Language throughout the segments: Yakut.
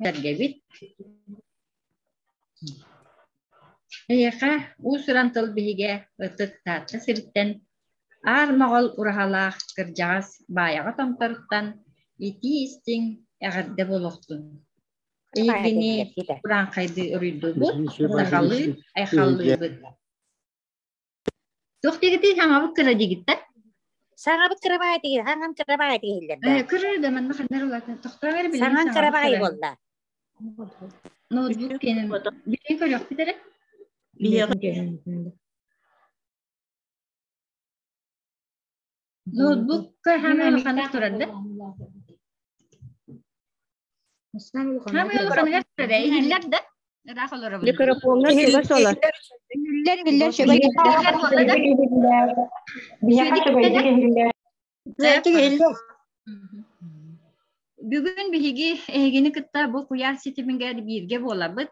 Сэргэбит. Эйиэхэ уус-уран тыл биһигэ Ытык Таатта сириттэн Аар Моҕол ураһалаах кырдьаҕас Баайаҕа Томторуттан итии-истиҥ эҕэрдэ буолуохтун. Эйигини урааҥхайдыы уруйдуубут, сахалыы айхаллыыбыт. Туох диэгитий саҥабыт кыра диигиттэр? Саҥабыт кырабаай тигир, хаҥан кырабаай тигиллэр да. Кыра да манна ханнар улаатан тохтоон эрэ билигин Саҥан саҥабыт кырабаай кыра. буолла. Ноутбук киэнин билигин көрүөхпүт эрэ. Биһиэхэ Ноутбукка хаамай улаханнык турар да? Хаамай улаханыгар турар ээ, иһиллэр да? Ыраах олоробун. Микрофоҥҥа чугас олор. Иһиллэр, иһиллэр, чугас. Иһиллэр буолла да? Биһиэхэ чугайдык иһиллэр. Үчүгэйдик иһиллэр. Бүгүн биһиги эһигини кытта бу куйаар ситимигэр бииргэ буолабыт.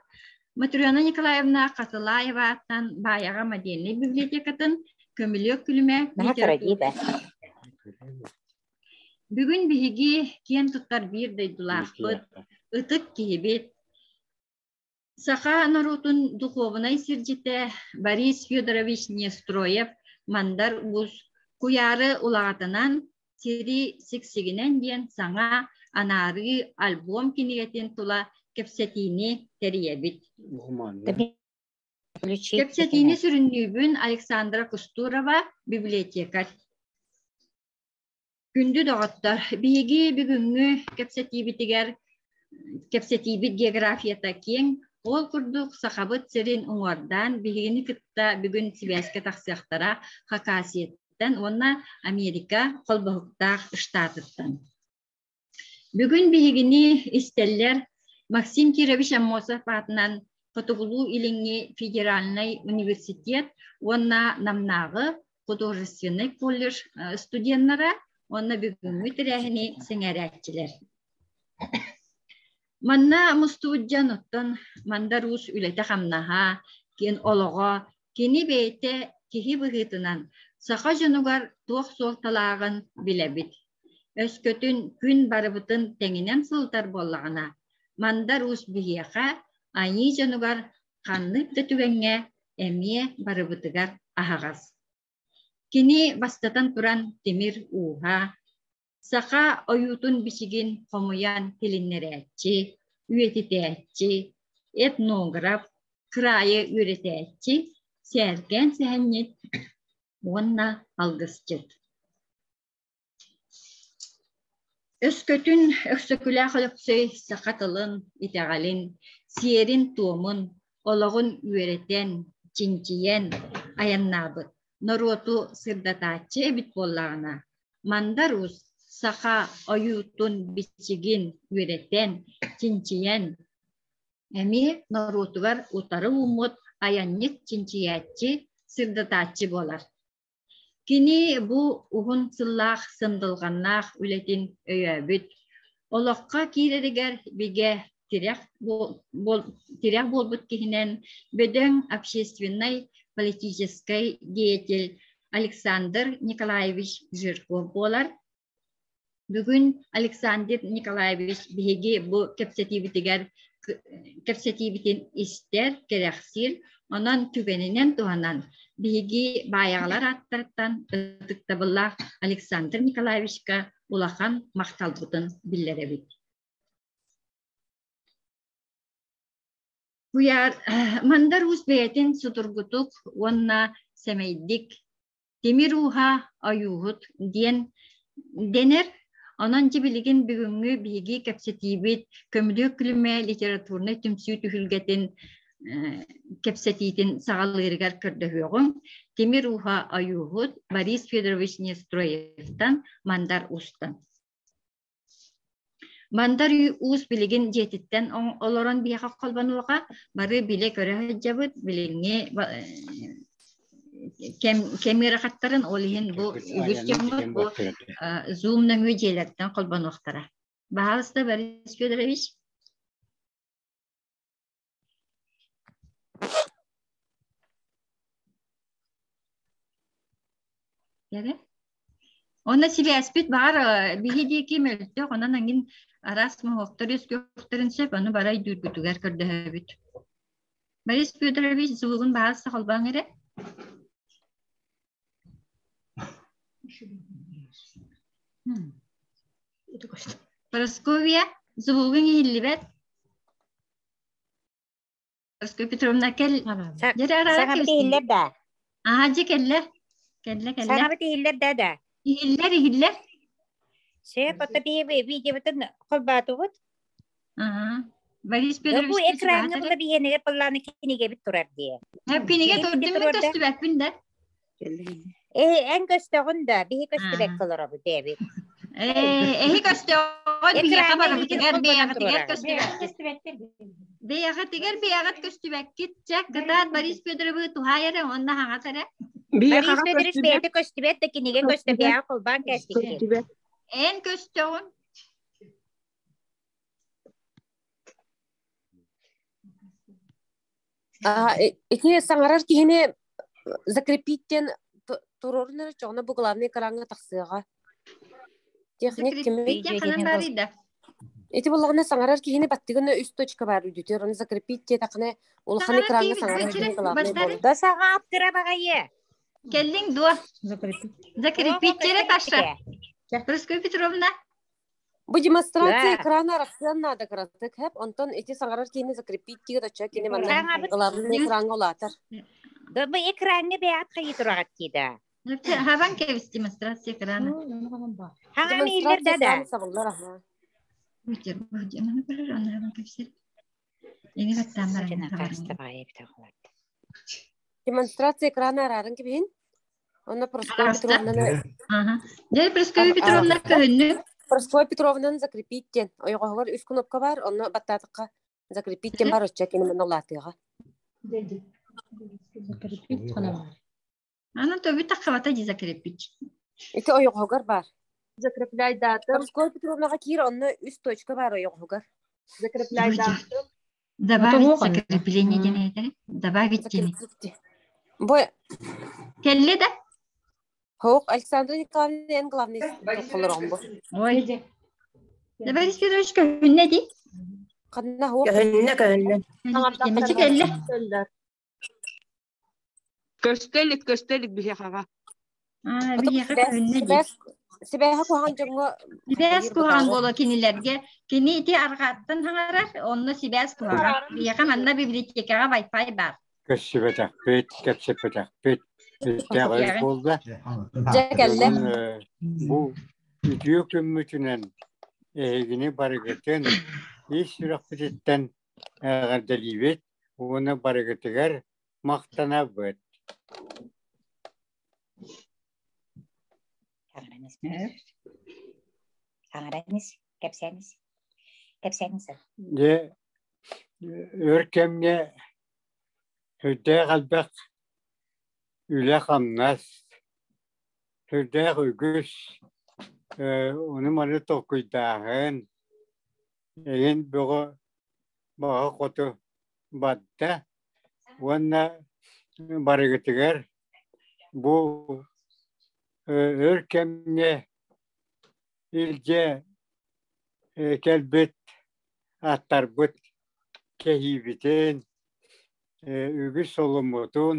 Матрена Николаевна Хатылаева ааттан Баайаҕа модельнай библиотекатын Көмүлүөк күлүмэ Наһаа кыра дии да. Бүгүн биһиги киэн туттар биир дойдулаахпыт, ытык киһибит, саха норуотун духуобунай сирдьитэ Борис Федорович Нестроев Мандар Уус куйаары улаҕатынан сири сиксигинэн диэн саҥа анаарыы альбом кинигэтин тула кэпсэтиини тэрийэбит. Кэпсэтиини сүрүннүүбүн Александра Кустурова, библиотекарь. Күндү доҕоттор, биһиги бүгүҥҥү кэпсэтиибитигэр кэпсэтиибит географията киэҥ, ол курдук Сахабыт сирин уҥуордаан биһигини кытта бүгүн сибээскэ тахсыахтара Хакасияттан уонна Америка холбоһуктаах штатыттан. Бүгүн биһигини истэллэр Максим Кирович Аммосов аатынан Хотугулуу-Илиҥҥи федеральнай университет уонна Намнааҕы художественнай колледж студеннара уонна бүгүҥҥү тэрээһини сэҥээрээччилэр. Манна мустубут дьон оттон Мандар Уус үлэтэ-хамнаһа, киэн олоҕо, кини бэйэтэ киһи быһыытынан саха дьонугар туох суолталааҕын билэбит. Өскөтүн күн барыбытын тэҥинэн сылытар буоллаҕына, Мандар Уус биһиэхэ, айыы дьонугар ханнык да түгэҥҥэ эмиэ барыбытыгар аһаҕас. Кини бастатан туран тимир ууһа, саха ойуутун-бичигин хомуйан тилиннэрээччи, үйэтитээччи, этнограф, кыраайы үөрэтээччи, сээркээн сэһэнньит уонна алгысчыт. Өскөтүн Өксөкүлээх Өлөксөй саха тылын, итэҕэлин, сиэрин-туомун, олоҕун үөрэтэн, чинчийэн айаннаабыт, норуоту сырдатааччы эбит буоллаҕына, Мандар Уус саха ойуутун-бичигин үөрэтэн, чинчийэн, эмиэ норуотугар утары ууммут айанньыт чинчийээччи, сырдатааччы буолар. Кини бу уһун сыллаах сындылҕаннаах үлэтин өйөөбүт, олоххо киирэригэр бигэ тирэх, тирэх буолбут киһинэн бөдөҥ общественнай политическай деятель Александр Николаевич Жирков буолар. Бүгүн Александр Николаевич биһиги бу кэпсэтиибитигэр кэпсэтиибитин истэр, кэрэхсиир, онон түгэнинэн туһанан биһиги баайаҕалар ааттарыттан ытыктабыллаах Александр Николаевичка улахан махталбытын биллэрэбит. Куйаар Мандар Уус бэйэтин судургутук уонна сэмэйдик Тимир ууһа ойууһут диэн дэнэр. Онон дьэ билигин бүгүҥҥү биһиги кэпсэтиибит Көмүлүөк күлүмэ литературнай түмсүү түһүлгэтин кэпсэтиитин саҕалыырыгар көрдөһүөҕүҥ. Тимир ууһа ойууһут Борис Федорович Нестроевтан Мандар Уустан. Мандар Уус билигин дьиэтиттэн олорон биһиэхэ холбонуоҕа, бары билэ-көрө сылдьабыт, билиҥҥи кэм, кэм ыарахаттарын, ол иһин бу үгүс дьоммут бу Zoom нөҥүө дьиэлэртэн холбонуохтара. Баһаалыста, Борис Федорович. Онно сибээспит баар биһи диэки мөлтөх, онон ангин араас моһуоктар үөскүөхтэрин сөп, ону бары өйдүүргүтүгэр көрдөһөбүт. Борис Федорович звугун баҕас холбооҥ эрэ. Прасковья, звугуҥ иһиллибэт. Прасковья Петровна кэл. Дьэрэ арара Саҥабыт иһиллэр да? Аа, дьэ кэллэ. Кэллэ, кэллэ. Саҥабыт иһиллэр да да? Иһиллэр, иһиллэр. Сөп, ото биһи видеобытын холбоотубут. Аа. Борис Бу Федорович экраҥҥа була биһиэнигэр былааны кинигэбит турар дии. Кинигэ турдум мин көстүбэппин да. Э, эн көстөҕүн да, биһи көстүбэккэ олоробут диэбит. Э, эһи көстөҕүн биһиэхэ барыбытыгар бэйэҕитигэр көстүбэккит. Бэйэҕитигэр бэйэҕит көстүбэккит. Чэ, кытаат Борис Федоровы туһаай эрэ уонна хаҥас эрэ. Борис Федорович бэйэтэ көстүбэт да кинигэ көстө бэйэҕэ холбоон кэстиккит. Эн көстөҕүн. Ити саҥарар киһини закрепить диэн туруорун эрэ чоҕуна бу главный экраҥҥа тахсыаҕа. Техник кими? Ханан баарый да? Ити буллаҕына саҥарар киһини баттыгына үс точка баар үрдүтүөр, ону закрепить диэтэххинэ улахан экраҥҥа саҥарар киһи главный буолар. Да саҕаап кыра баҕайы. Кэллиҥ дуо? Закрепить эрэ Паша. Прасковья Петровна. Бу демонстрация экрана арахсыан наада кыратык хэп, онтон ити саҥарар киһини закрепить диир оччо кини манна главный экраҥҥа улаатар. Да бу экраҥҥа бэйэҕит хайыы тураҕыт дии да. Хабан кэбис демонстрация экрана. Хаҥан иһиллэр да да. Сабыллар аха. Демонстрация экрана арааран кэбиһин. Онно Прасковья Петровнаны Дьэ, Прасковья Петровна көһүннү. Прасковья Петровнаны закрепить диэн. Ойоҕоһугар үс кнопка бар, онно баттаатахха закрепить диэн бар оччо кини манна улаатыаҕа. Закрепить хана бар. Аны төбү таххабата дии закрепить. Ити ойоҕоһугар бар. Закрепляй датым. Прасковья Петровнаҕа киир, онно үс точка бар ойоҕоһугар. Закрепляй датым. Добавить закрепление диэн этэ. Добавить диэн. Бу Кэллэ да? Хоох, Александра Николаевна эн главный толорон бу. Ой. Да Борис Федорович көһүннэ дии. Ханна хоох? Көһүннэ, көһүннэ. Кэмэчи кэллэ. Көстө илик, көстө илик биһиэхэҕэ. Аа, биһиэхэ көһүннэ дии. Сибээһэ куһаҕан дьоҥҥо Сибээс куһаҕан буолуо кинилэргэ. Кини ити арҕааттан хаҥарар, онно сибээс куһаҕан. Биһиэхэ манна библиотекаҕа Wi-Fi баар. Көрсүбэтэхпит, кэпсэппэтэхпит үстээх өр буолла. Дьэ кэллэ. Бу үтүө күммүтүнэн эһигини барыгытын ис сүрэхпититтэн эҕэрдэлиибит уонна барыгытыгар махтанабыт. Хаҥараныс, кэпсээнис, кэпсээнис. Дьэ, өр кэмҥэ сүрдээх элбэх үлэ-хамнас, сүрдээх үгүс ону-маны толкуйдааһын, эйэн бөҕө баҕа хоту барда уонна барыгытыгар бу өр кэмҥэ илдьэ кэлбит аттарбыт кэһиибитин, үгүс соломмутун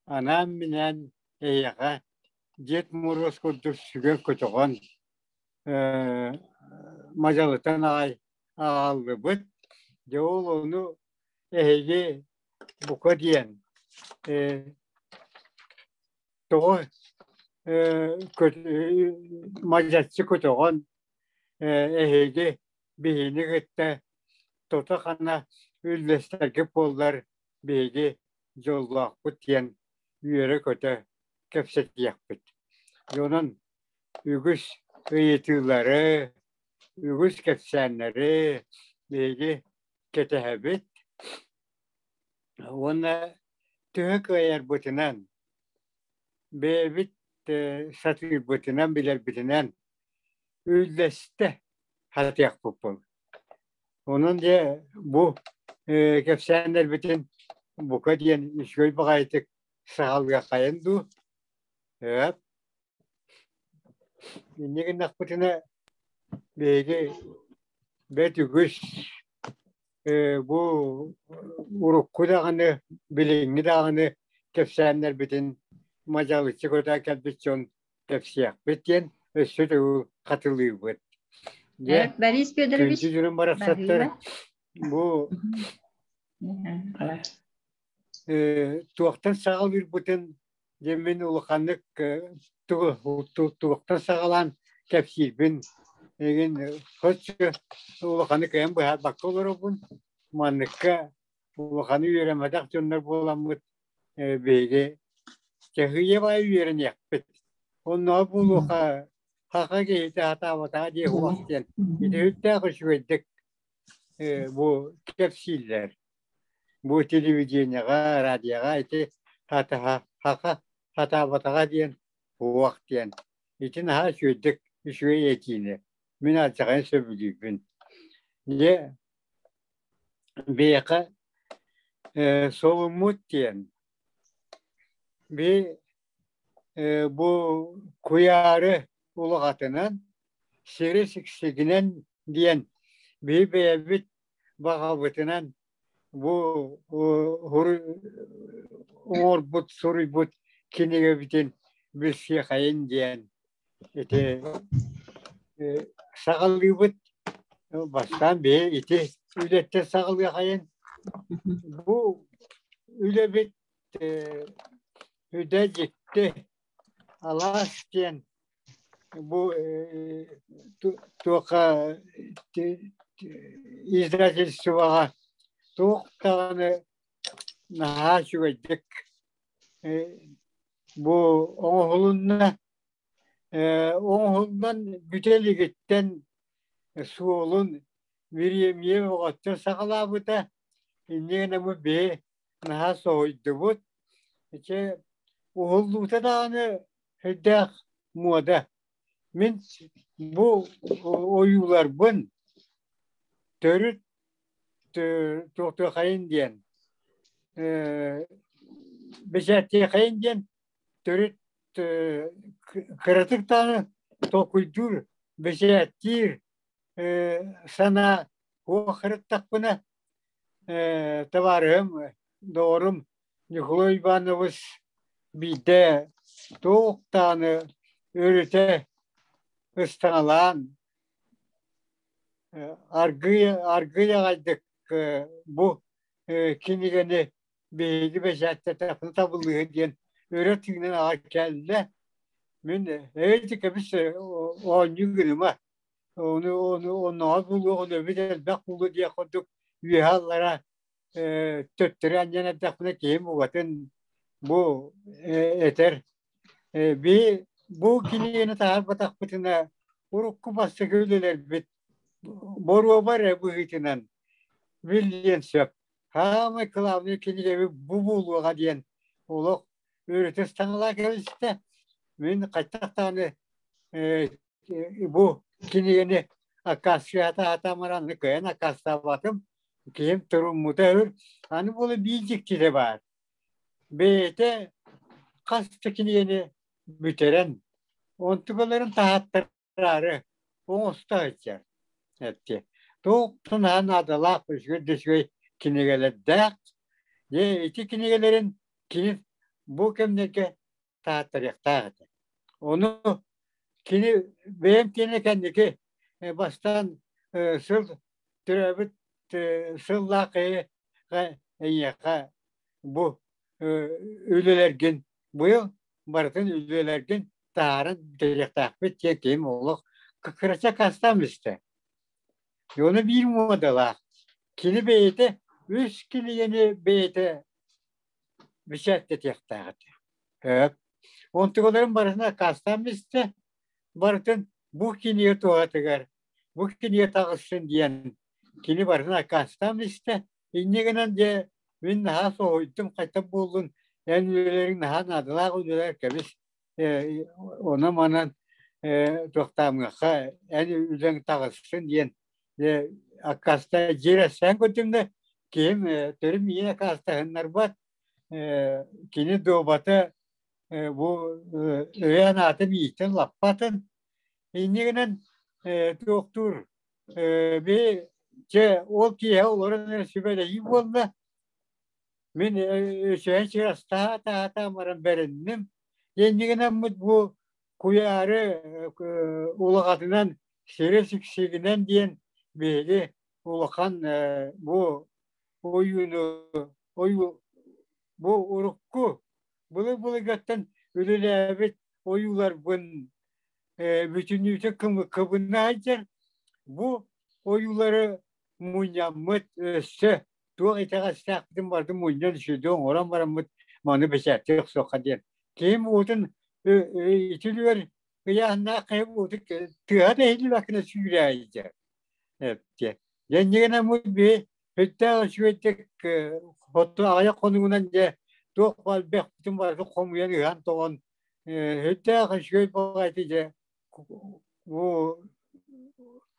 анаан-минээн эһиэхэ Дед Мороз курдук сүгэн-көтөҕөн мадьалытан аҕай аҕаллыбыт. Дьэ ол ону эһиги бука диэн тоҕо мадьаччы көтөҕөн эһиги биһини кытта тото-хана үллэстэргит буоллар биһиги дьоллоохпут диэн үөрэ-көтө кэпсэтиэхпит. Онон үгүс ыйытыылары, үгүс кэпсээннэри биһиги кэтэһэбит уонна төһө кыайарбытынан, бэйэбит сатыырбытынан, билэрбитинэн үллэстэ сатыахпыт буолуо. Онон дьэ бу кэпсээннэрбитин бука диэн үчүгэй баҕайытык саҕалыаххайын дуу? Өөп. Инньэ гыннахпытына биһиги бэрт үгүс бу урукку даҕаны, билиҥҥи даҕаны кэпсээннэрбитин мадьалыччы көтө кэлбит дьон кэпсиэхпит диэн өссө төгүл хатылыыбыт. Дьэ, Борис Федорович, күндү дьонум барахсаттар, бу туохтан саҕалыырбытын дьэ мин улаханнык туохтан саҕалаан кэпсиирбин эҥин соччо улаханы кыайан быһаарбакка олоробун. Манныкка улаханы үөрэммэтэх дьоннор буоламмыт биһиги чаһыйа баайы үөрэниэхпит. Оннооҕор буолуоха хаха киһитэ сатаабатаҕа диэх уох диэн ити сүрдээх үчүгэйдик бу кэпсииллэр. Бу телевидениеҕа, радиоҕа ити хаха сатаабатаҕа диэн уох диэн. Ити наһаа үчүгэйдик үчүгэй этиини мин алдьархайын сөбүлүүбүн. Дьэ биһиэхэ солуммут диэн би бу куйаары улаҕатынан сири сиксигинэн диэн биһи бэйэбит баҕабытынан бу оҥорбут суруйбут кинигэбитин билсиэхэйин диэн ити саҕалыыбыт. Бастаан биһи ити үлэттэн саҕалыахайын. Бу үлэбит үдэ дьикти алаас диэн бу туохха издательствоҕа туох даҕаны наһаа үчүгэйдик бу оҥоһулунна. Оҥоһуллан бүтэ илигиттэн суолун бириэмийэ бөҕөттөн саҕалаабыта. Инньэ гынан бу биһи наһаа соһуйдубут. Ити уһуллуута даҕаны сүрдээх муода. Мин бу ойууларбын төрүт туохтуохайын диэн бэчээттиэхэйин диэн төрүт кыратык даҕаны толкуйдуур, бэчээттиир санаа суох сырыттахпына табаарыһым, доҕорум Ньукулай Иванович биирдэ туох даҕаны өрүтэ ыстаҥалаан аргыый аргыый аҕайдык бу кинигэни биһиги бэчээттэтэхпинэ табыллыыһы диэн өрө тыынан аҕай кэллэ. Мин эйти кэбис оонньуу гыныма ону ону оннооҕор буолуох өлөбүт элбэх буолуо диэх курдук үөһэ аллара төттөрү анньан эрдэхпинэ киһим угатын бу этэр би бу кинигэни таһаарбатахпытына урукку бастакы үлэлэрбит боруоба эрэ быһыытынан биллиэн сөп. Хаамай кылаабынай кинигэбит бу буолуоҕа диэн олох өрүтэ ыстаҥалаа кэбистэ. Мин хайдах даҕаны бу кинигэни аккааскыйата сатаамараны кыайан аккаастаабатым. Киһим туруммута үр. Аны буола биир дьиктитэ баар. Бэйэтэ хас да кинигэни бүтэрэн, онтукаларын таһааттараары оҥосто сылдьар. Эттэ. Туох наһаа наадалаах үчүгэй да үчүгэй кинигэлэрдээх. Дьэ, ити кинигэлэрин кини бу кэмнэргэ таһааттарыахтаах этэ. Ону кини бэйэм киэнэ кэнники бастаан сыл төрөөбүт сыллаах эйиэхэ бу үлэлэргин быйыл барытын үлэлэргин таһааран бүтэриэхтээхпит диэн киһим олох кырача аккаастаан истэ. Ону биир муодалаах. Кини бэйэтэ үс кинигэни бэйэтэ бэчээттэтиэхтээх этэ. Өп. Онтугаларын барытын аккаастаан истэ. Барытын бу кинигэ туһатыгар, бу кинигэ таҕыссын диэн кини барытын аккаастаан истэ. Инньэ гынан дьэ мин наһаа соһуйдум, хайдах буоллун, эн үлэлэриҥ наһаа наадалаах үлэлэр кэбис, онон-манан туохтаамыахха эн үлэҥ таҕыссын диэн дьэ аккаастаа дьиэрэстээн көрдүм да киһим төрүм миигин аккаастаһыннарбат кини дуобата бу өйөөн аатын иитэн лаппатын. Иннигинэн туохтуур би чэ ол киэһэ олорон эрэ сүбэлэһии буолла. Мин үсүһэн сырастаһа таһата баран бэринним. Иннигинэммит бу куйаары улаҕатынан сири сиксигинэн диэн биһиги улахан бу ойууну ойуу бу урукку былыр-былыргаттан үлэлээбит ойууларбын бүтүннүүтэ кыбына сылдьар. Бу ойуулары мунньаммыт өссө туох итэҕэстээхпитин барытын мунньан үчүгэйдик оҥорон бараммыт маны бэчээттии охсуохха диэн. Киһим уутун итилүгэр ыйааһыннаах киһи уутун тыаһа да иһиллибэккинэ сүүрээйдэ. Дьэнньигинэммит биһи Сүрдээх үчүгэйдик хоту аҕыйах хонугунан дьэ туох элбэхпитин барытын хомуйан ыһан-тоҕон сүрдээх үчүгэй баҕайы дьэ бу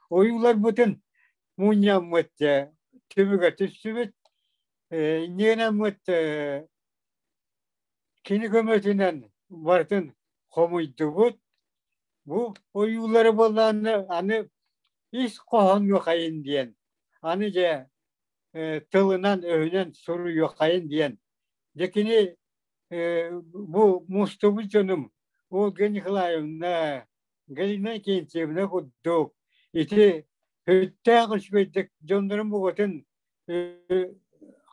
ойууларбытын мунньаммыт дьэ түбүгэ түстүбүт. Инньэ кини көмөтүнэн барытын хомуйдубут. Бу ойуулары буоллаҕына аны ис хоһооннуохайын диэн, аны дьэ тылынан-өһүнэн суруйуоххайын диэн. Дьэ кини бу мустубут дьонум Ольга Николаевна, Галина Кентьевна курдук ити сүрдээх үчүгэйдик дьоннорун бугатын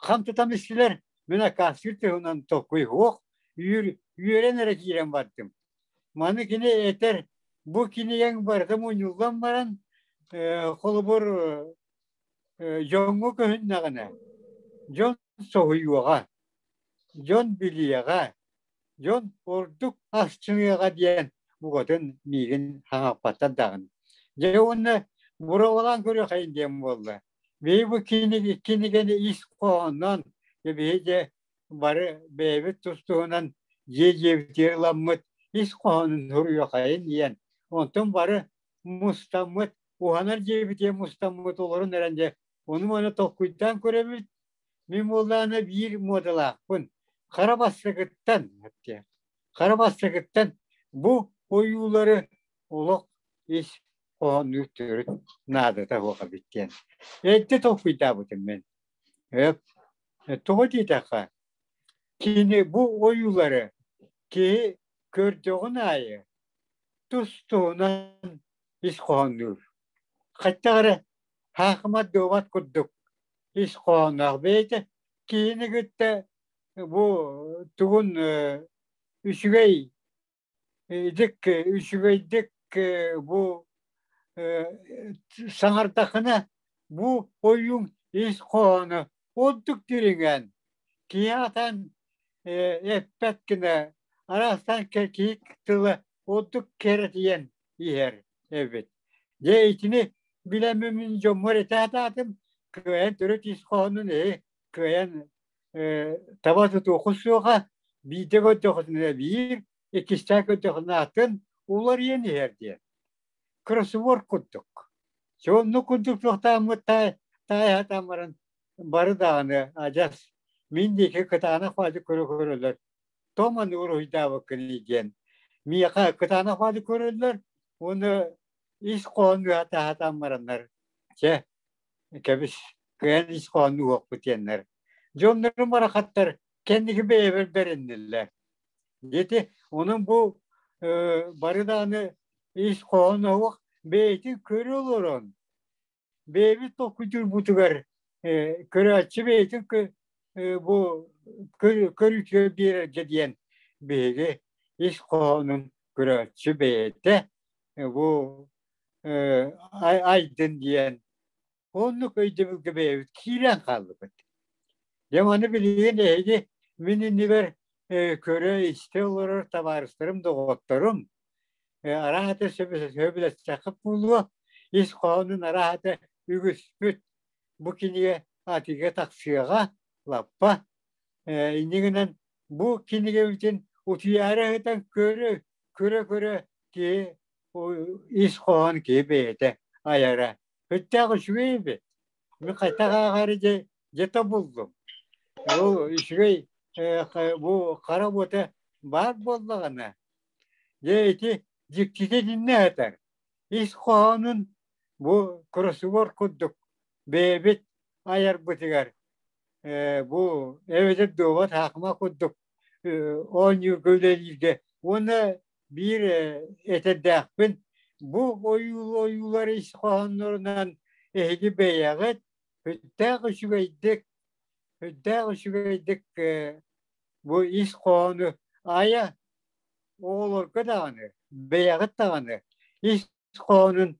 хам тутан истилэр. Мин аккаастыыр туһунан толкуй суох, үөрэн эрэ киирэн бардым. Маны кини этэр, бу кинигэҥ барыта мунньуллан баран, холобур, дьоҥҥо көһүннэҕинэ, дьон соһуйуоҕа, дьон билиэҕэ, дьон ордук астыныаҕа диэн букатын миигин хаҥаппаттар даҕаны. Дьэ уонна буровалаан көрүөххэйин диэн буолла. Биһи бу кинигэни ис хоһоонноон, биһи дьэ бары бэйэбит тус-туһунан дьиэ-дьиэбитигэр ыламмыт ис хоһоонун суруйуоххайын диэн, онтон бары мустаммыт, уһанар дьиэбитигэр мустаммыт олорон эрэн дьэ ону-маны толкуйдаан көрөбүт. Мин буоллаҕына биир муодалаахпын. Хара бастакыттан, хара бастакыттан бу ойуулары олох ис хоһооннуур төрүт наадата суох эбит диэн. Эрдэ толкуйдаабытым мин. Тоҕо диэтэххэ, кини бу ойуулары киһи көрдөҕүн аайы тус-туһунан ис хоһооннуур. Хайдах эрэ хаахымат дуобат курдук ис хоһоонноох бэйэтэ киһини кытта бу тугун үчүгэй Дик үчүгэйдик бу саҥардаххына бу ойууҥ ис хоһооно ордук дириҥээн киһи атан эппэт гына араастаан киһи тыла ордук кэрэтийэн иһэр эбит. Дьэ итини билэммин дьоммор этэ сатаатым кыайан төрүт ис хоһоонун эһи кыайан таба тутуоххут суоҕа, биирдэ көрдөххүтүнэ биир, иккистээн көрдөххүнэ атын уларыйан иһэр диэн. Кроссворд курдук. Соннук курдук туохтааммыт таайа баран бары даҕаны адьас мин диэки кытаанах баадьы көрө көрөллөр. Томаны уруһуйдаабыккын диэн. Миэхэ кытаанах баадьы көрөллөр уонна ис хоһоон таһатаан бараннар. Чэ, кэбис кыайан ис хоһоонну уһуохпут диэннэр. Дьоннорум барахаттар кэнники бэйэбэр бэринниллэр. Диэти онон бу бары даҕаны ис хоһоон оһох бэйэтин көрө олорон бэйэбит толкуйдуурбутугар көрөөччү бэйэтин бу көрүүтүгэр биэрэргэ диэн биһиги ис хоһоонун көрөөччү бэйэтэ бу айдын диэн оннук өйдөбүлгэ бэйэбит киирэн хааллыбыт. Дьэ маны билигин эһиги мин иннибэр көрө-истэ олорор табаарыстарым, доҕотторум араата сөбүлэстэххит буолуо, ис хоһоонун араата үгүспүт бу кинигэ атыыга тахсыаҕа лаппа. Инньэ гынан бу кинигэбитин утуйаары ыһытан көрө көрө киһи ис хоһоон киһи бэйэтэ айара. Сүрдээх үчүгэй эбит. Мин хайдах ааҕары дьэ, дьэ тобуллум. Ол үчүгэй бу хара уота баар буоллаҕына, дьэ ити дьиктитэ итиннэ сытар. Ис хоһоонун бу кроссворд курдук бэйэбит айарбытыгар бу эбэтэр дуобат хаакыма курдук оонньуурга үлэлииргэ уонна биир этэрдээхпин бу ойуулар ис хоһооннорунан эһиги бэйэҕит сүрдээх үчүгэйдик сүрдээх үчүгэйдик бу ис хоһоону айа оҕолорго даҕаны бэйэҕит даҕаны ис хоһоонун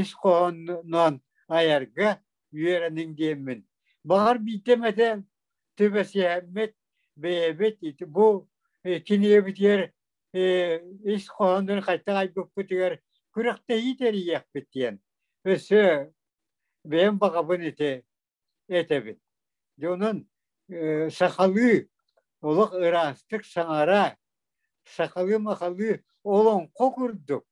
ис хоһоонунан айарга үөрэниҥ диэммин баҕар биирдэ эмэтэ түбэсиһэммит бэйэбит ити бу кинигэбитигэр ис хоһоонун хайдах айбыппытыгар күрэхтэһии тэрийиэхпит диэн өссө бэйэм баҕабын ити этэбин. Дьэ онон сахалыы олох ыраастык саҥара, сахалыы-махалыы олоҥхо курдук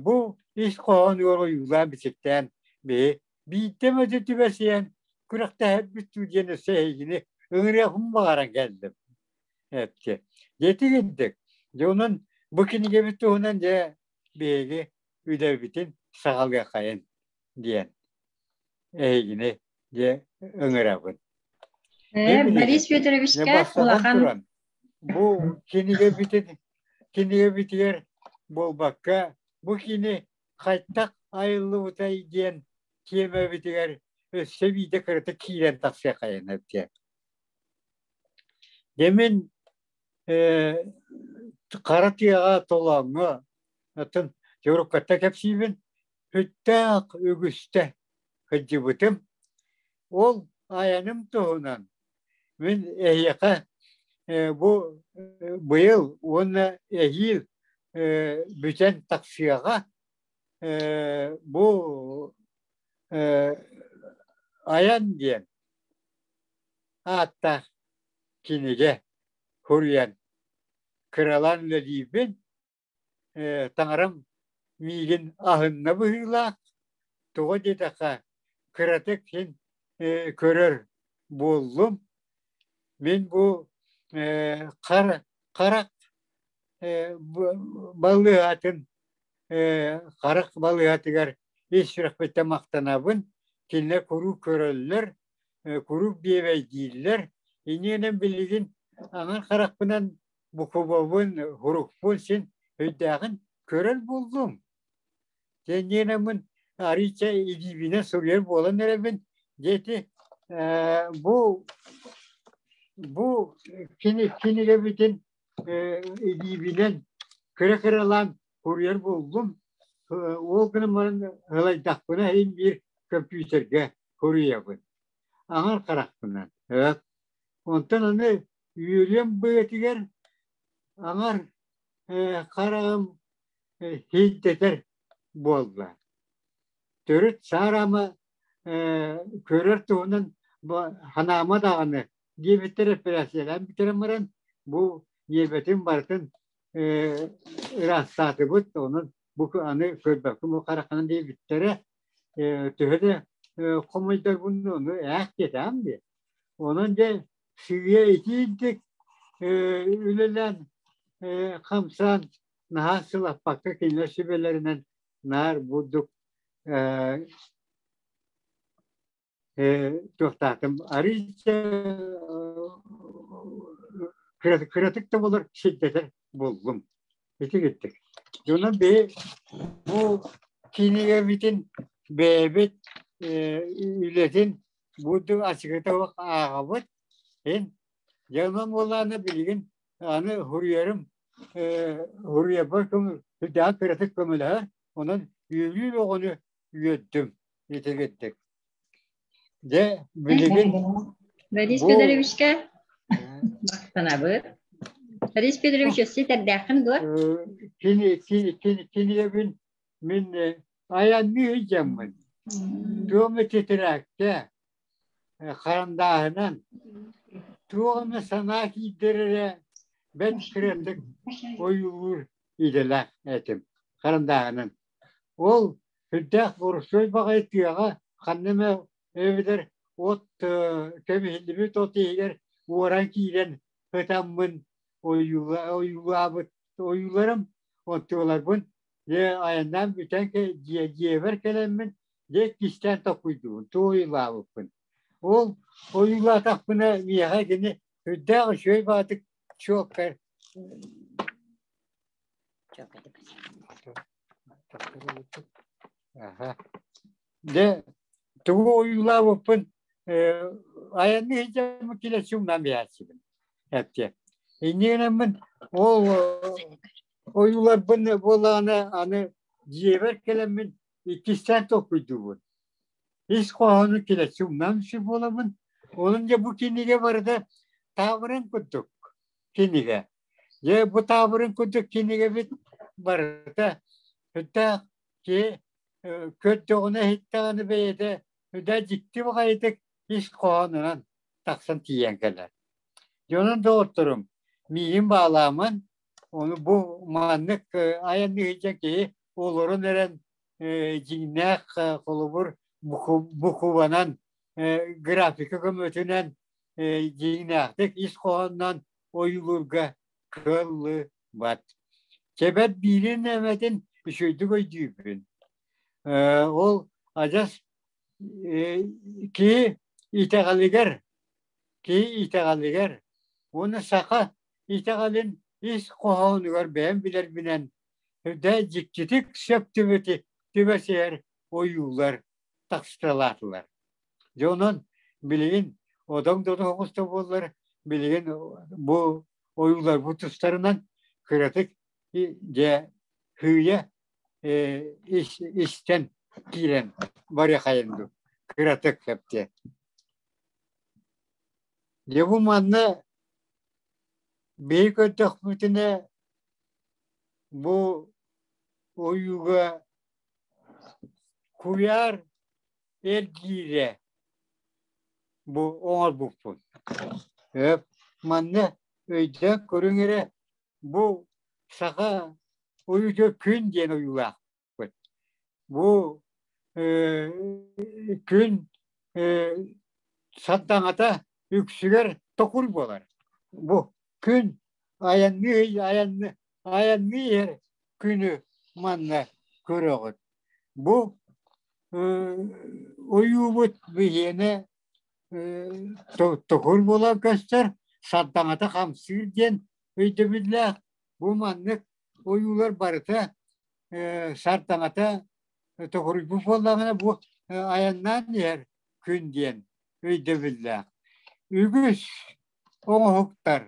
бу ис хоһоонугар ойуулаан бичиктээн биһи биирдэ эмэтэ түбэсиһэн күрэхтэһэрбит дуу диэн өссө эһигини ыҥырыахпын баҕаран кэллим. Эпти. Дьэ итинник. Дьэ онон бу кинигэбит туһунан дьэ биһиги үлэбитин саҕалыаххайын диэн эһигини дьэ ыҥырабын. Борис Федоровичка улахан бу кинигэбитин кинигэбитигэр буолбакка бу кини хайдах айыллыбытай диэн тиэмэбитигэр өссө биирдэ кырата киирэн тахсыаххайын диэн. Дьэ мин хара тыаҕа толооҥҥо атын Дьоруоккаттан кэпсиибин Сүрдээх үгүстэ сылдьыбытым. Ол айаным туһунан мин эһиэхэ бу быйыл уонна эһиил бүтэн тахсыаҕа бу айан диэн ааттаах кинигэ суруйан кыралаан үлэлиибин таҥарам миигин аһынна быһыылаах, тоҕо диэтэххэ кыратык син көрөр буоллум. Мин бу харах балыыһатын харах балыыһатыгар ис сүрэхпиттэн махтанабын. Кинилэр куруук көрөллөр, куруук биэбэйдииллэр. Иннинэн билигин аҥар харахпынан букубабын, урукпун син өйдөөҕүн көрөр буоллум. Тэнниэнэммин арыычча илиибинэн суруйар буолан эрэбин. Диэти бу бу кини кинигэбитин илиибинэн кыра-кыралаан суруйар буоллум. Ол гынан баран ылайдахпына иһин биир компьютерга суруйабын. Аҥар харахпынан. Онтон аны үөрүөм быатыгар аҥар хараҕым сийтэтэр буолла. Төрүт саарама көрөр туһунан санаама даҕаны диэбиттэр эпэрээссийэлээн бүтэрэн баран бу ньиэрбэтин барытын ыраастаатыбыт, онон бу аны көрбөккүн бу хараххынан диэбиттэрэ төһө да хомойдорбун ону ээх диэтэҕим дии. Онон дьэ сыыйа итиинтик үлэлээн хамсаан наһаа сылаппакка кинилэр сүбэлэринэн наар бурдук туохтаатым арыычча кыратык да буолар сирдэтэр буллум ити гиттик дьонон биһи бу кинигэбитин бэйэбит үлэтин бурдук ачыгыта ааҕабыт ин дьонон буоллаҕына билигин аны суруйарым суруйарбар сүрдээх кыратык көмөлөһөр онон үөрүү оҕону үөрдүм итигирдик дьэ билигин Борис Федоровичка махтанабыт. Борис Федорович өссө этэрдээххин дуо? Кини кинигэбин мин айанныы сылдьаммын туом тетрадька харандааһынан туох эмэ санаа киирдэр эрэ бэрт кыратык ойуулуур идэлээх этим харандааһынан Ол сүрдээх боростуой баҕайы тыаҕа ханна эмэ эбэтэр от кэбиһиллибит от иһигэр уоран киирэн ытаммын ойуулаабыт ойууларым онтуоларбын Дьэ айаннаан бүтэн дьиэбэр кэлэммин дьэ иккистээн токуйдуубун, тугу ойуулаабыппын. Ол ойуулаатахпына миэхэ кини үрдээх үчүгэй баҕатык чуолкай Дьэ тугу ойуулаабыппын айанныы сылдьаммын килэччи умнан биһээччибин эптиэ. Инньэ гынаммын ол ойууларбын буоллаҕына аны дьиэбэр кэлэммин иккистээн толкуйдуубун. Ис хоһоону килэччи умнан үчү буолабын. Онон дьэ бу кинигэ барыта таабырын курдук кинигэ. Дьэ бу таабырын курдук кинигэбит барыта сүрдээх киһи көрдөҕүнэ-иһиттэҕинэ бэйэтэ сүрдээх дьикти баҕайытык ис хоһоонунан тахсан тиийэн кэлэр. Дьонун доҕотторум миигин баалааман ону бу маннык айанныы сылдьан киһи олорон эрэн дьиҥнээх холобур букубанан графика көмөтүнэн дьиҥнээхтик ис хоһоонунан ойуулуурга кыаллыбат. Чэбэр биирин эмэтин үчүгэйдик өйдүүбүн. Ол адьас киһи итэҕэлигэр киһи итэҕэлигэр уонна саха итэҕэлин ис хоһоонугар бэйэм билэрбинэн үрдэ дьиктитик сөп түбэсиһэр ойуулар тахсыталаатылар. Дьэ онон билигин одоҥ-додоҥ оҕуста буоллар билигин бу ойууларбыт тустарынан кыратык дьэ сыыйа истэн киирэн барыахайын дуу кыратык кэптиэ. Дьэ бу манна биһи көрдөхпүтүнэ бу ойууга куйаар эргиирэ бу оҥорбуппун. Манна өйдөөн көрүҥ эрэ бу саха ойуута күн диэн ойуулаахпыт. Бу күн сардаҥата үксүгэр токур буолар. Бу күн айанныы айанныы айанныы иһэр күнү манна көрөҕүт. Бу ойуубут биһиэнэ токур буолан көстөр, сардаҥата хамсыыр диэн өйдөбүллээх. Бу маннык ойуулар барыта сардаҥата токуруйбут буоллаҕына бу айаннаан иһэр күн диэн өйдөбүллээх. Үгүс оҥоһуктар,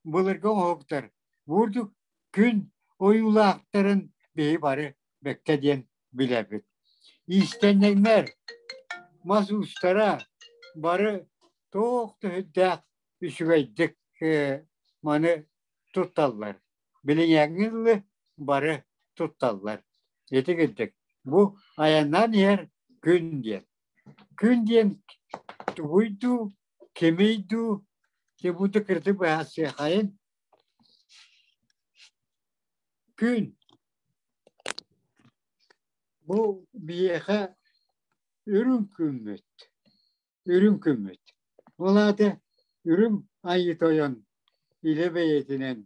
былыргы оҥоһуктар бурдук күн ойуулаахтарын биһи бары бэккэ диэн билэбит. Иистэнньэҥнэр, мас уустара бары туох да сүрдээх үчүгэйдик маны тутталлар. Билиҥҥи дылы бары тутталлар. Ити курдук бу айаннаан иһэр күн диэн. Күн диэн тугуй дуу, кимий дуу, кибуду кырты быһаарсыахайын. Күн бу биһиэхэ үрүҥ күммүт, үрүҥ күммүт. Ол аата үрүҥ Айыы Тойон илэ бэйэтинэн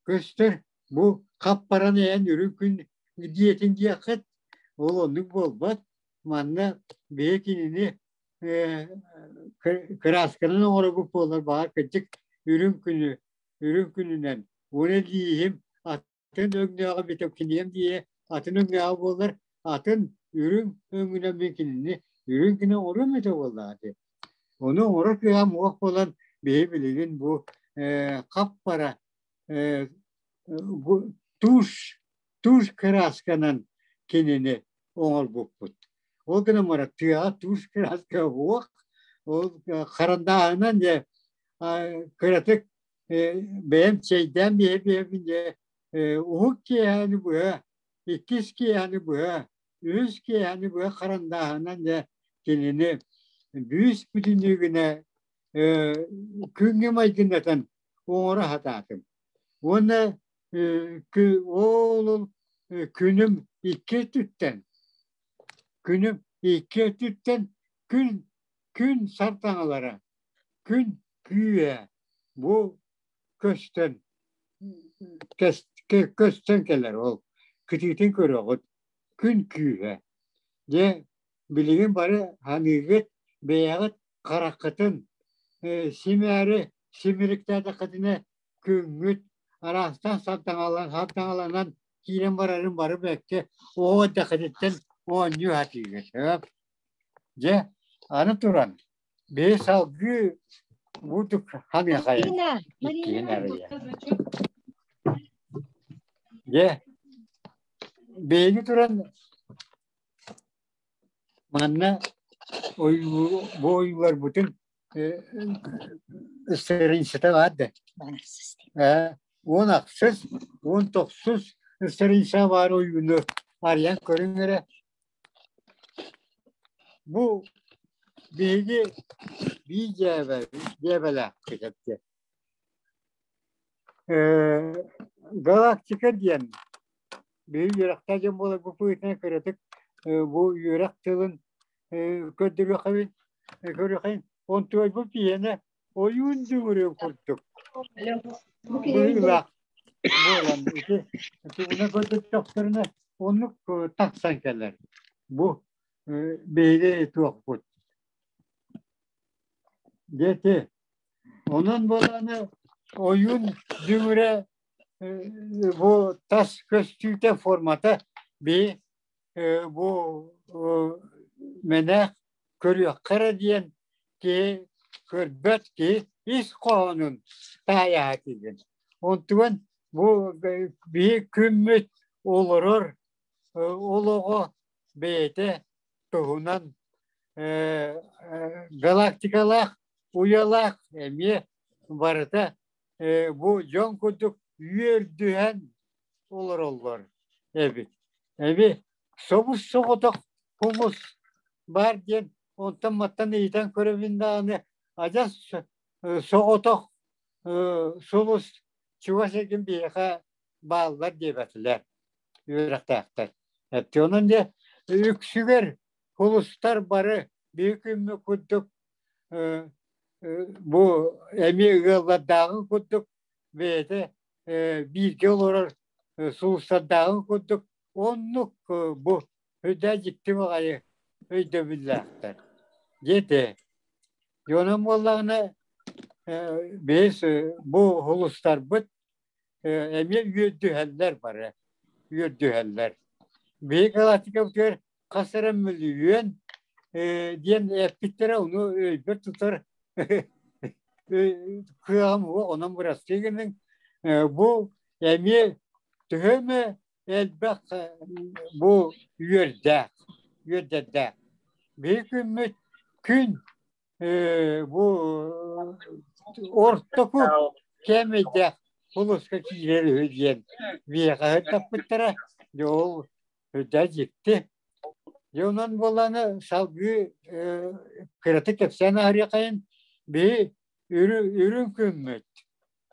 көстөр. Бу хаппаран иһэн үрүҥ күн диэтин диэххит, ол оннук буолбат. Манна биһи кинини кыраасканан оҥоробут буоллар баҕар кырдьык үрүҥ күнү үрүҥ күнүнэн уонна лииһим атын өҥнөөҕү бүтэ киниэм дии атын өҥнөөҕү буоллар атын үрүҥ өҥүнэн мин кинини үрүҥ күнү оҥоруом этэ буоллаҕа дии. Ону оҥорор кыаҕым уох буолан биһи билигин бу хап-хара тушь тушь кыраасканан кинини оҥорбуппут. Ол гынан баран тыаҕа тушь кырааска уох, ол харандааһынан дьэ кыратык бэйэм чэйдээн биһэ-биһэбин дьэ уһук киэһэни быһа, иккис киэһэни быһа, үһүс киэһэни быһа харандааһынан дьэ кинини бүүс бүтүннүү гынэ күҥҥэ майгыннатан оҥоро сатаатым. Уонна ол күнүм икки өттүттэн күнүм икки өттүттэн күн күн сардаҥалара күн күүһэ бу көстөн көстөн кэлэр ол. кытыытын көрөҕүт, күн күүһэ. Дьэ, билигин бары ханыыгыт, бэйэҕит хараххытын симээри симириктээтэххитинэ күҥҥүт араастаан сардаҥаланан киирэн барарын бары бэккэ оҕо эрдэххититтэн оонньуу сатыыгыт. Дьэ, аны туран, биһи салгыы бурдук ханыахайын иккиһин арыйа. Дьэ, биһиги туран манна бу ойууларбытын страницата баар да. 16, 19 страница баар ойууну арыйан көрүҥ эрэ. Бу биһиги биир дьээбэ, дьээбэлээхпит эбит. Галактика диэн биһиги үөрэхтээх дьон буоларбыт быһыытынан кыратык бу үөрэх тылын көрдөрүөххэ көрүөххэ онтуойбут биһиэнэ ойуун дүҥүрүн курдук быһыылаах буолан ити тугуна көрдөрдөхтөрүнэ оннук тахсан кэлэр бу биһиги туохпут диэти онон буолааны ойуун дүҥүрэ бу тас көстүүтэ формата би бу мэнээх көрүөххэ эрэ диэн киһи көрбөт киһи ис хоһоонун таайаһа тиийэн. Онтуган бу биһи күммүт олорор олоҕо бэйэтэ туһунан галактикалаах уйалаах эмиэ барыта бу дьон курдук үөрдүһэн олороллор эбит. Эби собус соҕотох хумус баар диэн онтон маттан ыйытан көрөбүн даҕаны адьас соҕотох сулус чугас эргин биһиэхэ бааллар диэбэтилэр үөрэхтээхтэр. Онон дьэ үксүгэр сулустар бары биир күммүт курдук бу эмиэ ыаллардааҕын курдук бэйэтэ бииргэ олорор сулустардааҕын курдук оннук бу үрдээ дьикти баҕайы өйдөбүллээхтэр диэтэ. Онон буоллаҕына биһис бу сулустарбыт эмиэ үөрдүһэллэр бары үөрдүһэллэр. Биһиги галактикабытыгар хас эрэ мөлүйүөн диэн эппиттэрэ ону өйбөр тутар кыаҕым онон бырастыы гыныҥ бу эмиэ төһө эмэ элбэх бу үөрдээх үөрдэрдээх биһи күммүт күн бу ортоку кээмэйдээх сулуска киирэр үһү диэн биһиэхэ сырдаппыттара дьэ ол үрдээ дьикти дьэ онон буоллаҕына салгыы кыратык кэпсээн аһарыаххайын биһи үрүҥ күммүт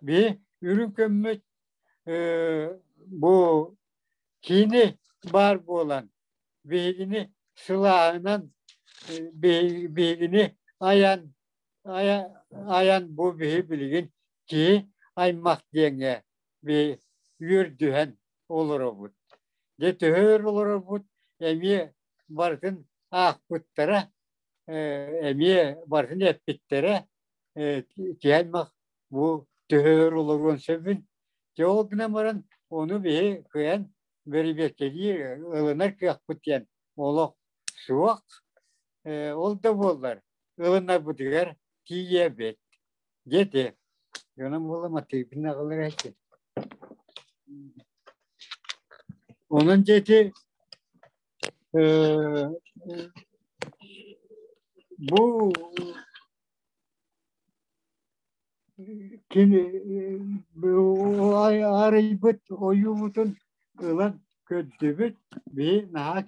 биһи үрүҥ күммүт бу кини баар буолан биһигини сылааһынан биһигини айан айан бу биһи билигин киһи аймах диэҥҥэ үөрдүһэн олоробут. Дьэ төһө өр олоробут эмиэ барытын аахпыттара, эмиэ барытын эппиттэрэ киһи аймах бу төһө өр олоруон сөбүн. Дьэ ол гынан баран ону биһи кыайан бэрэбиэркэлиир, ылынар кыахпыт диэн олох суох. Ол да буоллар ылынарбытыгар тиийэбит диэтэ. Онон буола матыыбын аҕалар этим. Онон диэти бу Кини арыйбыт ойуубутун ылан көрдүбүт, биһи наһаа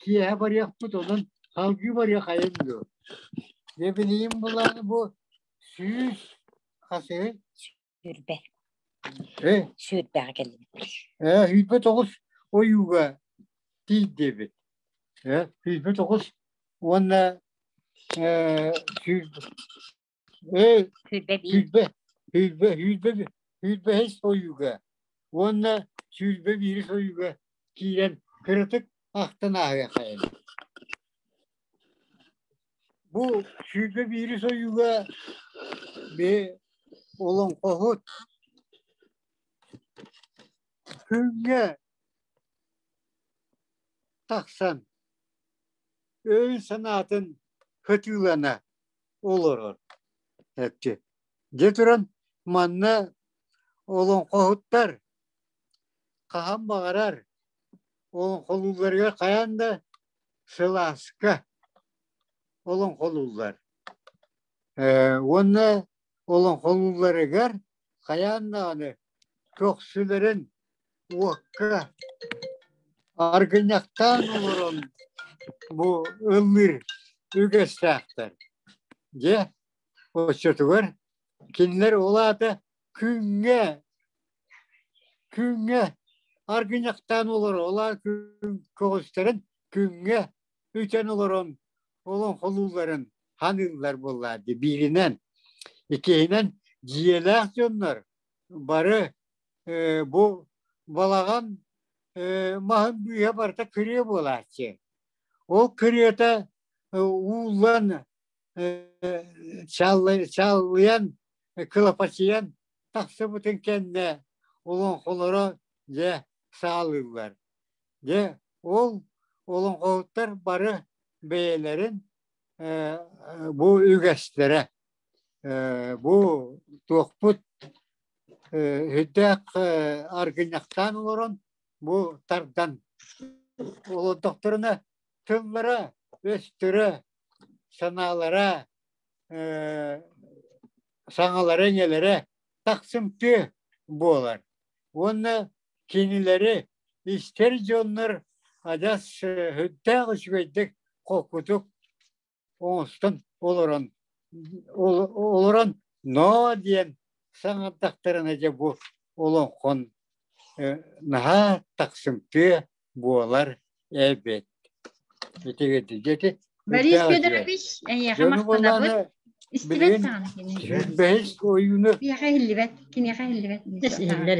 киэһэ барыахпыт, онон салгыы барыахайын дуо? Дьэ билигин былааны бу 100 хасыһы? 20. 20-ҕэ кэллибит. 29 ойууга тиийдибит. 29 уонна 21 21 ойууга уонна 21 ойууга. киирэн кыратык ахтан ааһыаххайын. Бу 21-ис ойууга би олоҥхоһут күҥҥэ тахсан өйүн-санаатын хытыылана олорор. Эпти. Дьэ туран манна олоҥхоһуттар хаһан баҕарар олоҥхолуулларыгар хайаан да сылааска олоҥхолууллар. Уонна олоҥхолуулларыгар хайаан даҕаны көхсүлэрин уокка аргынньахтаан олорон бу ыллыыр үгэстээхтэр. Дьэ, оччотугар кинилэр ол аата күҥҥэ күҥҥэ аргынньахтаан олорор, ол аата көҕүстэрин күҥҥэ үтэн олорон олоҥхолуулларын ханыыллар буоллаа дии бииринэн. Иккиһинэн дьиэлээх дьоннор бары бу балаҕан маһын быыһа барыта кырыа буолааччы. Ол кырыата ууллан чаллыйан кылапачыйан тахсыбытын кэннэ олоҥхолоро дьэ саалыыллар. Дьэ ол олоҥхоһуттар бары бэйэлэрин бу үгэстэрэ бу туохпут үрдээх аргынньахтаан олорон бу тардан олордохторуна тыллара, өстөрө, санаалара, саҥалара-иҥэлэрэ тахсымтыа буолар. Уонна кинилэри истэр дьоннор адьас сүрдээх үчүгэйдик холкутук оҥостон олорон олорон ноо диэн саҥардахтарына дьэ бу олоҥхон наһаа тахсымтыа буолар эбит. Ити Борис Федорович, эйиэхэ махтанабыт. Истибэт саҕана кини. Бэһис ойууну. Киниэхэ иһиллибэт, киниэхэ иһиллибэт. Иһиллэр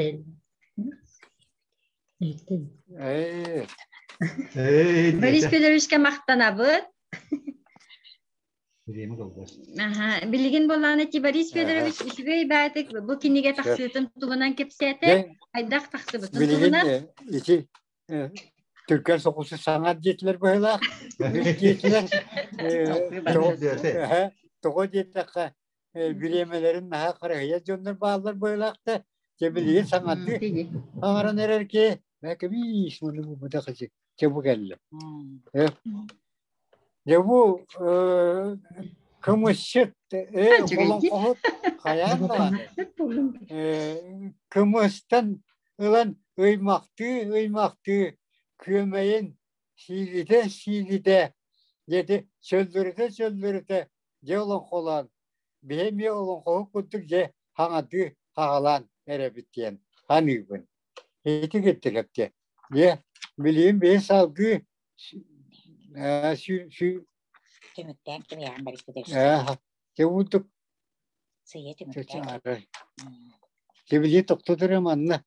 Борис Федоровичка махтанабыт. Аха, билигин буоллаҕына ити Борис Федорович үчүгэй баатык бу кинигэ тахсыытын туһунан кэпсээтэ, хайдах тахсыбытын туһунан. Ити түргэн соҕус саҥа диэтилэр быһыылаах. Диэтилэр. Тоҕо диэтэххэ бириэмэлэрин наһаа харыһыйар дьоннор бааллар быһыылаах да дьэ билигин саҥардыы саҥаран эрэр киһи мэкэбиис чэ бу кэллэ. Дьэ бу кымысчыт олоҥхоһут хайаан даҕаны кымыстан ылан ыймахтыы-ыймахтыы күөмэйин сиилитэ-сиилитэ дьэти сөллөрүтэ-сөллөрүтэ дьэ олоҥхолоон биһи эмиэ олоҥхоһут курдук дьэ хаҥатыы хаҕалаан эрэбит диэн саныыбын. Ити киттилэптэ. Дьэ билигин биһи салгыы Түмүктээн кимиэхэ барыспыт Дьэ уутук Сыйа түмүктээн. Кибили тохтотор манна.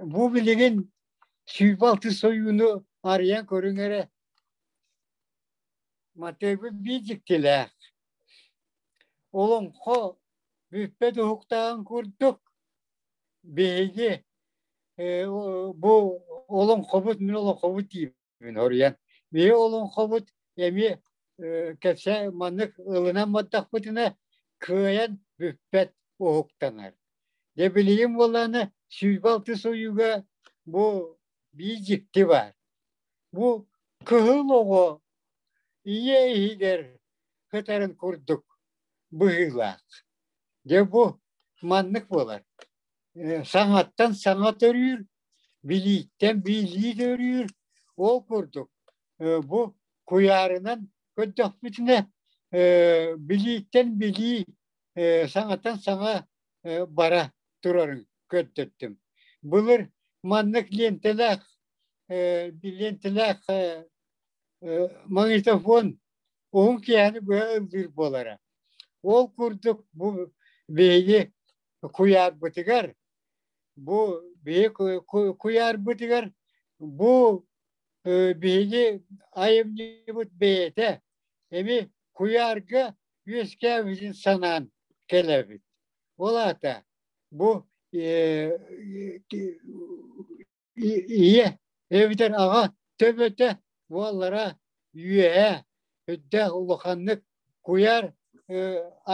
Бу билигин 106 сойууну арыйан көрүҥ эрэ. Матыыбыт биир дьиктилээх. Олоҥхо бүппэт уһуктааҕын курдук биһиги бу олоҥхобут мин олоҥхобут диибин хоруйан. Биһиги олоҥхобут эмиэ кэпсээ маннык ылынан бардахпытына кыайан бүппэт уһуктанар. Дьэ билигин буоллаҕына 106 ойууга бу биир дьикти баар. Бу кыһыл оҕо ийэ иһигэр сытарын курдук быһыылаах. Дьэ бу маннык буолар. Саҥаттан саҥа төрүүр, билииттэн билии төрүүр. Ол курдук бу куйаарынан көрдөхпүтүнэ билииттэн билии саҥаттан саҥа бара турарын көрдөттүм. Былыр маннык лиэнтэлээх лиэнтэлээх магнитофон уһун киэһэни быһа ыллыыр буолара. Ол курдук бу биһиги куйаарбытыгар бу биһиги куйаарбытыгар Бу биһиги айымньыбыт бэйэтэ эми куйаарга үөскээбитин санаан кэлэбит. Ол аата бу ийэ эбэтэр аҕа төбөтө буоллара үөһэ үрдээх улаханнык куйаар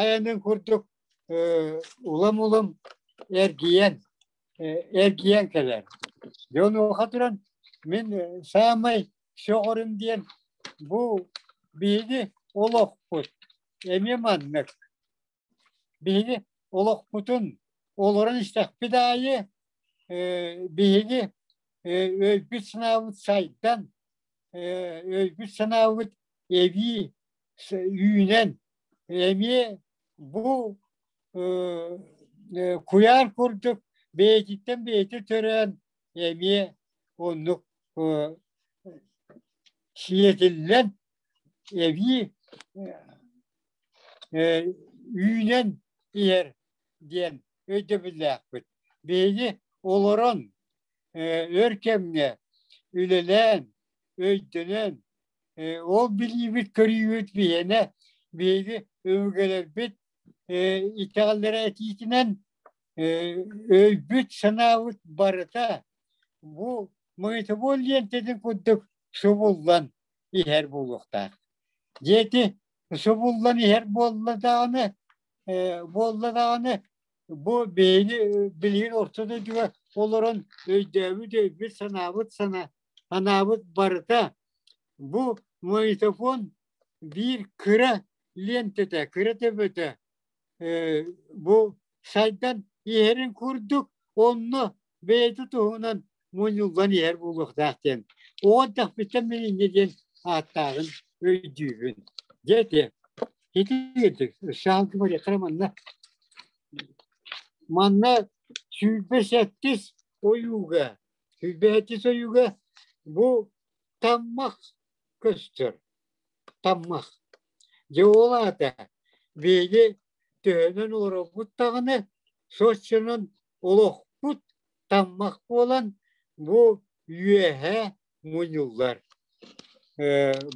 айанын курдук улам-улам эргийэн эргийэн кэлэр. Дьэ онуоха туран мин саамай сөҕөрүм диэн бу биһиги олохпут эмиэ маннык. Биһиги олохпутун олорон истэхпит аайы биһиги өйбүт-санаабыт сайдан, өйбүт-санаабыт эбии үүнэн эмиэ бу куйаар курдук бэйэтиттэн бэйэтэ төрөөн эмиэ оннук сиэтиллэн эбии үүнэн иһэр диэн өйдөбүллээхпит. Биһиги олорон өр кэмҥэ үлэлээн, өйдөнөн, ол билиибит көрүүбүт биһиэнэ биһиги өбүгэлэрбит итэҕэллэрэ этиитинэн өйбүт-санаабыт барыта бу магнитофон лиэнтэтин курдук субуллан иһэр буолуохтаах. Дьиэти субуллан иһэр буолла даҕаны буолла даҕаны бу биһиги билигин орто дойдуга олорон өйдөөбүт өйбүт санаабыт сана санаабыт барыта бу магнитофон биир кыра лиэнтэтэ кыра төбөтө бу сайдан иһэрин курдук онно бэйэтэ туһунан мунньуллан иһэр буолуохтаах диэн оҕо эрдэхпиттэн мин инньэ диэн ааттааҕын өйдүүбүн. Дьэ ити ити саалгы барыахтара манна манна 27 ойууга 27 ойууга бу таммах көстөр таммах. Дьэ ол аата биһиги төһөнөн олоробут даҕаны соччонон олохпут таммах буолан бу үөһэ мунньуллар.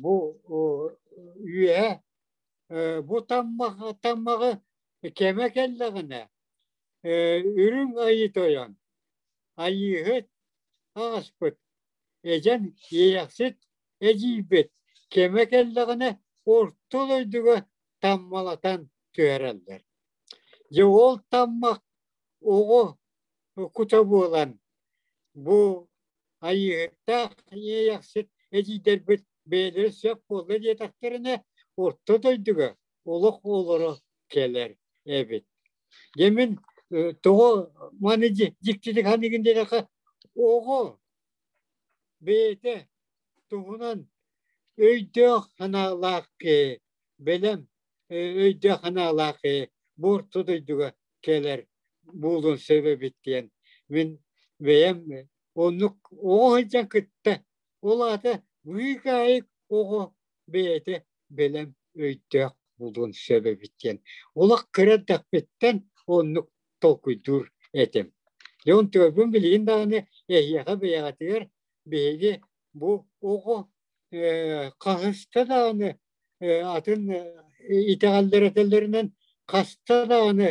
Бу үөһэ бу таммах таммаҕы кэмэ кэллэҕинэ үрүҥ айыы тойон айыыһыт аҕаспыт эдьэн иэйэхсит эдьиийбит кэмэ кэллэҕинэ орто дойдуга таммалатан түһэрэллэр. Дьэ ол таммах оҕо кута буолан бу айыыһыттаах иэйэхсит эдьиийдэрбит бэйэлэрэ сөп буолла диэтэхтэринэ орто дойдуга олох олоро кэлэр эбит. Дьэ мин тоҕо маны дьиктитик саныыгын диэтэххэ оҕо бэйэтэ туһунан өйдөөх санаалаах киһи бэлэм өйдөөх санаалаах киһи бу орто дойдуга кэлэр буолуон сөп эбит диэн мин бэйэм оннук оҕо сылдьан кытта ол аата быыкаайык оҕо бэйэтэ бэлэм өйдөөх буолуон сөп эбит диэн олох кыра эрдэхпиттэн оннук толкуйдуур этим. Дьэ онтуойбун билигин даҕаны эһиэхэ бэйэҕитигэр биһиги бу оҕо хаһыста даҕаны атын итэҕэллэр этэллэринэн хаста даҕаны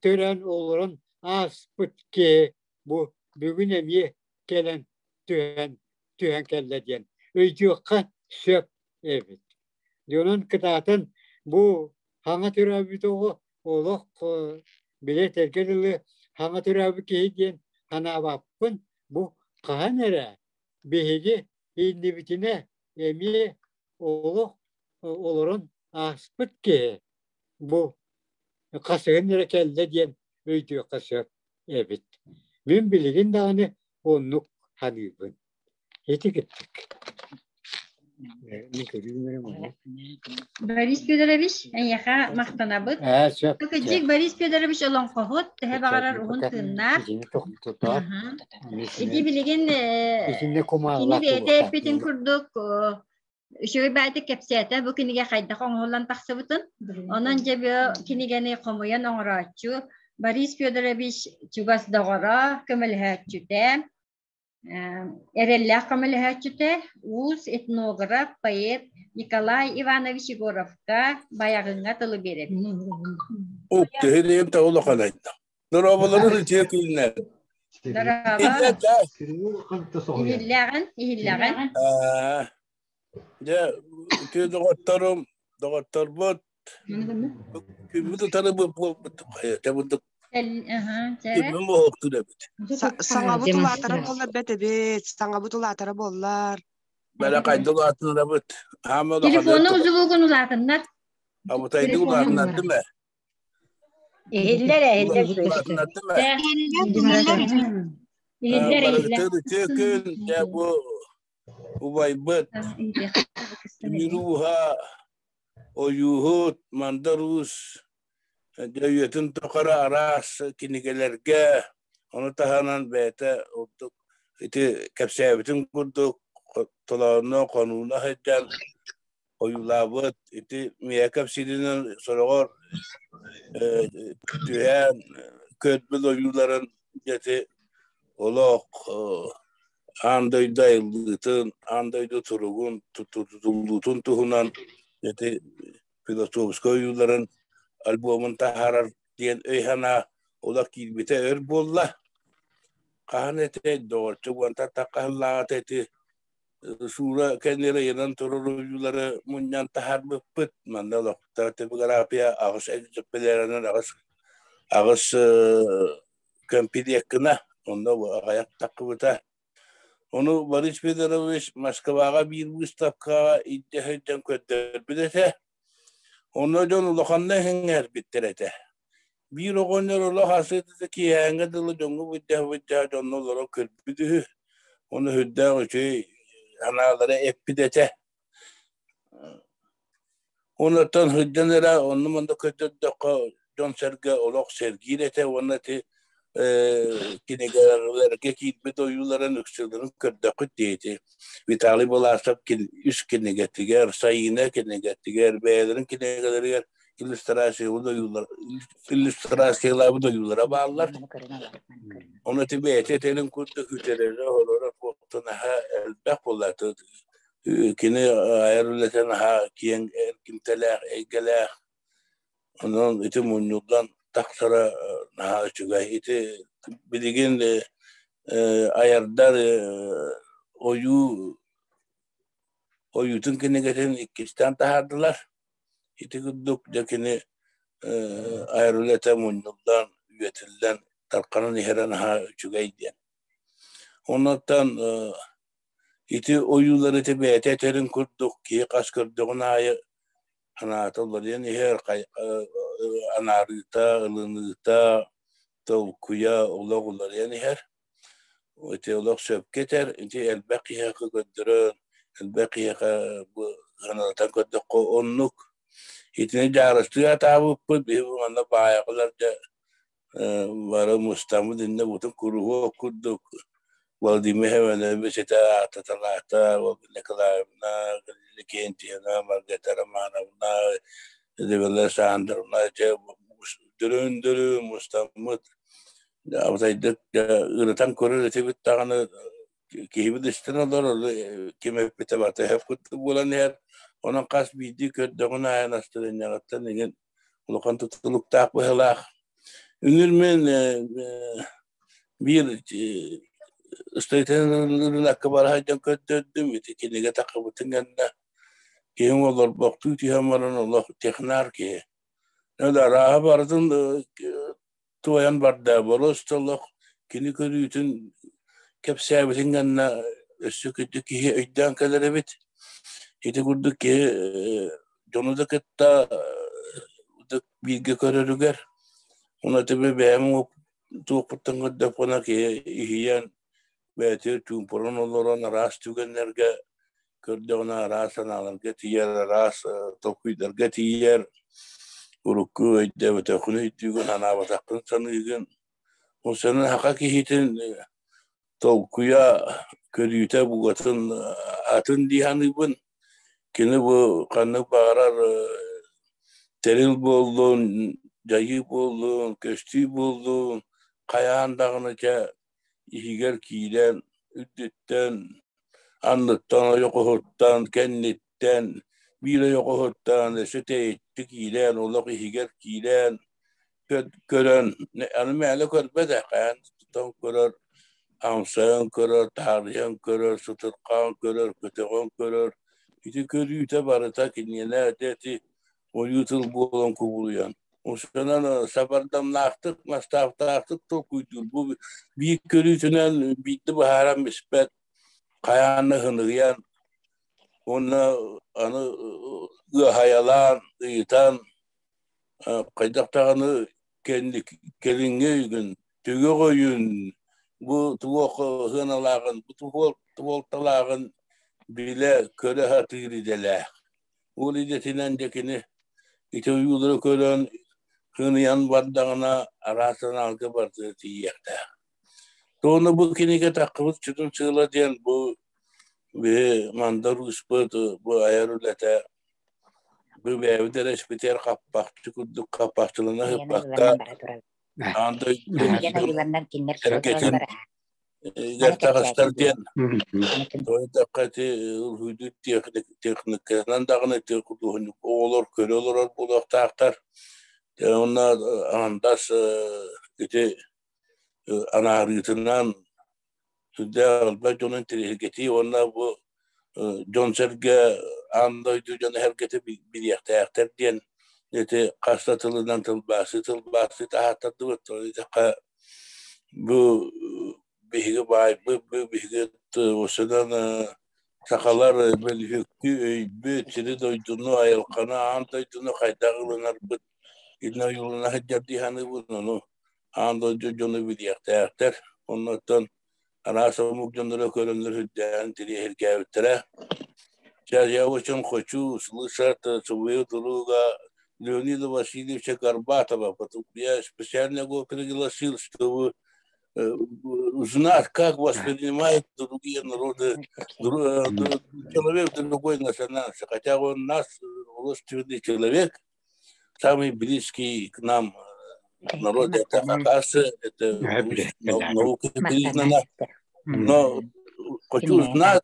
төрөөн олорон ааспыт киһи бу бүгүн эмиэ кэлэн түһэн түһэн кэллэ диэн өйдүөххэ сөп эбит. Дьонун кытаатан бу хаҥа төрөөбүт оҕо олох били этэргэ дылы хаҥа төрөөбүт киһи диэн санаабаппын. Бу хаһан эрэ биһиги иннибитинэ эмиэ олох олорон ааспыт киһи бу хасыһын эрэ кэллэ диэн өйдүөххэ сөп эбит. Мин билигин даҕаны оннук саныыбын. Ити кыттык. Борис Федорович, эйиэхэ махтанабыт. Кыдьык Борис Федорович олоҥхоһут, төһө баҕарар уһун тыыннаах. Ити билигин кини бэйэтэ эппитин курдук үчүгэй баайдык кэпсээтэ бу кинигэ хайдах оҥоһуллан тахсыбытын. Онон дьэ бу кинигэни хомуйан оҥорооччу Борис Федорович чугас доҕоро, көмөлөһөөччүтэ. Эрэллээх көмөлөһөөччүтэ уус этнограф, поэт Николай Иванович Егоровка Байаҕыҥҥа тылы биэрэбин. Ук, төһө диэн улаханайда. Дорооболорун үтүө күннэр. Дорообо. Иһиллэҕин, иһиллэҕин. Дьэ, үтүө доҕотторум, доҕотторбут, күммүт утары буолбут хайа бурдук күммүн буолуохтун эбит. Саҥабыт улаатара буоллар бэт эбит, саҥабыт улаатара буоллар. Бэрэ хайда улаатыннарабыт. Хаама Телефону звугун улаатыннар. Абытайды улаатыннардым ээ. Иһиллэр, иһиллэр. Улаатыннардым ээ. Иһиллэр, иһиллэр. Барыгытын үтүө күн, дьэ бу убайбыт Тимир ууһа, ойууһут, Мандар Уус дьэ үйэтин тухары араас кинигэлэргэ, ону таһынан бэйэтэ ордук ити кэпсээбитин курдук толооно, хонууна сылдьан ойуулаабыт ити миэхэ кэпсииринэн сороҕор түһээн көрбүт ойууларын ити олох аан дойду айыллыытын, аан дойду туругун, тутуллуутун туһунан ити философскай ойууларын альбомун таһаарар диэн өй-санаа олох киирбитэ өр буолла. Хаһан этэй, доҕорчу уонтан таххаһыллааҕыта ити Суура кэннигэр ыйанан турар ойуулары мунньан таһаарбыппыт. Манна олохтоох типография аҕыс экземплярынан аҕыс кэмпилиэк гына онно аҕыйах таххыбыта. Ону Борис Федорович Москваҕа биир выставкаҕа илдьэ сылдьан көрдөрбүт этэ. Онно дьон улаханна иһиҥҥэрбиттэр этэ. Биир оҕонньор олох асыытыта киэһээҥҥэ дылы дьоҥҥо быдьаһа-быдьаһа дьонно олоро көрбүт үһү. Ону сүрдээх үчүгэй санаалара эппит этэ. Онуттан сылдьан эрэ онно-манна көрдөрдөххө дьон-сэргэ олох сэргиир этэ уонна ити кинигэлэргэ киирбит ойууларын үксүлэрин көрдөххүт диэти. Виталий Баласов үс кинигэтигэр, Сайыына кинигэтигэр, бэйэлэрин кинигэлэригэр иллюстрациялаабыт ойуулара бааллар. Ону ити бэйэтэ этэрин курдук үтэрэрэ, олоро туохтан аһа элбэх буолла. Кини айар үлэтэ наһаа киэҥ эргимтэлээх, эйгэлээх. Онон ити мунньуллан тахсара наһаа үчүгэй. Ити билигин айардар ойуу ойуутун кинигэтин иккистээн таһаардылар. Ити курдук дьэ кини айар үлэтэ мунньуллан, үөтүллэн, тарханан иһэрэ наһаа үчүгэй диэн. Оннуттан ити ойуулары ити бэйэтэ этэрин курдук киһи хас көрдөҕүн аайы санаата уларыйан иһэр, анаарыыта, ылыныыта, толкуйа олох уларыйан иһэр. Ити олох сөпкө этэр, ити элбэх киһиэхэ көрдөрөн, элбэх киһиэхэ бу сыаналатан көрдөххө оннук. Итини дьаарыстыы атаабыппыт, биһи бу манна баайаҕалар дьэ бары мустаммыт иннэ бутун куруһуок курдук Владимир Иванович этэ аататалаата, Ольга Николаевна, Галина Кентьевна, Маргарита Романовна, Изабелла Александровна дьэ дөрүн-дөрүн мустаммыт Абытайдык ырытан көрөр этибит даҕаны киһибит истэн олорор ким эппитэ барыта өһөп курдук буолан иһэр. Онон хас биирдии көрдөҕүн аайы настырыанньаҕыттан игин улахан тутулуктаах быһыылаах. Үнүр мин биир ыстатыйаларынан бара сылдьан көрдөрдүм ити кинигэ таххыбытын кэннэ киһим олорбохтуу түһэн баран олох технар киһи. Арааһа барытын туойан барда боруоста олох кини көрүүтүн кэпсээбитин гэннэ өссө күндү киһи өйдөөн кэлэр эбит. Ити курдук киһи дьону да кытта бииргэ көрөрүгэр уонна тебе бэйэм туохпуттан көрдөхпүнэ киһи иһийэн бэйэтигэр чуумпуран олорон араас түгэннэргэ көрдөҕүнэ араас санааларга тиийэр, араас толкуйдарга тиийэр, урукку өйдөөбөтөххүн өйдүүгүн, анаабатаххын саныыгын. Ол сана саха киһитин толкуйа, көрүүтэ бугатын атын дии саныыбын. Кини бу ханнык баҕарар тэрил буоллун, дьайыы буоллун, көстүү буоллун, хайаан даҕаны дьэ иһигэр киирэн Үрдүттэн, анныттан, ойоҕоһуттан, кэнниттэн, биир ойоҕоһуттан өссө тэйиччи киирэн, олох иһигэр киирэн, көрөн, аны мээнэ көрбөт ээ, хайаан тутан көрөр, амсайан көрөр, таарыйан көрөр, сытырхаан көрөр, көтөҕөн көрөр. Ити көрүүтэ барыта киниэнэ ити ойуу тыл буолан кубулуйан. Осонон сабардамнаахтык, мастаахтаахтык толкуйдуур. Бу биир көрүүтүнэн биирдэ быһааран испэт, хайаанна ыһыныгыйан, уонна аны ыаһайалаан, ыйытан, хайдах даҕаны кэлиҥҥи өйгүн, түгэх өйүн, бу туох сыаналааҕын, бу туолталааҕын билэ, көрө сатыыр идэлээх. Ол идэтинэн дьэ кини ити ойуулары көрөн, кыныйан бардаҕына араас аналга барытыгар тиийиэхтээх. Туону бу кинигэ таххыбыт сүрүн сыала диэн бу биһи Мандар Ууспут бу айар үлэтэ бу бэйэбит эрэ испитигэр хаппахчы курдук хаппахчылана сыппакка аан дойду эргэтин таҕыстар диэн Тоойдоххо ити уруһуйдуур техниканан даҕаны ити худуоһунньук оҕолор көрө олорор буолуохтаахтар. Уонна андас ити анаарыытынан сүрдээх элбэх дьону интэриэһиргэтии уонна бу дьон-сэргэ аан дойду дьоно эһэргэтэ билиэхтээхтэр диэн ити хас да тылынан тылбаасы тылбаасы таһааттардыбыт. Бу биһиги баайбыт, бу биһиги осынан сахалар бөлүһүктүү өйбүт, сири-дойдуну, айылҕаны, аан дойдуну хайдах ылынарбыт итинэн ойуулана сылдьар дии саныыбын. Ону аан дойду дьону билиэхтээхтэр. Оннуттан араас омук дьонноро көрөннөр сүрдээҕин тириэһиргээбиттэрэ. Сейчас я очень хочу услышать своего друга Леонида Васильевича Горбатова, потому я специально его пригласил, чтобы узнать, как воспринимают другие народы, человек другой национальности. Хотя он наш родственный человек, самый близкий к нам народ, это хакасы, это наука признана. Но хочу узнать,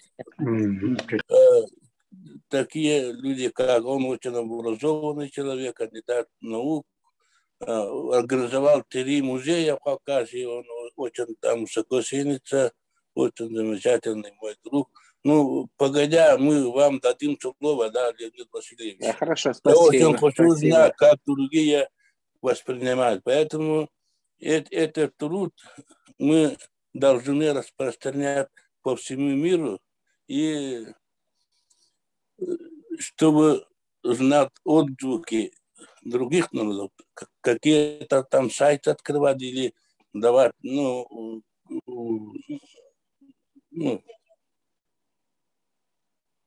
такие люди, как он, очень образованный человек, кандидат наук, организовал три музея в Кавказе, он очень там высоко ценится, очень замечательный мой друг. Ну, погодя, мы вам дадим слово, да, Леонид Васильевич. Да, хорошо, спасибо. Я очень хочу спасибо. узнать, как другие воспринимают. Поэтому этот труд мы должны распространять по всему миру, и чтобы знать отзвуки других народов, какие-то там сайты открывать или давать, ну, ну,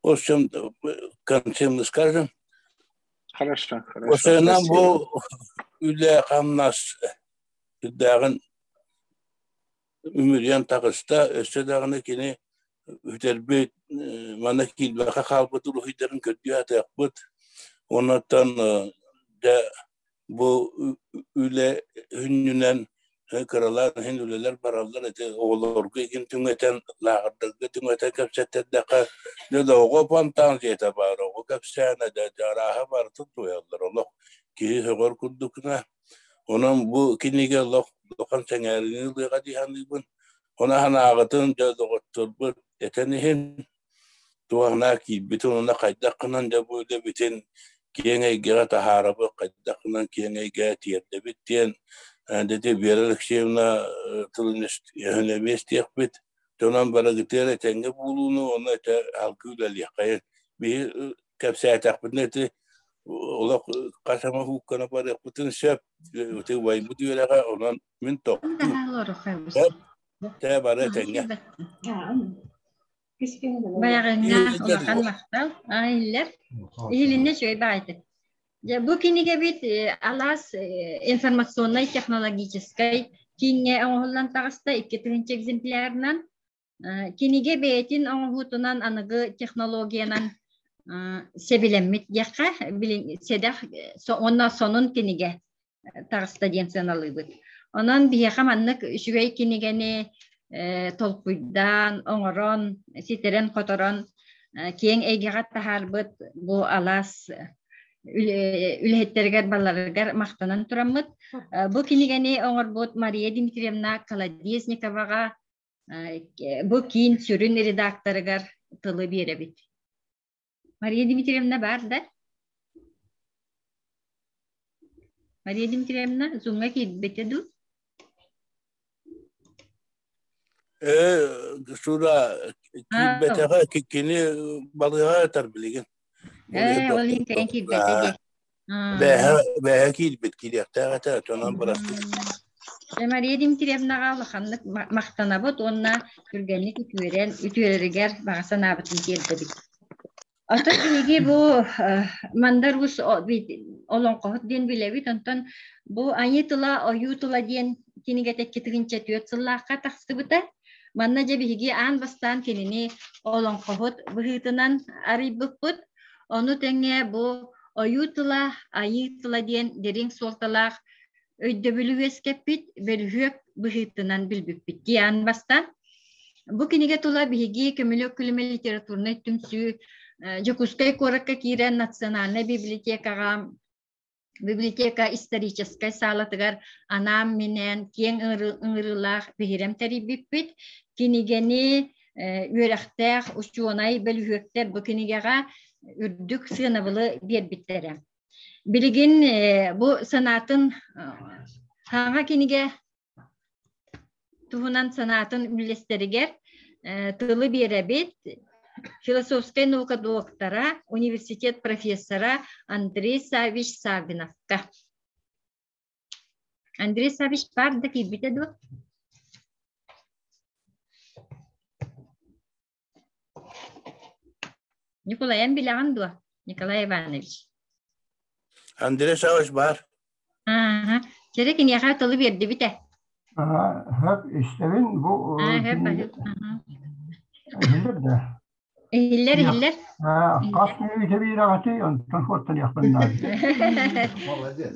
в общем, в конце мы скажем. Хорошо, хорошо. Осенан бу үлэ хамнас үрдээҕин үмүрүйэн таҕыста, өссө даҕаны кини бүтэрбит манна киирбэхэ хаалбыт уруһуйдарын көрдүү сатыахпыт. Оннуттан дьэ бу үлэ хүннүнэн кыралаан иһин үлэлэр бараллар ити оҕолорго игин түҥэтэн лааҕырдарга түҥэтэн кэпсэтэрдэххэ дьэ да оҕо фантазията баар оҕо кэпсээнэ да арааһа барытын туойаллар олох киһи сөҕөр курдукна онон бу кинигэ олох улахан сэҥээриини ылыаҕа дии саныыбын ону санааҕытын дьэ доҕотторбут этэн иһин туохнаа киирбитин уонна хайдах гынан дьэ бу үлэбитин киэҥ эйгэҕэ таһаарабыт, хайдах гынан киэҥ эйгэҕэ тиэрдэбит диэн дити Вера Алексеевна тылын өһүн эмиэ истиэхпит. Дьонон барыгытыгар этэҥҥэ буолууну уонна этэ алгыы үлэлиэххэйин. Биһи кэпсээтэхпитинэ ити олох хас эмэ хууккана барыахпытын сөп. Ити убайбыт үөрэҕэ онон мин тохтуу. Тэ бары этэҥҥэ. Байаҕыҥҥа улахан махтал. Иһиллэр. Иһилиннэ үчүгэй баҕайытык. Дьэ, бу кинигэбит алаас информационнай технологическай кииҥҥэ оҥоһуллан таҕыста 2000 экземплярынан. Кинигэ бэйэтин оҥоһуутунан аныгы технологиянан сэбилэммит диэххэ, сэдэх уонна сонун кинигэ таҕыста диэн сыаналыыбыт. Онон биһиэхэ маннык үчүгэй кинигэни толкуйдаан, оҥорон, ситэрэн-хоторон киэҥ эйгэҕэ таһаарбыт бу алаас үлэһиттэригэр баларыгар махтанан тураммыт. Бу кинигэни оҥорбут Мария Дмитриевна Колодезниковаҕа бу киин сүрүн редакторыгар тылы биэрэбит. Мария Дмитриевна баар да? Мария Дмитриевна, зумҥа киирбитэ дуу? Э, Сура киирбэтэҕэ, кини балыыһа ытар билигин. Э, ол иһин кэлэн киирбэтэ дии. Бэһэ бэһэ киирбит киириэхтээх этэ, онон бырастыы. Мария Дмитриевнаҕа улаханнык махтанабыт уонна түргэнник үтүөрэн үтүөрэригэр баҕа санаабытын тиэрдэбит. Оттон биһиги бу Мандар Уус олоҥхоһут диэн билэбит, онтон бу Айыы тыла, ойуу тыла диэн кинигэтэ 2004 сыллаахха тахсыбыта. Манна дьэ биһиги аан бастаан кинини олоҥхоһут быһыытынан арыйбыппыт. Ону тэҥэ бу ойуу тыла, айыы тыла диэн дириҥ суолталаах өйдөбүлү үөскэппит бөлүһүөк быһыытынан билбиппит дии аан бастаан. Бу кинигэ тула биһиги Көмүлүөк күлүмэ литературнай түмсүү Дьокуускай куоракка киирэн Национальнай библиотекаҕа библиотека историческай саалатыгар анаан-минээн киэҥ ыҥырыылаах биһирэм тэрийбиппит. Кинигэни үөрэхтээх учуонай бөлүһүөктэр бу кинигэҕэ үрдүк сыанабылы биэрбиттэрэ. Билигин бу санаатын саҥа кинигэ туһунан санаатын үллэстэригэр тылы биэрэбит. Философскай наука доктора, университет профессора Андрей Саввич Саввиновка. Андрей Саввич баар да киирбитэ дуо? Николай, эн билэҕин дуо? Николай Иванович. Андрей Саввич баар. Ааһа. Чэрэ киниэхэ тылы биэрдибит ээ. Хөп истэбин бу иһиллэр да. Иһиллэр, иһиллэр. Хас мүнүүтэ биэрэҕитий, онтон суоттаныахпын наада. Молодец.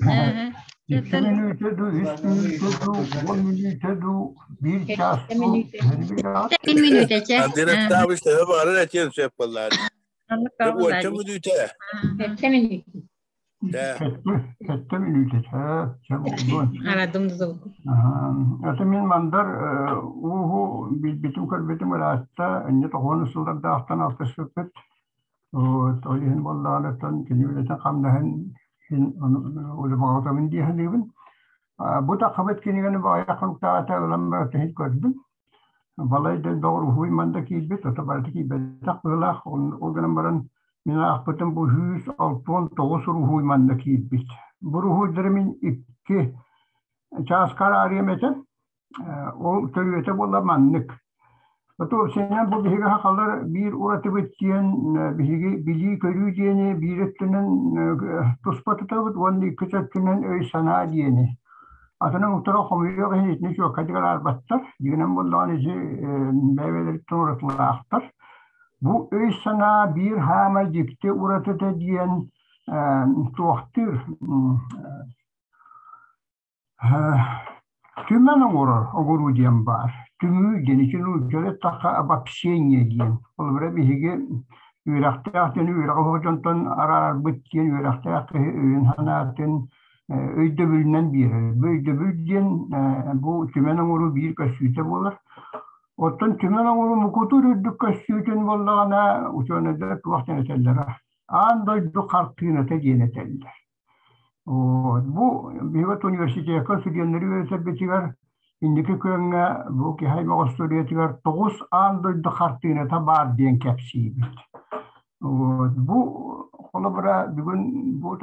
Икки мүнүүтэ дуу, үс мүнүүтэ дуу, уон мүнүүтэ дуу, биир чаас дуу, Бір мүнүүтэ чэ. Андрей Ставич төһө баҕарар этиэн сөп буоллаҕа. Уонча мүнүүтэ. Сэттэ мүнүүтэ. Сэттэ мүнүүтэ чэ буолуон. Арадым дузулку. Аты мин мандар ууһу билбитим көрбүтүм ыраатта, инньэ тоҕуон сыллардаахтан алтыспыппыт. Вот, ол иһин буоллаҕына кини үлэтин хамнаһын иһин улыбаҕатабын дии саныыбын. Бу таххыбыт кинигэни баҕайах хонуктааҕыта ылан баран иһин көрдүм. Балай да доҕор уһуй манда киирбит, ото барыта киирбэтэх быһыылаах. Ол гынан баран мин аахпытым бу 169 уруһуй манна киирбит. Бу уруһуйдары мин икки чааскар аарыам этэ. Ол төрүөтэ буолла маннык. Оту синэн бу биһиги сахалар биир уратыбыт диэн биһиги билии-көрүү диэни биир өттүнэн туспа тутабыт уонна иккис өттүнэн өй-санаа диэни. Атын омуктара хомуйуох иһин итини чуоккайдык араарбаттар. Дьиҥинэн буоллаҕына ити бэйэ-бэйэлэриттэн уратылаахтар. Бу өй-санаа биир хаамай дьикти уратыта диэн туохтуур Түмэн оҥорор оҥоруу диэн баар. Түмүү диэн ити нууччалыы эттэххэ обобщение диэн. Холобура биһиги үөрэхтээх дьону үөрэҕи оһох дьонтон араарарбыт диэн үөрэхтээх киһи өйүн-санаатын өйдөбүлүнэн биэрэр. Бу өйдөбүл диэн бу түмэн оҥоруу биир көстүүтэ буолар. Оттон түмэн оҥоруу мукутуур үрдүк көстүүтүн буоллаҕына учуонайдар туох диэн этэллэрэ? Аан дойду хартыыната диэн этэллэр. Бу биһиги университекка студеннары үөрэтэрбитигэр инники күөҥҥэ бу киһи аймах остуоруйатыгар тоҕус аан дойду хартыыната баар диэн кэпсиибит. Бу холобура бүгүн бу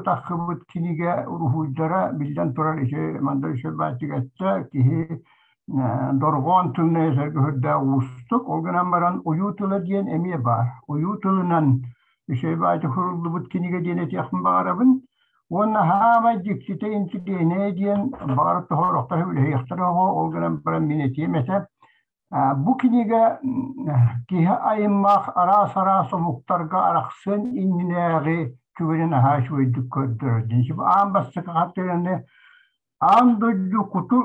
таххыбыт кинигэ уруһуйдара биллэн турар ити Мандар Үсүрбааччык эттэ киһи дорҕоон тылынан этэргэ сүрдээх уустук. Ол гынан баран ойуу тыла диэн эмиэ баар. Ойуу тылынан Үчүгэй баайдык суруллубут кинигэ диэн этиэхпин баҕарабын. Уонна хаамай дьиктитэ интеллигенция диэн баҕар тоһоорохтор үлэһиэхтэрэ оҕо, ол гынан баран мин этиэм этэ. Бу кинигэ киһи айыммах араас-араас омуктарга арахсыан иннинээҕи түгэнин аһаа үчүгэйдик көрдөрөр. Аан бастакы хартыынаны. Аан дойду куту,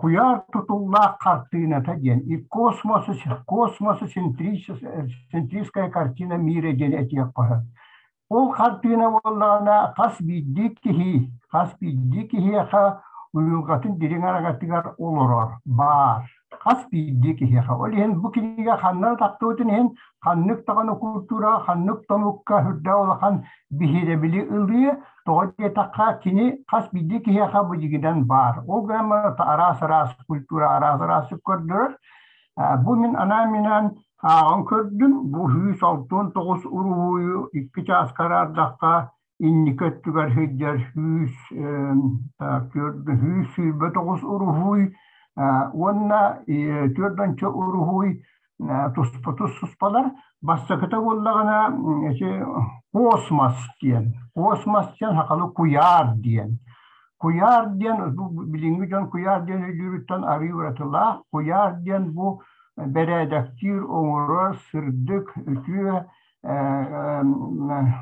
куйаар тутуллаах хартыыната диэн и космос, космосоцентрическая картина мира диэн этиэх сөп. Ол хартыына буоллаҕына хас биирдии киһи, хас биирдии киһиэхэ уйулҕатын дириҥ араҥатыгар олорор, баар. Хас биирдии киһиэхэ. Ол иһин бу кинигэ ханна да тахсыбытын иһин ханнык даҕаны культураҕа, ханнык да омукка сүрдээх улахан биһирэбили ылыа, тоҕо диэтэххэ кини хас биирдии киһиэхэ бу дьигинэн баар. Ол гынан баран араас-араас культура араас-араас көрдөрөр. Бу мин анаан-минээн ааҕан көрдүм, бу 169 уруһуйу 2 чааска араардахха инники өттүгэр сылдьар 129 уруһуй уонна 40 уруһуй туспа туспалар. Бастакыта буоллаҕына ити космос диэн. Космос диэн сахалыы куйаар диэн. Куйаар диэн бу билиҥҥи дьон куйаар диэн өйдүүрүттэн арыы уратылаах. Куйаар диэн бу бэрээдэктиир, оҥорор, сырдык, үтүө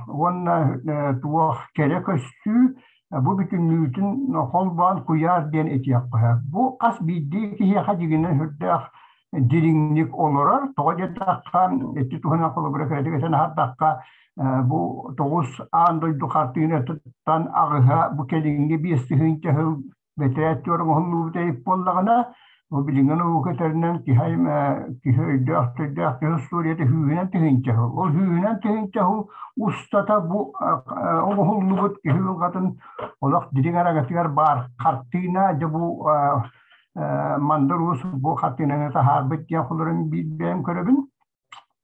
уонна туох кэрэ көстүү бу бүтүннүүтүн холбоон куйаар диэн этиэххэ сөп. Бу хас биирдии киһиэхэ дьиҥинэн сүрдээх дириҥник олорор. Тоҕо диэтэххэ, ити туһунан холобура кыратык этэн аһардахха, бу тоҕус аан дойду хартыынатыттан аҕыһа бу кэлиҥҥи 5000 сыл бэтэрээт оҥоһуллубут эбит буоллаҕына, бу билиҥҥи наука этэринэн киһи киһи өйдөөх төйдөөх киһи устуоруйата сүүһүнэн тыһыынча сыл. Ол сүүһүнэн тыһыынча сыл устата бу оҥоһуллубут киһи уйулҕатын олох дириҥ араҥатыгар баар хартыына дьэ бу Мандар Уус бу хартыынаны таһаарбыт диэн холорун биир бэйэм көрөбүн.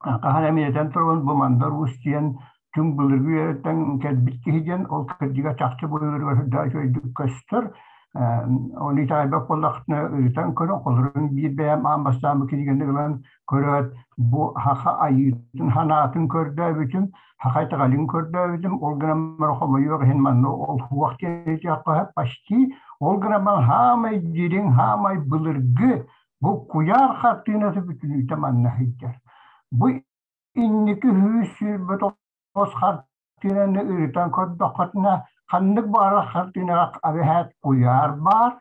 Хаһан эмиэ этэн турабын, бу Мандар Уус диэн түҥ былыргы үйэттэн кэлбит киһи диэн, ол кырдьыга чахчы былыргы сүрдээх үчүгэйдик көстөр. Оны итэҕэйбэт буоллаххытына ыытан көрүҥ, холорун биир бэйэм аан бастаан бу кинигэни ылан көрөөт, бу саха айыытын санаатын көрдөөбүтүм, саха итэҕэлин көрдөөбүтүм, ол гынан баран хомойуох иһин манна ол суох диэтэххэ почти, ол гынан баран хаамай дириҥ, хаамай былыргы бу куйаар хартыынасы бүтүнүүтэ манна сылдьар. Бу инники 129 хартыынаны ырытан көрдөххүтүнэ, ханнык баҕарар хартыынаҕа эбэһээт куйаар баар,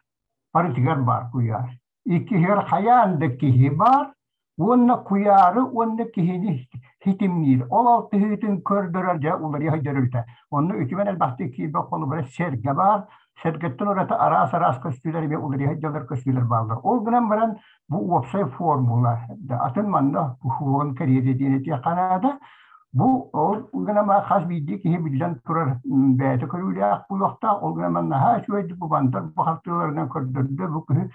барытыгар баар куйаар. Иккиһигэр хайаан да киһи баар уонна куйаары уонна киһини ситимниир. Ол алтыһыытын көрдөрөр дьэ уларыйа сылдьар эбитэ. Онно үтүмэн элбэхтик киирбэх холобура сэргэ баар. Сэргэттэн ураты араас-араас көстүүлэр эмиэ уларыйа сылдьаллар көстүүлэр бааллар. Ол гынан баран бу уопсай формула атын манна уһуоҕун кэриэтэ диэн этиэххэ наада. Бу ол гынан баран хас биирдии киһи биллэн турар бэйэтэ көрүүлээх буолуохтаах. Ол гынан баран наһаа үчүгэйдик бу бандар бу хартыыларынан көрдөрдө бу киһи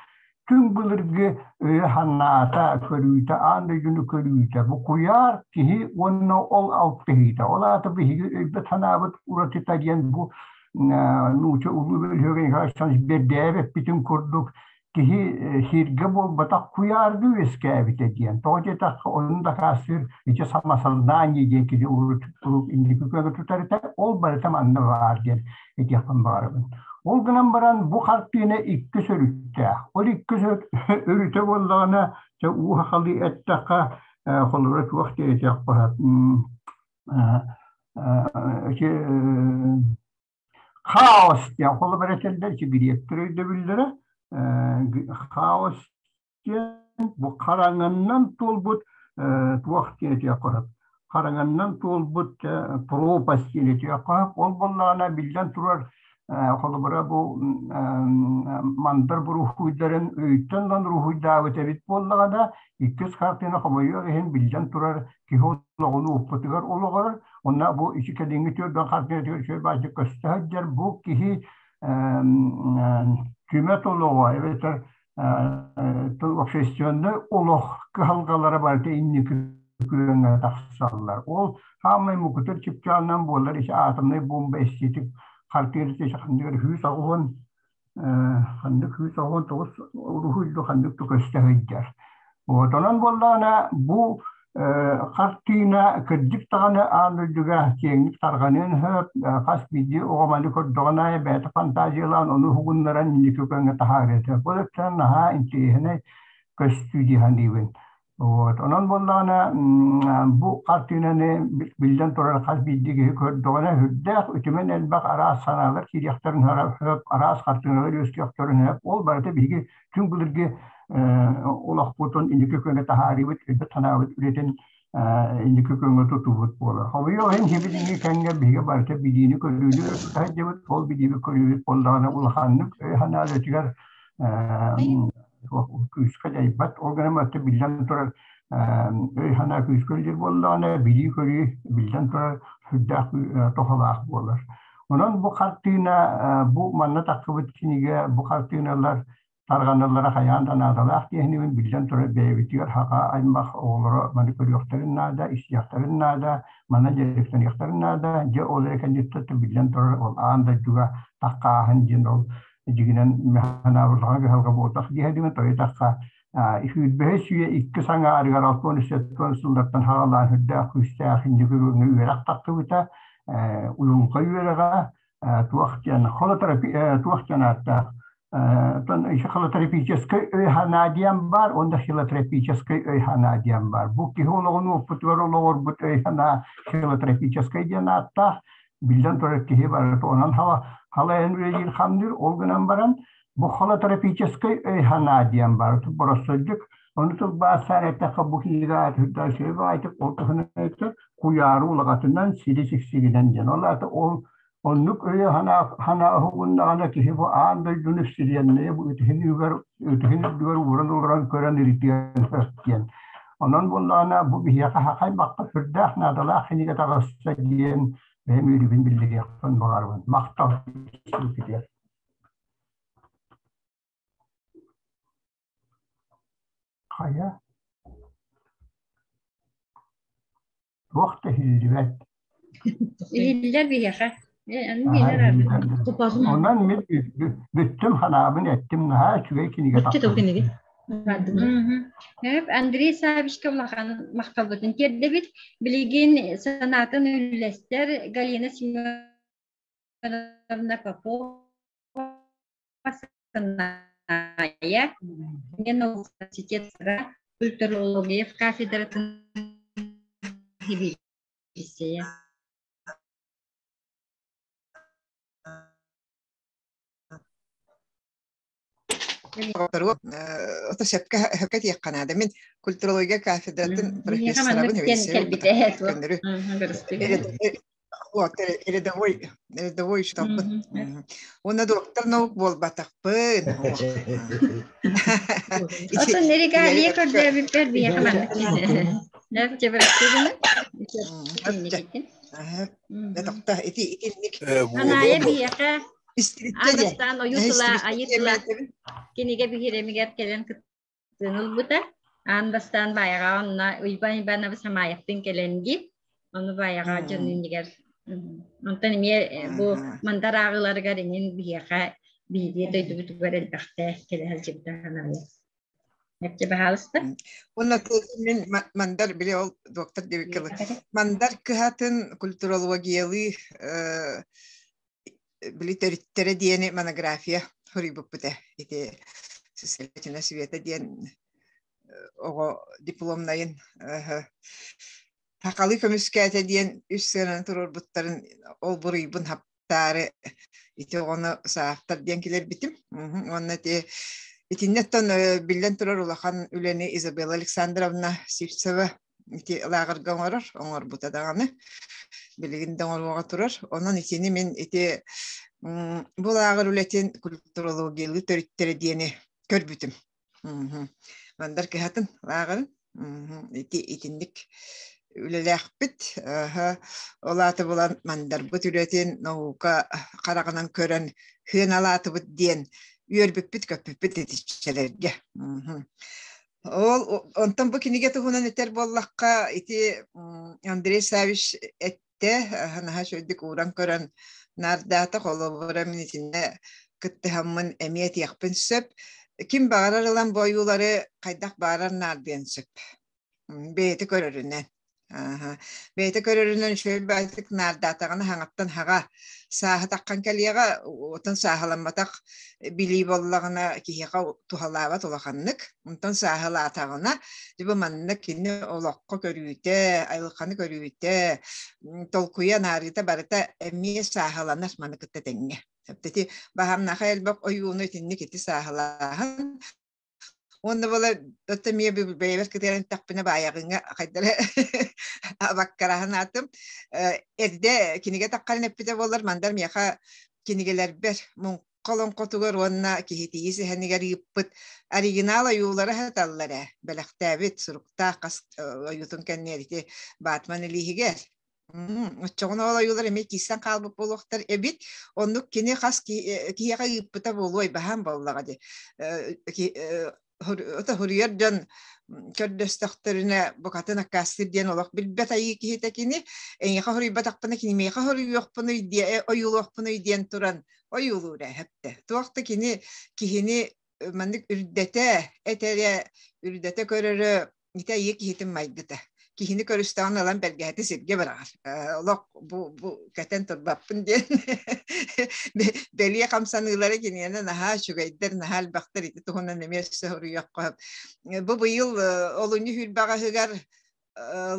түҥ былыргы өйө-санаата, көрүүтэ, аан дойдуну көрүүтэ, бу куйаар киһи уонна ол алтыһыыта. Ол аата биһиги өйбүт-санаабыт уратыта диэн бу нуучча улуу бөлүһүөгэ Николай Александрович Бердяев эппитин курдук киһи сиргэ буолбатах куйаарга үөскээбитэ диэн. Тоҕо диэтэххэ, ону дакаастыыр ити самосознание диэн киһи урут инники күөгэ тутар этэ, ол барыта манна баар диэн этиэхпин баҕарабын. Ол гынан баран бу хартыына икки өрүттээх. Ол икки өрүтэ буоллаҕына, чэ уу сахалыы эттэххэ, холобура туох диэтиэххэ хаос диэн холобура этэллэр ити гректэр өйдөбүллэрэ хаос диэн бу хараҥаннан туолбут туох диэн этиэххэ сөп хараҥаннан туолбут пропасть диэн этиэххэ сөп ол буоллаҕына биллэн турар холобура бу мандар буруһуйдарын өйтөн ылан уруһуйдаабыт эбит буоллаҕына иккис хартыына хомойуох иһин биллэн турар киһи олоҕун уоппутугар олоҕурар онно бу ити кэлиҥҥи түөрдэн хартыынатыгар үчүгэй баайдык көстө сылдьар бу киһи түмэт олоҕо эбэтэр общественнай олох кыһалҕалара барыта инники күөҥҥэ тахсаллар. Ол саамай мукутур чыпчаалынан буолар ити атомнай бомба эстиитик хартыырыта ханныгар 180 ханнык 189 уруһуйду ханнык да көстө сылдьар. Вот онон буоллаҕына бу хартыына кырдьык даҕаны аан дойдуга киэҥник тарҕаныан сөп, хас биирдии оҕо маны көрдөҕүн аайы бэйэтэ фантазиялаан ону уһугуннаран инники күөҥҥэ таһаарыа этэ. Бу өттүнэн наһаа интэриэһинэй көстүү дии саныыбын. Вот. Онон буоллаҕына бу хартыынаны биллэн турар хас биирдии киһи көрдөҕүнэ сүрдээх үтүмэн элбэх араас санаалар киириэхтэрин сөп, араас хартыыналар үөскүөхтэрин сөп. Ол барыта биһиги түҥ былыргы олохпутун инники күөҥҥэ таһаарыыбыт, өйбүт санаабыт үлэтин инники күөҥҥэ тутуубут буолар. Хомойуох иһин билиҥҥи кэмҥэ биһиги барыта билиини-көрүүнү сылдьыбыт, ол билиини-көрүүбүт буоллаҕына улаханнык өй-санаа үлэтигэр күүскэ дьайбат. Ол гынан баран биллэн турар өй-санаа күүскэ үлэлиир буоллаҕына, билии-көрүү биллэн турар сүрдээх туһалаах буолар. Онон бу хартыына, бу манна тахсыбыт кинигэ, бу хартыыналар тарҕаналлара хайаан да наадалаах диэһинибин биллэн турар бэйэбитигэр хаха аймах оҕолоро маны көрүөхтэрин наада, истиэхтэрин наада, манан дьарыктаныахтарын наада. Дьэ ол эрэ кэнниттэн биллэн турар ол аан дойдуга таххааһын диэн ол дьигинэн ханаабыллаҕа кыһалҕа буолтах диэһэдиҥэ тойутахха сүүрбэһис үйэ икки саҥаарыгар алтан үс сыллартан хаалаан үрдээх күүстээх инники үөрэх тахсыбыта уйулҕа үөрэҕэ туох диэн туох диэн ааттаах холотропическай өй-санаа диэн баар уонна хилотропическай өй-санаа диэн баар. Бу киһи олоҕун уоппутугар олоҕурбут өй-санаа хилотропическай диэн ааттаах. Биллэн турар киһи барыта онон халайан үлэлиир хамныыр. Ол гынан баран бу холотропическай өй-санаа диэн баар. Боростуойдук ону тылбаастаан эттэххэ бу киһигэ аатырдар үчүгэй баҕайытык ол туһунан этэр куйаары улаҕатынан сири сиксигинэн диэн. Ол аата ол Оннук өйө санаа уһугуннаҕына киһи бу аан дойдуну вселенная бу ытыһын үгэр ытыһын үрдүгэр ууран олорон көрөн ырытыан сөп диэн. Онон буоллаҕына бу биһиэхэ хахайбакка сүрдээх наадалаах кинигэ таҕыста диэн бэйэм үөрүүбүн биллэриэхпин баҕарабын. Махтал истибиккитигэр. Хайа? Туох да иһиллибэт. Иһиллэр биһиэхэ. Онон мин бүттүм ханаабын эттим наһаа үчүгэй кинигэ тахсыбыт. Андрей Савичка улахан махталбытын тиэрдэбит. Билигин санаатын үллэстэр Галина Семеновна Попова Саная университетка культурология кафедратын сэбиэдиссэйэ. Ото сөпкө сөпкө тиэххэ наада. Мин культурология кафедратын профессорабын көннөрү. Вот, рядовой, рядовой штабпын. Уонна доктор наук буолбатахпын. Отон регалия көрдөөбүппэр биһиэхэ маннык. Тохто, ити итинник. Анаайа биһиэхэ аан ойуу тыла, айыы тыла кинигэ биһирэмигэр кэлэн кыттыыны ылбыта. Аан бастаан Баайаҕа онно Уйбаан Иванович Самаевтыын кэлэн дии. Ону Баайаҕа дьон иннигэр онтон эмиэ бу мандар ааҕыыларыгар инин биһиэхэ биһиги дойдубутугар элбэхтэ кэлэ сылдьыбыта санаайа. Эпче баһаалыста. Уонна мин Мандар били ол доктор диэбиккэ Мандар кыһатын культурологиялыы били төрүттэрэ диэни монография суруйбуппут ээ ити Светина Света диэн оҕо дипломнайын сахалыы көмүскээтэ диэн үс сыананы туруорбуттарын ол буруйбун хаптаары ити оҕону саахтар диэн килэрбитим уонна ити итиннэттэн биллэн турар улахан үлэни Изабелла Александровна Сивцева ити лааҕырга оҥорор, оҥорбута даҕаны. Билигин да оҥоруоҕа турар. Онон итини мин ити бу лааҕыр үлэтин культурологиялыы төрүттэрэ диэни көрбүтүм. Мандар кыһатын лааҕырын ити итинник үлэлээхпит. Ол ааты булан мандарбыт үлэтин наука хараҕынан көрөн сыаналаатыбыт диэн үөрбүппүт-көппүппүт итиччэлэргэ. Ол онтон бу кинигэ туһунан этэр буоллахха, ити Андрей Савич эттэ, наһаа үчүгэйдик ууран көрөн наардаата, холобура мин итиннэ кыттыһаммын эмиэ этиэхпин сөп. Ким баҕарар ылан бу ойуулары хайдах баҕарар наардыан сөп. Бэйэтэ көрөрүнэн. Бэйэтэ көрөрүнэн үчүгэй баайтык наардаатаҕына хаҥаттан хаҕа сааһа таххан кэлиэҕэ, отон сааһыламматах билии буоллаҕына киһиэхэ туһалаабат улаханнык. Онтон сааһылаатаҕына, дьэ бу манна кини олоххо көрүүтэ, айылҕаны көрүүтэ, толкуйа, анаарыыта барыта эмиэ сааһыланар маны кытта тэҥҥэ. Ити баһаамнаха элбэх ойууну итинник ити сааһылааһын Уонна буола оттон эмиэ бэйэбэр кытыаран эттэхпинэ баайаҕыҥҥа хайдара абаккараһан аатым. Эрдэ кинигэ таххарын эппитэ буоллар, мандар миэхэ кинигэлэрбэр муҥха олоҥхотугар уонна киһитийии сэһэнигэр ыыппыт оригинал ойуулара сыталлар ээ. Бэлэхтээбит суруктаах хас ойуутун кэннигэр ити Батман илииһигэр. Оччоҕуна ол ойуулар эмиэ киирсэн хаалбыт буолуохтар эбит. Оннук кини хас киһиэхэ ыыппыта буолуой, баһаам буоллаҕа дии. Ото суруйар дьон көрдөстөхтөрүнэ букатын аккаастыыр диэн олох билбэт айыы киһитэ кини. Эйиэхэ суруйбатахпына кинимиэхэ суруйуохпунуй диэ ойуулуохпунуй диэн туран ойуулуур ээ сөптө. Туох да кини киһини маннык үрдэтэ этэрэ, үрдэтэ көрөрө ити айыы киһитин майгыта. Киһини көрүстэҕин ылан бэргэһэтэ сиргэ быраҕар. Олох бу кэтэн турбаппын диэн бэлиэ хамсаныылара киниэнэ наһаа үчүгэйдэр, наһаа элбэхтэр ити туһунан эмиэ өссө суруйуохха. Бу быйыл олунньу сүүрбэҕэһигэр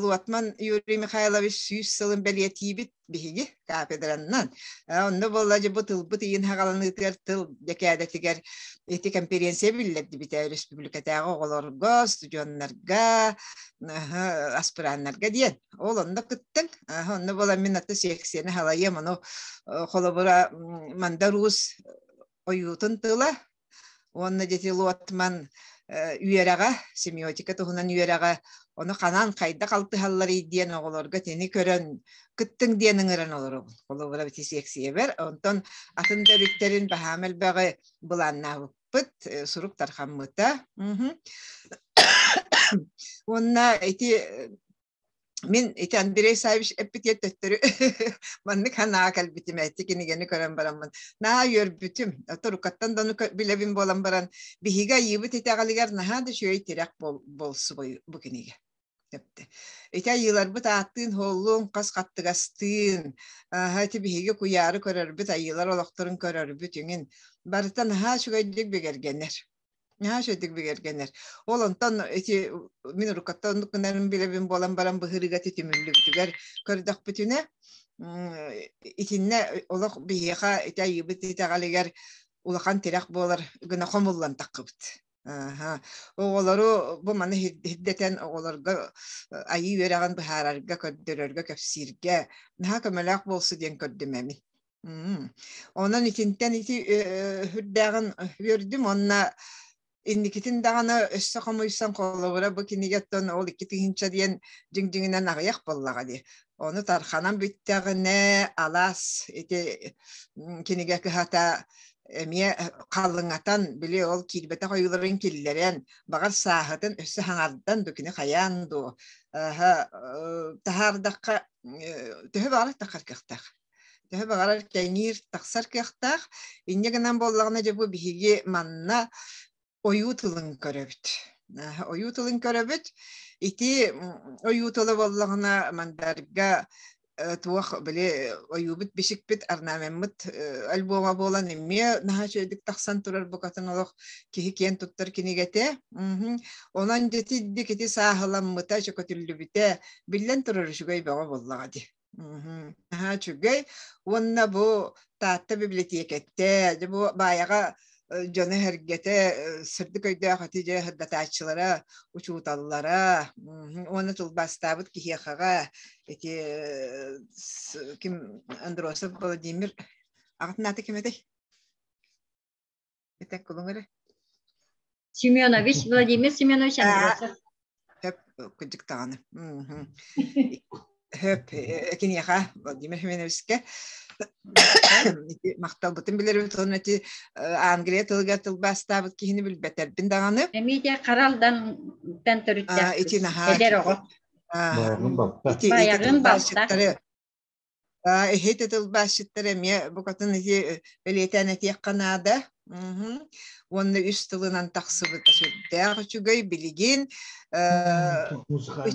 Лотман Юрий Михайлович 100 сылын бэлиэтиибит биһиги кафедраннан. Онно буолла дьэ бу тылбыт ыйын хаҕаланыытыгар тыл дэкээдэтигэр ити конференция биллэрдибитэ республикатааҕы оҕолорго, студеннарга, аспираннарга диэн. Ол онно кыттыҥ. Онно буолан мин аты секцияны халайыам, ону холобура Мандар Уус ойуутун тыла Уонна дети Лотман үөрэҕэ, семиотика туһунан үөрэҕэ, ону ханан хайдах алтыһалларый диэн оҕолорго итини көрөн кыттыҥ диэн ыҥыран олоробун. Холобура ити сиэксийэбэр. Онтон атын да өрүттэрин баһаам элбэҕи былааннаабыппыт, сурук тархаммыта. Уонна ити Мин ити Андрей Савич эппитигэр төттөрү маннык санаа кэлбитим ити кинигэни көрөн бараммын наһаа үөрбүтүм. Турукаттан да ону билэбин буолан баран биһиги айыыбыт итэҕэлигэр наһаа да үчүгэй тирэх буолсу бу кинигэ. Тэптэ. Ити айыыларбыт ааттыын һуоллуун хас хаттыгастыын ити биһиги куйаары көрөрбүт айыылар олохторун көрөрбүт үҥүн барыта наһаа үчүгэйдик бигэргэнэр. Наһаа үчүгэйдик бигэргэнэр. Ол онтон ити мин уруккаттан оннук гынарын билэбин буолан баран быһыырыга ити түмүллүбүтүгэр көрдөхпүтүнэ итиннэ олох биһиэхэ ити айыыбыт итэҕэлигэр улахан тирэх буолар гына хомуллан таххыбыт. Аха. Оҕолору бу маны ирдэтэн оҕолорго айыы үөрэҕин быһаарарга, көрдөрөргө, кэпсииргэ наһаа көмөлөөх буолсу диэн көрдүм эмин. Онон итинтэн ити үрдээҕин үөрдүм уонна инникитин даҕаны өссө хомуйсан холобура бу кинигэттэн ол 2000 диэн дьиҥ-дьиҥинэн аҕыйах буоллаҕа дии. Ону тарханан бүттэҕинэ алаас ити кинигэ кыһата эмиэ халыҥатан били ол киирбэтэх ойууларын киллэрэн баҕар сааһытын өссө хаҥардан ду кини хайаан дуо таһаардахха төһө баҕарар тахар кыахтаах. Төһө баҕарар кэҥиир, тахсар кыахтаах. Инньэ гынан буоллаҕына дьэ бу биһиги манна ойуу тылын көрөбүт. Ойуу тылын көрөбүт. Ити ойуу тыла буоллаҕына мандарга туох били ойуубут бишикпит орнамеммыт альбома буолан эмиэ наһаа үчүгэйдик тахсан турар букатын олох киһи киэн туттар кинигэтэ. Онон дьэтиддик ити сааһыламмыта, чөкөтүллүбүтэ биллэн турар үчүгэй бөҕө буоллаҕа дии. Наһаа үчүгэй. Уонна бу Таатта бибилэтиэкэттэ, дьэ бу Баайаҕа дьоно-сэргэтэ сырдык өйдөөх ити дьэ сырдатааччылара, учууталлара уонна тылбаастаабыт киһиэхэҕэ ити ким Андросов Владимир аҕатын аата ким этэй? Этэ кулуҥ эрэ. Семенович, Владимир Семенович Андросов. Хөп, кырдьык даҕаны. Хөп, киниэхэ Владимир Семеновичка махталбытын билэрбит уонна ити Англия тылыгар тылбаастаабыт киһини билбэтэрбин даҕаны. Эмиэ Харалдан төрүттээх ити наһаа эдэр оҕо. Ити Баягын балта. Эһи тылбаасчыттар эмиэ букатын ити бэлиэтээн этиэххэ наада. Уонна үс тылынан тахсыбыта сүрдээх үчүгэй. Билигин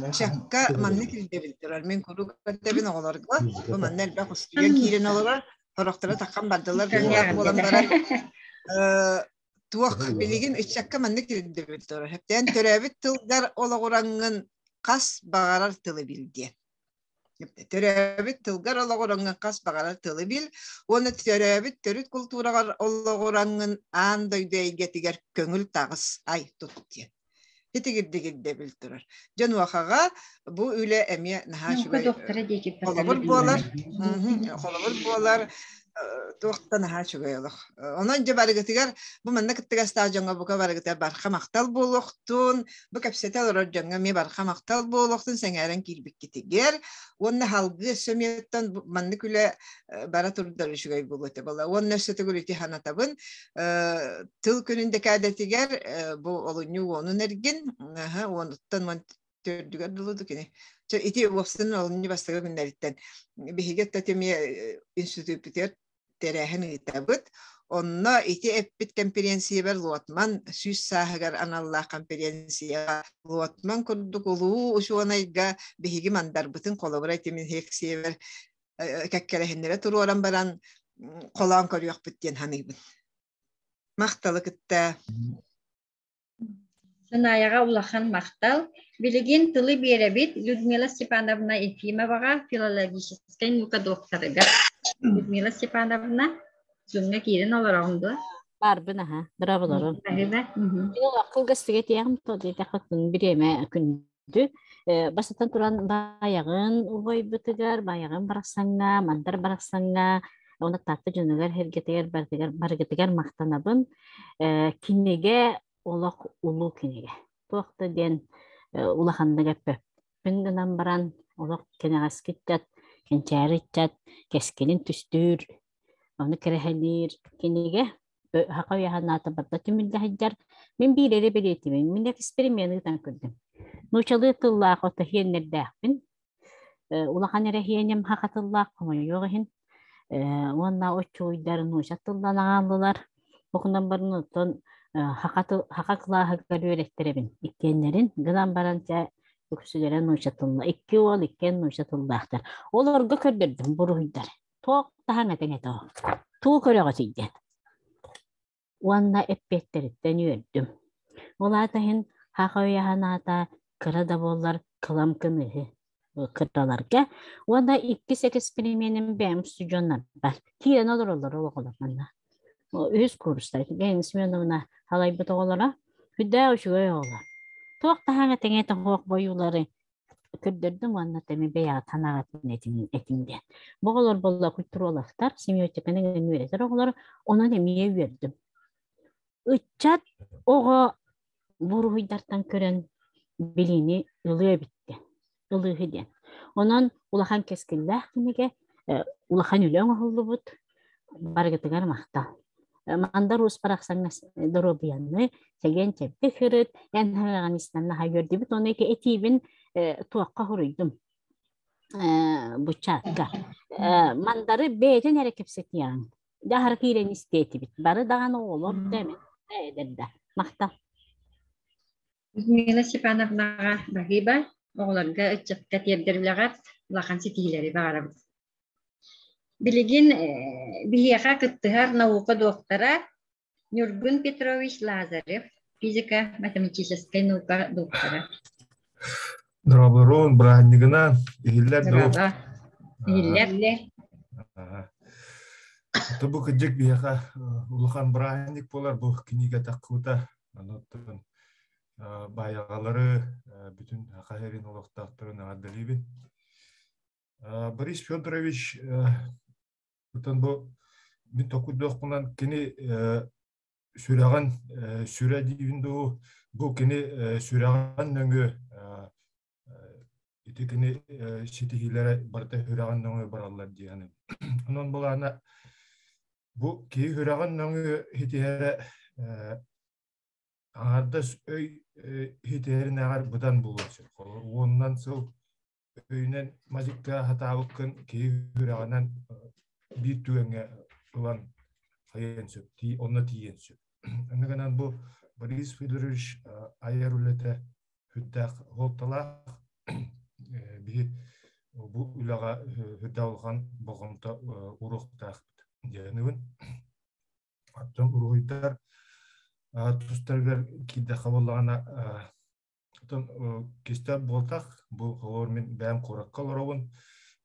ыччакка маннык ирдэбил турар. Мин куруук этэбин оҕолорго, бу манна элбэх устудьуон киирэн олорор, сорохторо таххан бардылар буолан баран туох билигин ыччакка маннык ирдэбил турар. Хэптээн төрөөбүт тылгар олоҕураҥҥын хас баҕарар тылы бил диэн. Төрөөбүт тылгар олоҕураҥҥын хас баҕарар тылы бил уонна төрөөбүт төрүт култуураҕар олоҕураҥҥын аан дойду эйгэтигэр көҥүл таҕыс ай тут диэн. Итигирдик ирдэбил турар. Дьонуохаҕа бу үлэ эмиэ наһаа үчүгэй холобур буолар. Холобур буолар туох да наһаа үчүгэй олох. Онон дьэ барыгытыгар бу манна кыттыгастаах дьоҥҥо бука барыгытыгар барха махтал буолуохтун, бу кэпсэтэ олорор дьоҥҥо эмиэ барха махтал буолуохтун сэҥээрэн киирбиккитигэр уонна салгыы өссө эмиэттэн маннык үлэ бара турдар үчүгэй буолуо этэ буолла. Уонна өссө төгүл ити санатабын тыл күнүн дэкээдэтигэр бу олунньу уонун эргин уонуттан төрдүгэр дылы кини. Ити уопсайынан олунньу бастакы күннэриттэн биһиги эмиэ институппутугар тэрээһин ыытабыт. Онно ити эппит кэмпириэнсийэбэр Лотман 100 сааһыгар аналлаах конференцияҕа Лотман курдук улуу учуонайга биһиги мандарбытын холобура ити мин лекциябэр кэккэлэһиннэрэ туруоран баран холоон көрүөхпүт диэн саныыбын. Махталы кытта. Санаайаҕа улахан махтал. Билигин тылы биэрэбит Людмила Степановна Ефимоваҕа, филологическай наука докторыгар. Людмила Степановна, Zoom-ҥа киирэн олороҕун дуо? Барбын аха, браво Кылгас тиэҕим то диэтэххин бириэмэ күндү. Бастатан туран баайаҕын убайбытыгар, баайаҕын барахсаҥҥа, мандар барахсаҥҥа, уонна Таатта дьонугар, сэргэтигэр барытыгар барыгытыгар махтанабын. Кинигэ олох улуу кинигэ. Туох да диэн улаханнык эппэппин гынан баран, олох кэнэҕэски ыччат, кэнчээри ыччат кэскилин түстүүр, ону кэрэһэлиир кинигэ. Саха уйаһанаата барда түмүллэ сылдьар. Мин биир эрэ бэлиэтиибин. Мин эксперимент ыытан көрдүм. Нуучалыы тыллаах ото иһиэннэрдээхпин. Улахан эрэ иһиэним саха тыллаах хомойуох иһин. Уонна оччугуйдар нууча тыллан аҕааллылар. Окунан баран оттон саха тыл саха кылааһыгар үөрэттэрэбин. Иккиэннэрин гынан баран чэ үксүлэрэ нууча тылла. Икки уол иккиэн нууча тыллаахтар. Олорго көрдөрдүм буруһуйдар. Туох таһаҥ этиҥ этэ ол? Тугу көрөҕүтүй диэн. Уонна эппиэттэриттэн үөрдүм. Ол аата иһин саха өйө-санаата кыра да буоллар кылам кыныһы кыраларга уонна иккис эксперименим бэйэм устудьуоннарбар киирэн олороллор оҕолор манна. Үһүс курстар Галина Семеновна халайбыт оҕолоро сүрдээх үчүгэй оҕолор. Туох таһаҥ этиҥ этэ суох бойуулары көрдөрдүм уонна тэми бэйэҕит санааҕытын этиҥ диэн. Бу оҕолор буолла культурологтар, семиотиканы үөрэтэр оҕолор, онон эмиэ үөрдүм. Ыччат оҕо буруһуйдартан көрөн билиини ылыа эбиттэ, ылыыһы диэн. Онон улахан кэскиллээх кинигэ, улахан үлэ оҥоһуллубут, барыгытыгар махтал. Мандар Уус барахсаҥҥа доруобуйаны, чэгиэн-чэбдик сырыт, эн хараҕын истэн наһаа үөрдүбүт. Ону ити этиибин туохха хоруйдум буччаакка. Мандары бэйэтин эрэ кэпсэтиэҕиҥ. Дьаһара киирэн истиэтибит. Бары даҕаны оҕолор да эмин да эдэр да. Махтал. Людмила Степановнаҕа баһыыба, оҕолорго ыччакка тиэрдэр үлэҕэр улахан ситиһиилэри баҕарабыт. Билигин биһиэхэ кыттыһар наука доктора Ньургун Петрович Лазарев, физико-математическай наука доктора. Дорооборун, бырааһынньыгынан иһиллэр дуу? Иһиллэр. Бу кырдьык биһиэхэ улахан бырааһынньык буолар бу кинигэ таххыбыта. Онон баайаҕалары бүтүн Саха сирин олохтоохторун эҕэрдэлиибин. Борис Федорович оттон бу мин толкуйдуохпунан кини сүрэҕин сүрэ диибин дуу бу кини сүрэҕин нөҥүө ити кини ситиһиилэрэ барыта сүрэҕин нөҥүө бараллар дии саныыбын. Онон былаана бу киһи сүрэҕин нөҥүө ситиһэрэ аҥардас өй ситиһэринээҕэр быдан буолуон сөп. Уонунан сыл өйүнэн мазикка хатаабыккын киһи үрэҕинэн биир түгэҥҥэ ылан хайыан сөп, онно тиийиэн сөп. Аны бу Борис Федорович айар үлэтэ үрдээх суолталаах биһи бу үлэҕэ үрдээх улахан болҕомто ууруохтаахпыт диэнибин. Оттон уруһуйдар тустарыгар киирдэххэ буоллаҕына Оттон кистэл буолтах, бу холобур мин бэйэм куоракка олоробун,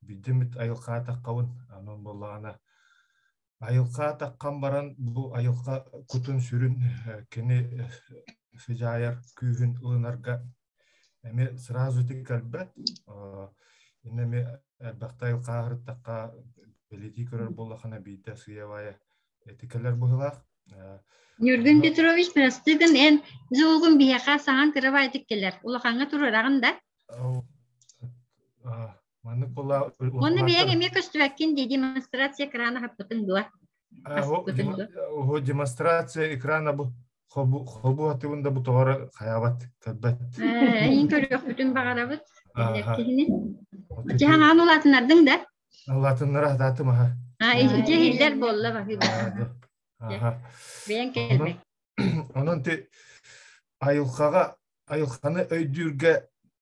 биирдэ эмит айылҕа атаххабын, онон буоллаҕына айылҕа атаххан баран бу айылҕа кутун-сүрүн кини сыдьаайар күүһүн ылынарга эмиэ сразу ити кэлбэт. Иннэ эмиэ элбэхтэ айылҕа аһарыттахха бэлиэтии көрөр буоллахына биирдэ сыыйа-баайа ити кэлэр быһыылаах. Ньургун Петрович, простыгын эн звугун биһиэхэ саҥан кырабайдык кэлэр. Улахаҥҥа туруораҕын да? Маннык була Уонна бэйэҥ эмиэ көстүбэккин дии демонстрация экрана хаппытын дуо? О демонстрация экрана бу хобу атыбын да бу тоҕоро хайабат кэлбэт. Эйин көрүөхпүтүн баҕарабыт. Киһини. Дьаһаҥаан улаатыннардыҥ да? Улаатыннара хатаатым аха. Дьэ иһиллэр буолла баһыыба. Бэйэҥ кэлбэт. Онон ти айылҕаҕа айылҕаны өйдүүргэ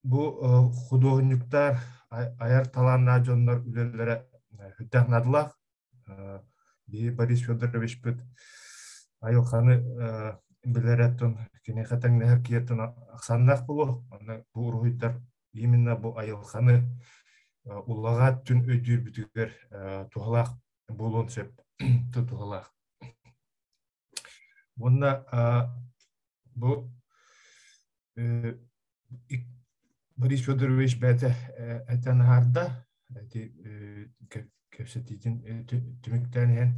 бу худуоһунньуктар айар талааннаах дьоннор үлэлэрэ сүрдээх наадалаах. Биһи Борис Федоровичпыт айылҕаны билэреттон киниэхэ тэҥнэһэр киһиэттэн ахсааннаах буолуо. Онно бу уруһуйдар именно бу айылҕаны улаҕа түн өйдүүрбүтүгэр туһалаах буолуон сөп туһалаах. Уонна бу Борис Федорович бэйэтэ этэн аһарда, ити кэпсэтиитин түмүктээн иһэн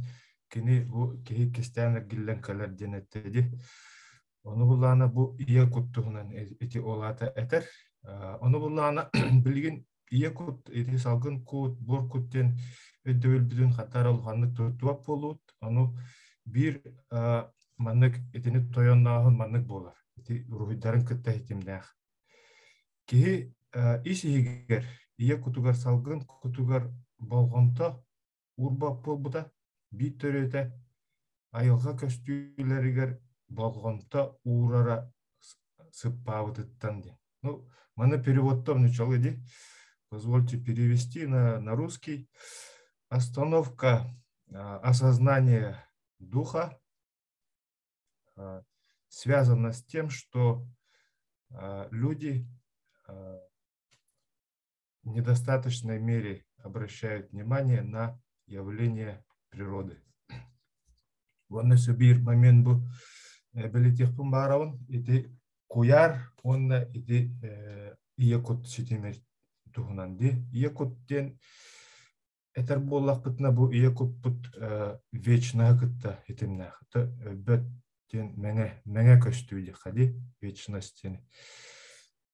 кини бу киһи кистээн эргиллэн кэлэр диэн эттэ дии. Ону буллаана бу ийэ кут туһунан ити ол аата этэр. Ону буллаана билигин ийэ кут, ити салгын кут, буор кут диэн өйдөбүлбүтүн хатар улаханнык туттубат буолуут. Ону биир маннык итини тойоннооһун маннык буолар. Ити уруһуйдарын кытта ситимнээх. Киһи ис иһигэр, ийэ кутугар, салгын кутугар болҕомто уурбат буолбута биир төрүөтэ айылҕа көстүүлэригэр болҕомто уурара сыппаабытыттан диэн. Ну, маны переводтом начало иди. Позвольте перевести на русский. Остановка осознания духа связана с тем, что люди в недостаточной мере обращают внимание на явления природы. Уонна биир момент бу бэлиэтиэхпин баарабын ити куйаар уонна ити ийэ кут ситимир туһунан дии. Ийэ кут диэн этэр буоллахпытына бу ийэ куппут вечноһы кытта ситимнээх. Өлбөт диэн мэҥэ, мэҥэ көстүү диэххэ дии, вечность диэни.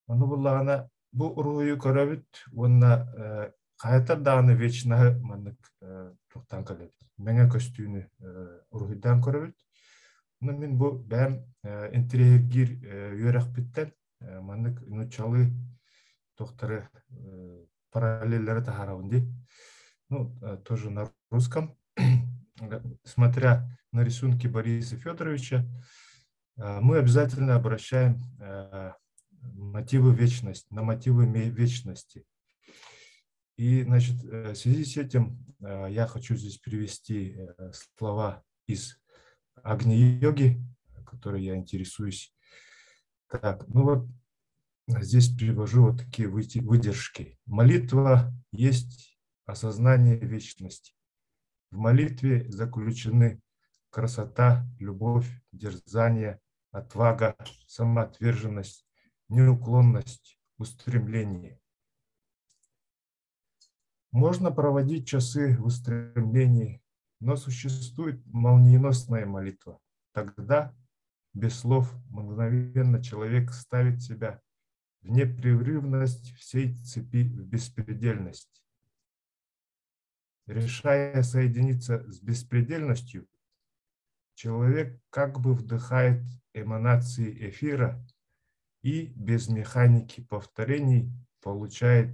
Ону буллаҕына бу уруһуйу көрөбүт уонна хайатар даҕаны вечноһы маннык туохтаан кэлэбит. Мэҥэ көстүүнү уруһуйдаан көрөбүт. Ону мин бу бэйэм интэриэһиргиир үөрэхпиттэн маннык нууччалыы туохтары параллельлары таһаарабын дии. Ну, тоже на русском. Смотря на рисунки Бориса Федоровича, мы обязательно обращаем мотивы вечности, на мотивы вечности. И, значит, в связи с этим я хочу здесь привести слова из Агни-йоги, которой я интересуюсь. Так, ну вот здесь привожу вот такие выдержки. Молитва есть осознание вечности. В молитве заключены красота, любовь, дерзание, отвага, самоотверженность, неуклонность, устремление. Можно проводить часы в устремлении, но существует молниеносная молитва. Тогда, без слов, мгновенно человек ставит себя в непрерывность всей цепи в беспредельность. Решая соединиться с беспредельностью, человек как бы вдыхает эманации эфира и без механики повторений получает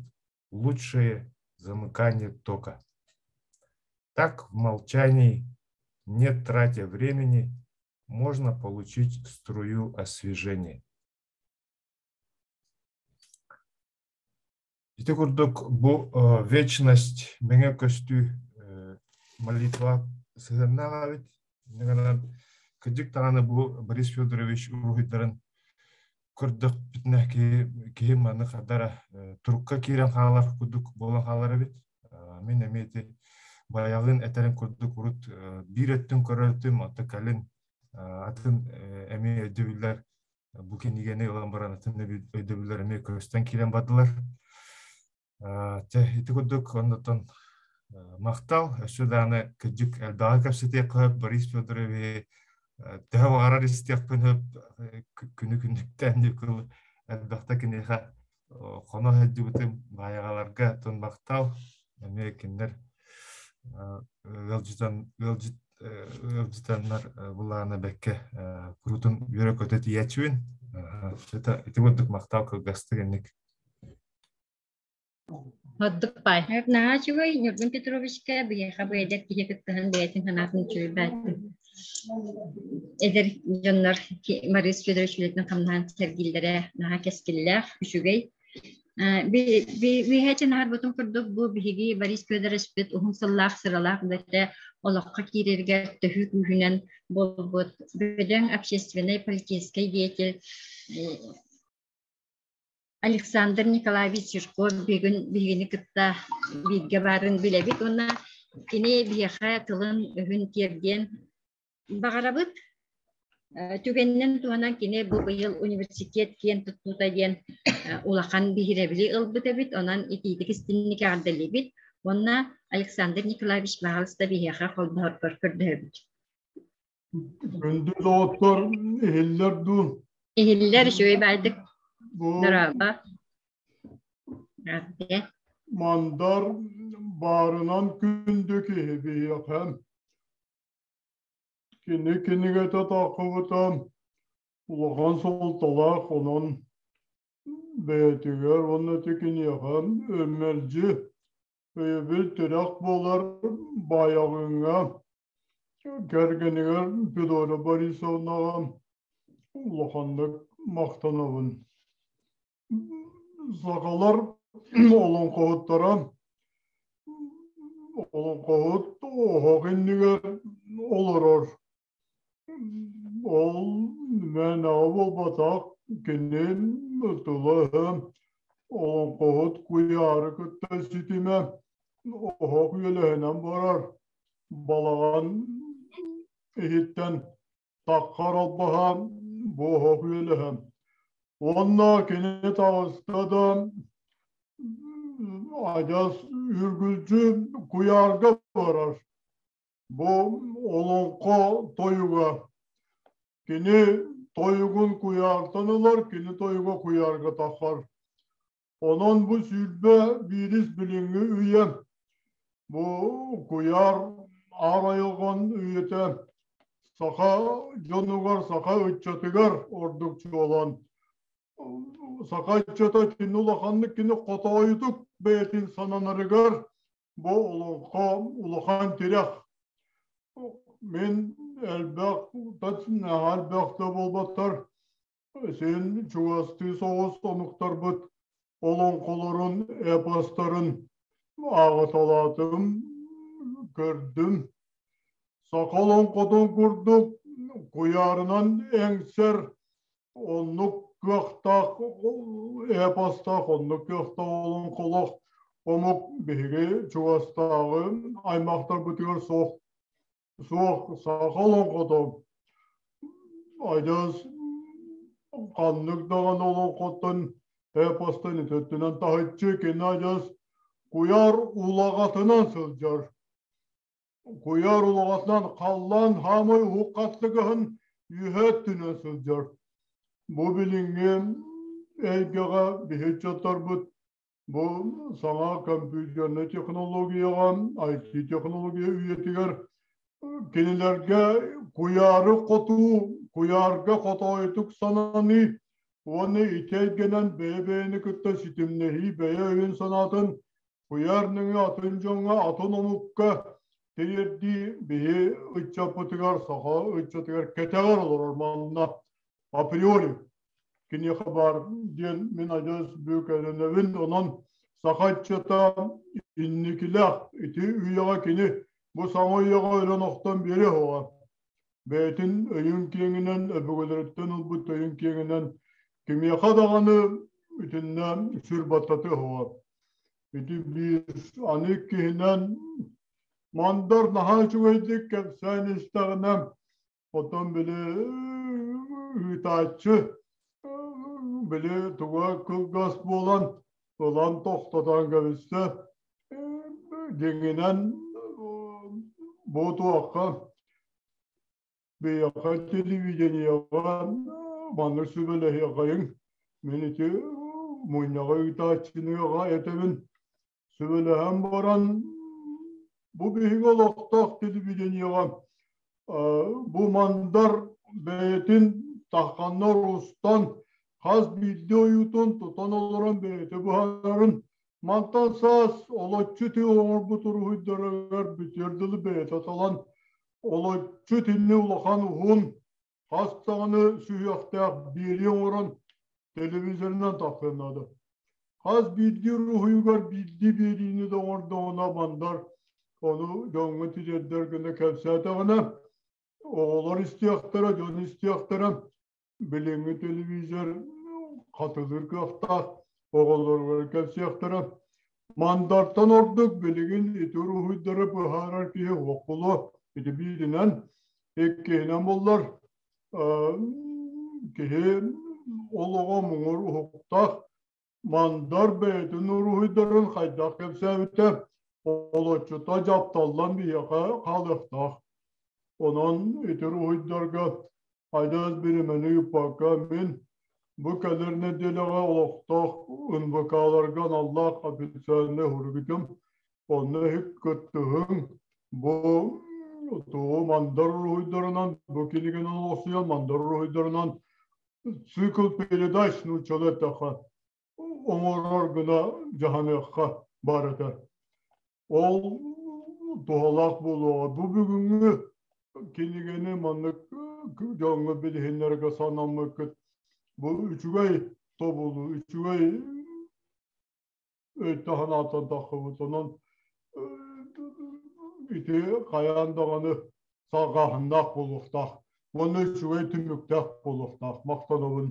лучшее замыкание тока. Так в молчании, не тратя времени, можно получить струю освежения. Ити курдук бу вечность мэҥэ көстүү молитва сыһыаннаах эбит. Кырдьык даҕаны бу Борис Федорович уруһуйдарын көрдөхпүтүнэ киһи маны хардара турукка киирэн хаалар курдук буолан хаалар эбит. Мин эмиэ ити баяҕын этэрин курдук урут биир өттүн көрөртүм, оттон кэлин атын эмиэ өйдөбүллэр бу кинигэни ылан баран атын өйдөбүллэр эмиэ көстөн киирэн бардылар. Чэ, ити курдук оннуттан махтал. Өссө даҕаны кырдьык элбэҕи кэпсэтиэххэ сөп Борис Федоровиһы төһө баҕарар истиэхпин сөп күнү күннүктээн кыл элбэхтэ киниэхэ хоно сылдьыбытым баайаҕаларга тун махтал. Эмиэ кинилэр ыалдьытан ыалдьыт ыалдьытаннар былаана бэккэ куруутун үөрэ-көтө тиийээччибин. Ити курдук махтал кылгастык инник. Ордук баай. Наһаа үчүгэй Ньургун Петровичка биһиэхэ бу эдэр киһи кыттыһан бэйэтин санаатын үчүгэй Эдэр дьоннор Борис Федорович үлэтин хамнаһан сэргииллэрэ наһаа кэскиллээх, үчүгэй. Биһээчи наһарбытын курдук бу биһиги Борис Федоровичпыт уһун сыллаах сыралаах үлэтэ олоххо киирэригэр төһүү күүһүнэн буолбут бөдөҥ общественнай политическай деятель Александр Николаевич Жирков бүгүн биһигини кытта бииргэ баарын билэбит уонна кини биһиэхэ тылын-өһүн тиэрдиэн баҕарабыт. Түгэнинэн туһанан кини бу быйыл университет киэн туттуута диэн улахан биһирэбили ылбыт эбит. Онон итиитик истинник эҕэрдэлиибит уонна Александр Николаевич баһаалыста биһиэхэ холбоһоргор көрдөһөбүт. Күндү доҕоттор, иһиллэр дуу? Иһиллэр, үчүгэй баайдык. Дорообо. Мандар баарынан күндү киһи биһиэхэ. Кини кинигэтэ таххыбыта улахан суолталаах, онон бэйэтигэр уонна ити киниэхэ мэлдьи өйөбүл тирэх буолар Баайаҕыҥҥа кэргэнигэр Федора Борисовнаҕа улаханнык махтанабын. Сахалар олоҥхоһуттара олоҥхоһут оһох иннигэр олорор. Ол мээнэҕэ буолбатах, кини тыла-өһө олоҥхоһут куйаары кытта ситимэ оһох үөлэһинэн барар. Балаҕан иһиттэн таххар албаһа бу оһох үөлэһэ. Уонна кини таҕыста да адьас үргүлдьү куйаарга барар. Бу олоҥхо тойуга. Кини тойугун куйаартан ылар, кини тойуга куйаарга таххар. Онон бу 21-ис билиҥҥи үйэ бу куйаар аар айылҕан үйэтэ саха дьонугар, саха ыччатыгар ордук чуолаан саха ыччата кини улаханнык кини хотоойутук бэйэтин сананарыгар бу олоҥхо улахан тирэх. Мин элбэх, элбэх да буолбаттар Син чугастыы соҕус омуктарбыт олоҥхолорун, эпостарын ааҕыталаатым, көрдүм. Саха олоҥхотун курдук куйаарынан эҥсэр оннук кыахтаах эпостаах, оннук кыахтаах олоҥхолоох омук биһиги чугастааҕы аймахтарбытыгар суох. Суох, саха олоҥхото адьас ханнык даҕаны олоҥхоттон эпостан өттүнэн таһыччы кини адьас куйаар улаҕатынан сылдьар. Куйаар улаҕатынан халлаан хаамай уһук хаттыгаһын үөһэ өттүнэн сылдьар. Бу билиҥҥи эйгэҕэ биһи ыччаттарбыт Бу саҥа компьютернай технологияҕа, IT технология үйэтигэр кинилэргэ куйаары хотуу, куйаарга хотоойутук сананыы Уонна ити эйгэнэн бэйэ-бэйэни кытта ситимнэһии бэйэ өйүн-санаатын куйаар нөҥүө атын дьоҥҥо, атын омукка тириэрдии биһи ыччаппытыгар, саха ыччатыгар кэтэҕэр олорор манна априори киниэхэ баар диэн мин адьас бүк эрэнэбин. Онон саха ыччата инникилээх ити үйэҕэ кини бу саҥа үйэҕэ өлөн охтон биэриэ суоҕа. Бэйэтин өйүн киэҥинэн, өбүгэлэриттэн ылбыт өйүн киэҥинэн кимиэхэ даҕаны итиннэ сүр баттатыа суоҕа. Ити биир аны иккиһинэн Мандар наһаа үчүгэйдик кэпсээн истэҕинэ, оттон били ыытааччы били туга кылгас буолан ылан тохтотон кэбистэ. Дьиҥинэн бу туохха биһиэхэ телевидениеҕа маннык сүбэлэһиэхэйиҥ. Мин ити мунньаҕы ыытааччыныаҕа этэбин. Сүбэлэһэн баран бу биһиги олохтоох телевидениеҕа бу мандар бэйэтин тахханнар устан хас биирдии ойуутун тутан олорон бэйэтэ быһаарарын мантан саас олоччу ити оҥорбут уруһуйдарыгар бүтүөр дылы бэйэтэ талан олоччу итинни улахан уһун хас даҕаны сүһүөхтээх биэрии оҥорон телевизорынан тахсыан наада. Хас биирдии уруһуйугар биирдии биэриини да оҥордоҕуна мандар ону дьоҥҥо тириэрдэр гына кэпсээтэҕинэ оҕолор истиэхтэрэ, дьон истиэхтэрэ. Билиҥҥи телевизор хатылыыр кыахтаах оҕолоругар кэпсиэхтэрэ. Мандартан ордук билигин ити уруһуйдары быһаарар киһи суох буолуо. Ити бииринэн, иккиһинэн буллар киһи олоҕо муҥур уһуктаах Мандар бэйэтин уруһуйдарын хайдах кэпсээбитэ олоччута дьапталлан биһиэхэ хаалыахтаах. Онон ити уруһуйдарга адьас биримэни ыыппакка мин бу кэлэр нэдиэлэҕэ олохтоох НВК-ларга аналлаах официальнай суруйбутум. Онно иһик кыттыһыҥ бу тугу мандар уруһуйдарынан бу кинигэнэн олохсуйан мандар уруһуйдарынан цикл передач нууччалыы эттэххэ оҥорор гына дьаһаныахха баар этэ. Ол туһалаах буолуоҕа. Бу бүгүҥҥү кинигэни маннык дьоҥҥо билиһиннэргэ санаммыккыт бу үчүгэй тобулу, үчүгэй өйтө-санааттан таххыбыт. Онон ити хайаан даҕаны салҕааһыннаах буолуохтаах уонна үчүгэй түмүктээх буолуохтаах. Махтанабын.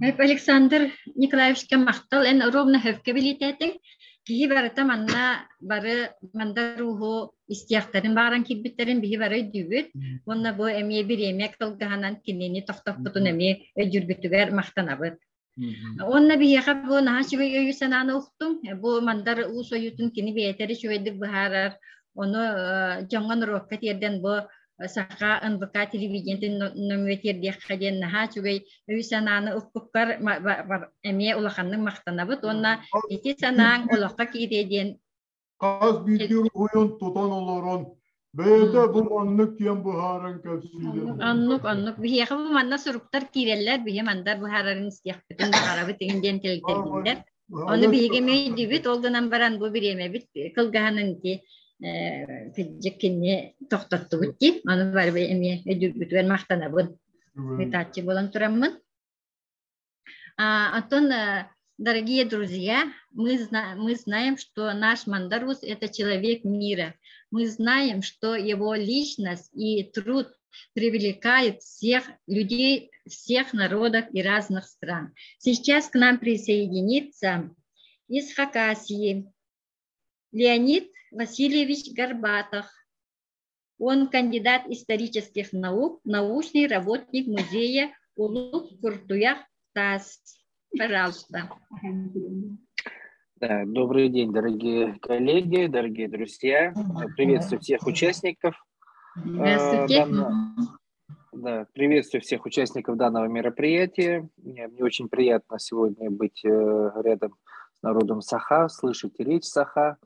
Александр Николаевичка махтал. Эн ровно хөпкө билитээтиҥ. Киһи барыта манна бары мандар ууһу истиэхтэрин баҕаран киирбиттэрин биһи бары өйдүүбүт. Уонна бу эмиэ бириэмэ кылгаһынан кинини тохтоппутун эмиэ өйдүүргүтүгэр махтанабыт. Уонна биһиэхэ бу наһаа үчүгэй өйү-санааны уктуҥ. Бу Мандар Уус ойуутун кини бэйэтэ эрэ үчүгэйдик быһаарар. Ону дьоҥҥо норуокка тиэрдэн бу саха НВК телевидениетин нөҥүө тиэрдиэххэ диэн наһаа үчүгэй өйү-санааны укпуккар эмиэ улаханнык махтанабыт уонна ити санааҥ олоххо киириэ диэн Хас биирдии уруһуйун тутан олорон бэйэтэ бу маннык диэн быһааран кэпсиирин. Оннук, оннук. Биһиэхэ бу манна суруктар киирэллэр, биһи мандар быһаарарын истиэхпитин баҕарабыт игин диэн кэлтэрдиллэр. Ону биһиги эмиэ өйдүүбүт, ол гынан баран бу бириэмэбит кылгаһанын ити кырдьык кинини тохтоттубут дии. Ону бары эмиэ өйдүүрбүтүгэр махтанабын. Ыытааччы буолан тураммын. Антон, дорогие друзья, мы знаем, что наш Мандарус – это человек мира. Мы знаем, что его личность и труд привлекает всех людей, всех народов и разных стран. Сейчас к нам присоединится из Хакасии Леонид Васильевич Горбатов. Он кандидат исторических наук, научный работник музея Улук Куртуях ТАСС. Пожалуйста. Да, добрый день, дорогие коллеги, дорогие друзья. Приветствую всех участников. Здравствуйте. Да, приветствую всех участников данного мероприятия. Мне очень приятно сегодня быть рядом с народом Саха, слышать речь Саха.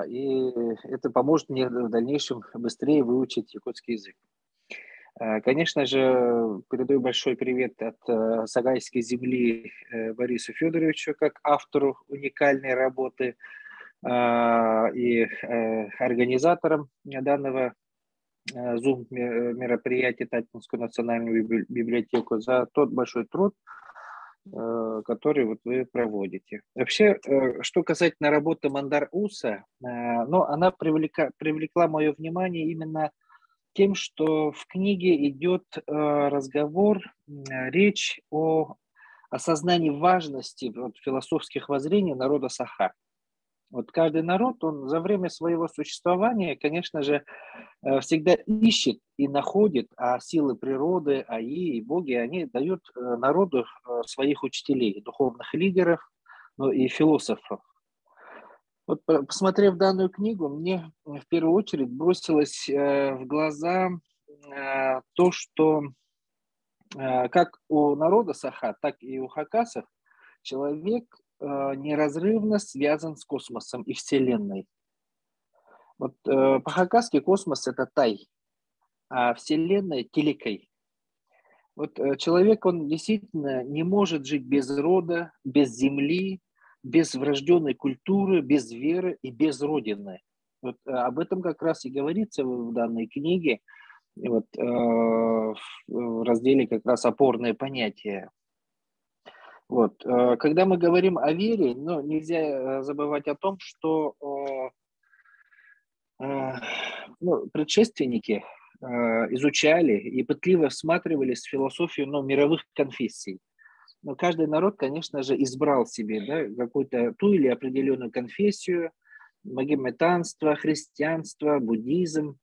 И это поможет мне в дальнейшем быстрее выучить якутский язык. Конечно же, передаю большой привет от Сагайской земли Борису Федоровичу как автору уникальной работы и организаторам данного Zoom мероприятия Татинскую национальную библиотеку за тот большой труд, который вот вы проводите. Вообще, что касательно работы Мандар Уса, ну, она привлекла мое внимание именно тем, что в книге идет разговор, речь о осознании важности вот, философских воззрений народа Саха. Вот каждый народ, он за время своего существования, конечно же, всегда ищет и находит, а силы природы, аи и боги, они дают народу своих учителей, духовных лидеров, ну и философов. Вот посмотрев данную книгу, мне в первую очередь бросилось в глаза то, что как у народа Саха, так и у хакасов человек неразрывно связан с космосом и Вселенной. Вот по-хакасски космос – это тай, а Вселенная – телекой. Вот человек, он действительно не может жить без рода, без земли, без врожденной культуры, без веры и без родины. Вот об этом как раз и говорится в данной книге, вот, в разделе как раз «Опорные понятия». Вот. Когда мы говорим о вере, ну, нельзя забывать о том, что ну, предшественники изучали и пытливо всматривались в философию, ну, мировых конфессий. Но каждый народ, конечно же, избрал себе, да, какую-то ту или определенную конфессию, магометанство, христианство, буддизм.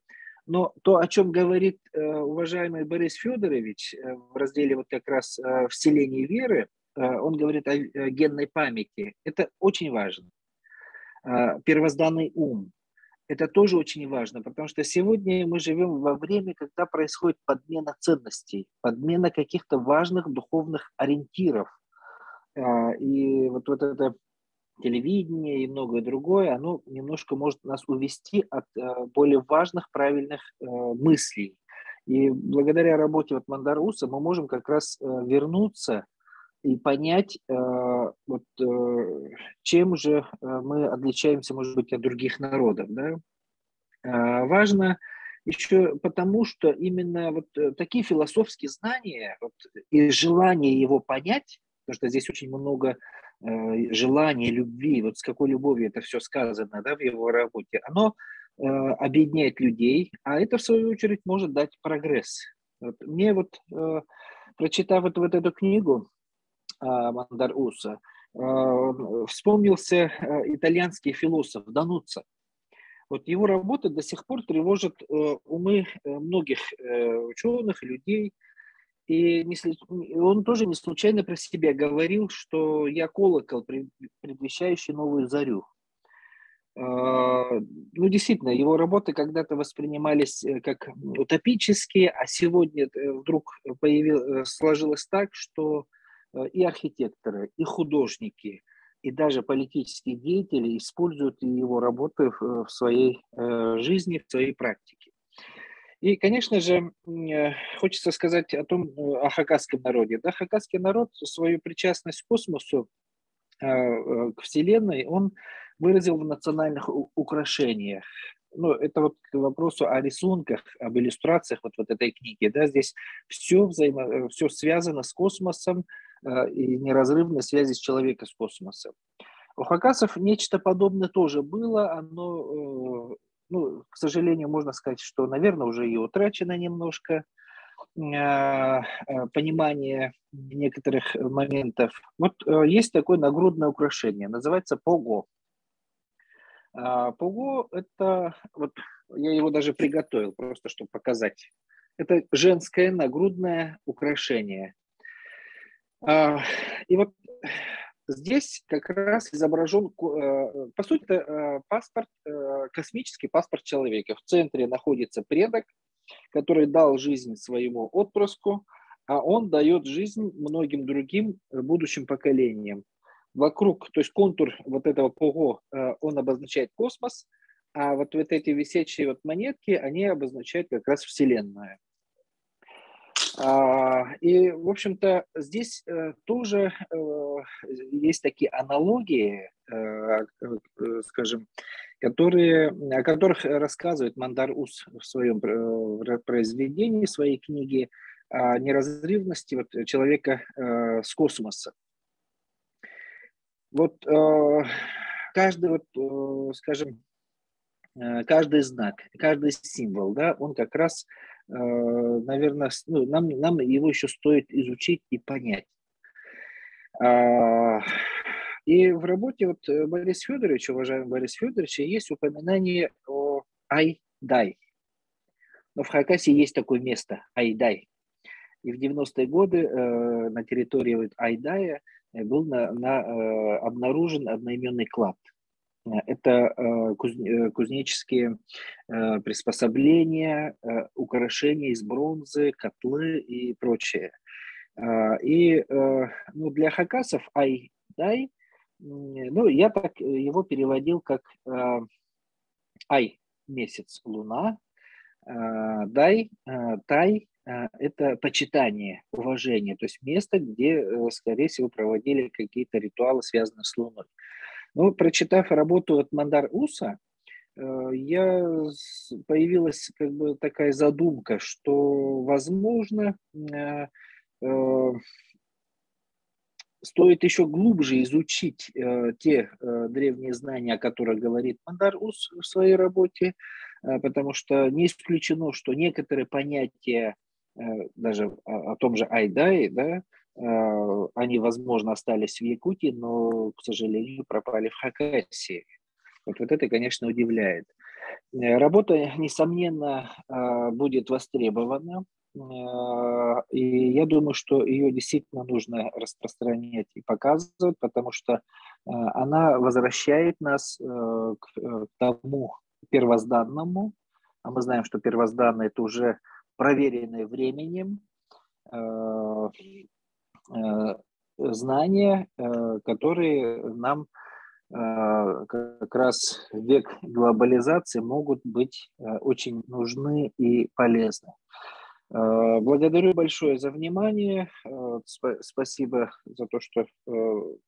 Но то, о чем говорит уважаемый Борис Федорович в разделе вот как раз «Вселение веры», он говорит о генной памяти. Это очень важно. Первозданный ум. Это тоже очень важно, потому что сегодня мы живем во время, когда происходит подмена ценностей, подмена каких-то важных духовных ориентиров. И вот это телевидение и многое другое, оно немножко может нас увести от более важных, правильных мыслей. И благодаря работе вот Мандар Уса мы можем как раз вернуться и понять, вот, чем же мы отличаемся, может быть, от других народов. Да? Важно еще потому, что именно вот такие философские знания вот, и желание его понять, потому что здесь очень много желания, любви, вот с какой любовью это все сказано, да, в его работе, оно объединяет людей, а это, в свою очередь, может дать прогресс. Вот мне вот, прочитав вот эту книгу Мандар Уса, вспомнился итальянский философ Дануццо. Вот его работа до сих пор тревожит умы многих ученых, людей. И он тоже не случайно про себя говорил, что я колокол, предвещающий новую зарю. Ну, действительно, его работы когда-то воспринимались как утопические, а сегодня вдруг сложилось так, что и архитекторы, и художники, и даже политические деятели используют его работы в своей жизни, в своей практике. И, конечно же, хочется сказать о том, о хакасском народе. Да, хакасский народ свою причастность к космосу, к Вселенной, он выразил в национальных украшениях. Ну, это вот к вопросу о рисунках, об иллюстрациях вот этой книги. Да, здесь все связано с космосом и неразрывной связи с человека с космосом. У хакасов нечто подобное тоже было. Оно, ну, к сожалению, можно сказать, что, наверное, уже и утрачено немножко понимание некоторых моментов. Вот есть такое нагрудное украшение, называется пого. Пого – это, вот я его даже приготовил, просто чтобы показать. Это женское нагрудное украшение. И вот здесь как раз изображен, по сути, это паспорт, космический паспорт человека. В центре находится предок, который дал жизнь своему отпрыску, а он дает жизнь многим другим будущим поколениям. Вокруг, то есть контур вот этого пого, он обозначает космос, а вот эти висячие вот монетки, они обозначают как раз Вселенную. И, в общем-то, здесь тоже есть такие аналогии, скажем, которые, о которых рассказывает Мандар Ус в своем произведении, в своей книге о неразрывности вот человека с космоса. Вот каждый, вот, скажем, каждый знак, каждый символ, да, он как раз, наверное, ну, нам, нам его еще стоит изучить и понять. И в работе вот Бориса Федоровича, уважаемого Бориса Федоровича, есть упоминание о Айдай. Но в Хакасии есть такое место Айдай. И в 90-е годы на территории вот Айдая был на, на, обнаружен одноименный клад. Это кузнеческие приспособления, украшения из бронзы, котлы и прочее. И ну, для хакасов Айдай, ну, я так его переводил как Ай – месяц, луна, Дай, Тай – это почитание, уважение, то есть место, где, скорее всего, проводили какие-то ритуалы, связанные с луной. Ну, прочитав работу от Мандар Уса, я появилась как бы такая задумка, что, возможно, стоит еще глубже изучить те древние знания, о которых говорит Мандар Ус в своей работе, потому что не исключено, что некоторые понятия, даже о том же Айдае, да, они, возможно, остались в Якутии, но, к сожалению, пропали в Хакасии. Вот, вот это, конечно, удивляет. Работа, несомненно, будет востребована. И я думаю, что ее действительно нужно распространять и показывать, потому что она возвращает нас к тому первозданному. А мы знаем, что первозданное – это уже проверенное временем знания, которые нам как раз в век глобализации могут быть очень нужны и полезны. Благодарю большое за внимание. Спасибо за то, что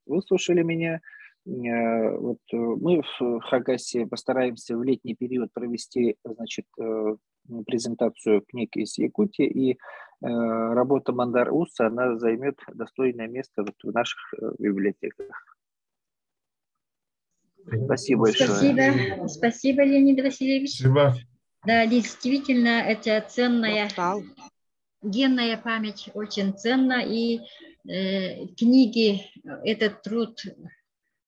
выслушали меня. Вот мы в Хакасии постараемся в летний период провести, значит, презентацию книг из Якутии, и работа Мандар Уса, она займет достойное место вот в наших библиотеках. Спасибо большое. Спасибо, спасибо, Леонид Васильевич. Спасибо. Да, действительно, это ценная, генная память очень ценна, и книги, этот труд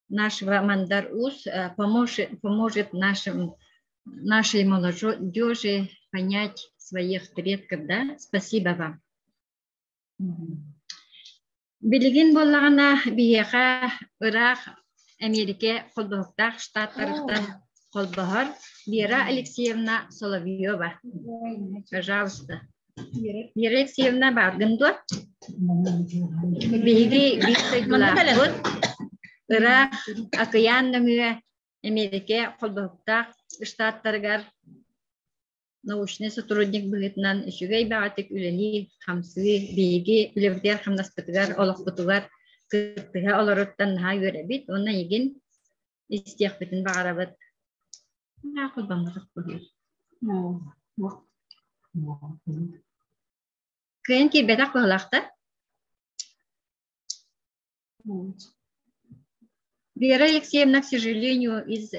нашего Мандар Ус поможет, поможет нашим, нашей молодежи понять своих предков, да? Спасибо вам. Билигин буоллаҕына биһиэхэ ыраах Америка холбоһуктаах штаттарыттан холбоһор Вера Алексеевна Соловьева. Пожалуйста. Вера Алексеевна бааргын дуо? Биһиги биир дойдулаахпыт. Ыраах акыйаан нөҥүө Америка холбоһуктаах штаттарыгар научный сотрудник быһыытынан үчүгэй баҕатык үлэлии, хамсыы, биһиги үлэбитигэр хамнаспытыгар, олохпутугар кыттыһа олоруттан наһаа үөрэбит уонна эйигин истиэхпитин баҕарабыт. Кыайан киирбэтэх быһылаах да? Вера Алексеевна, к сожалению, из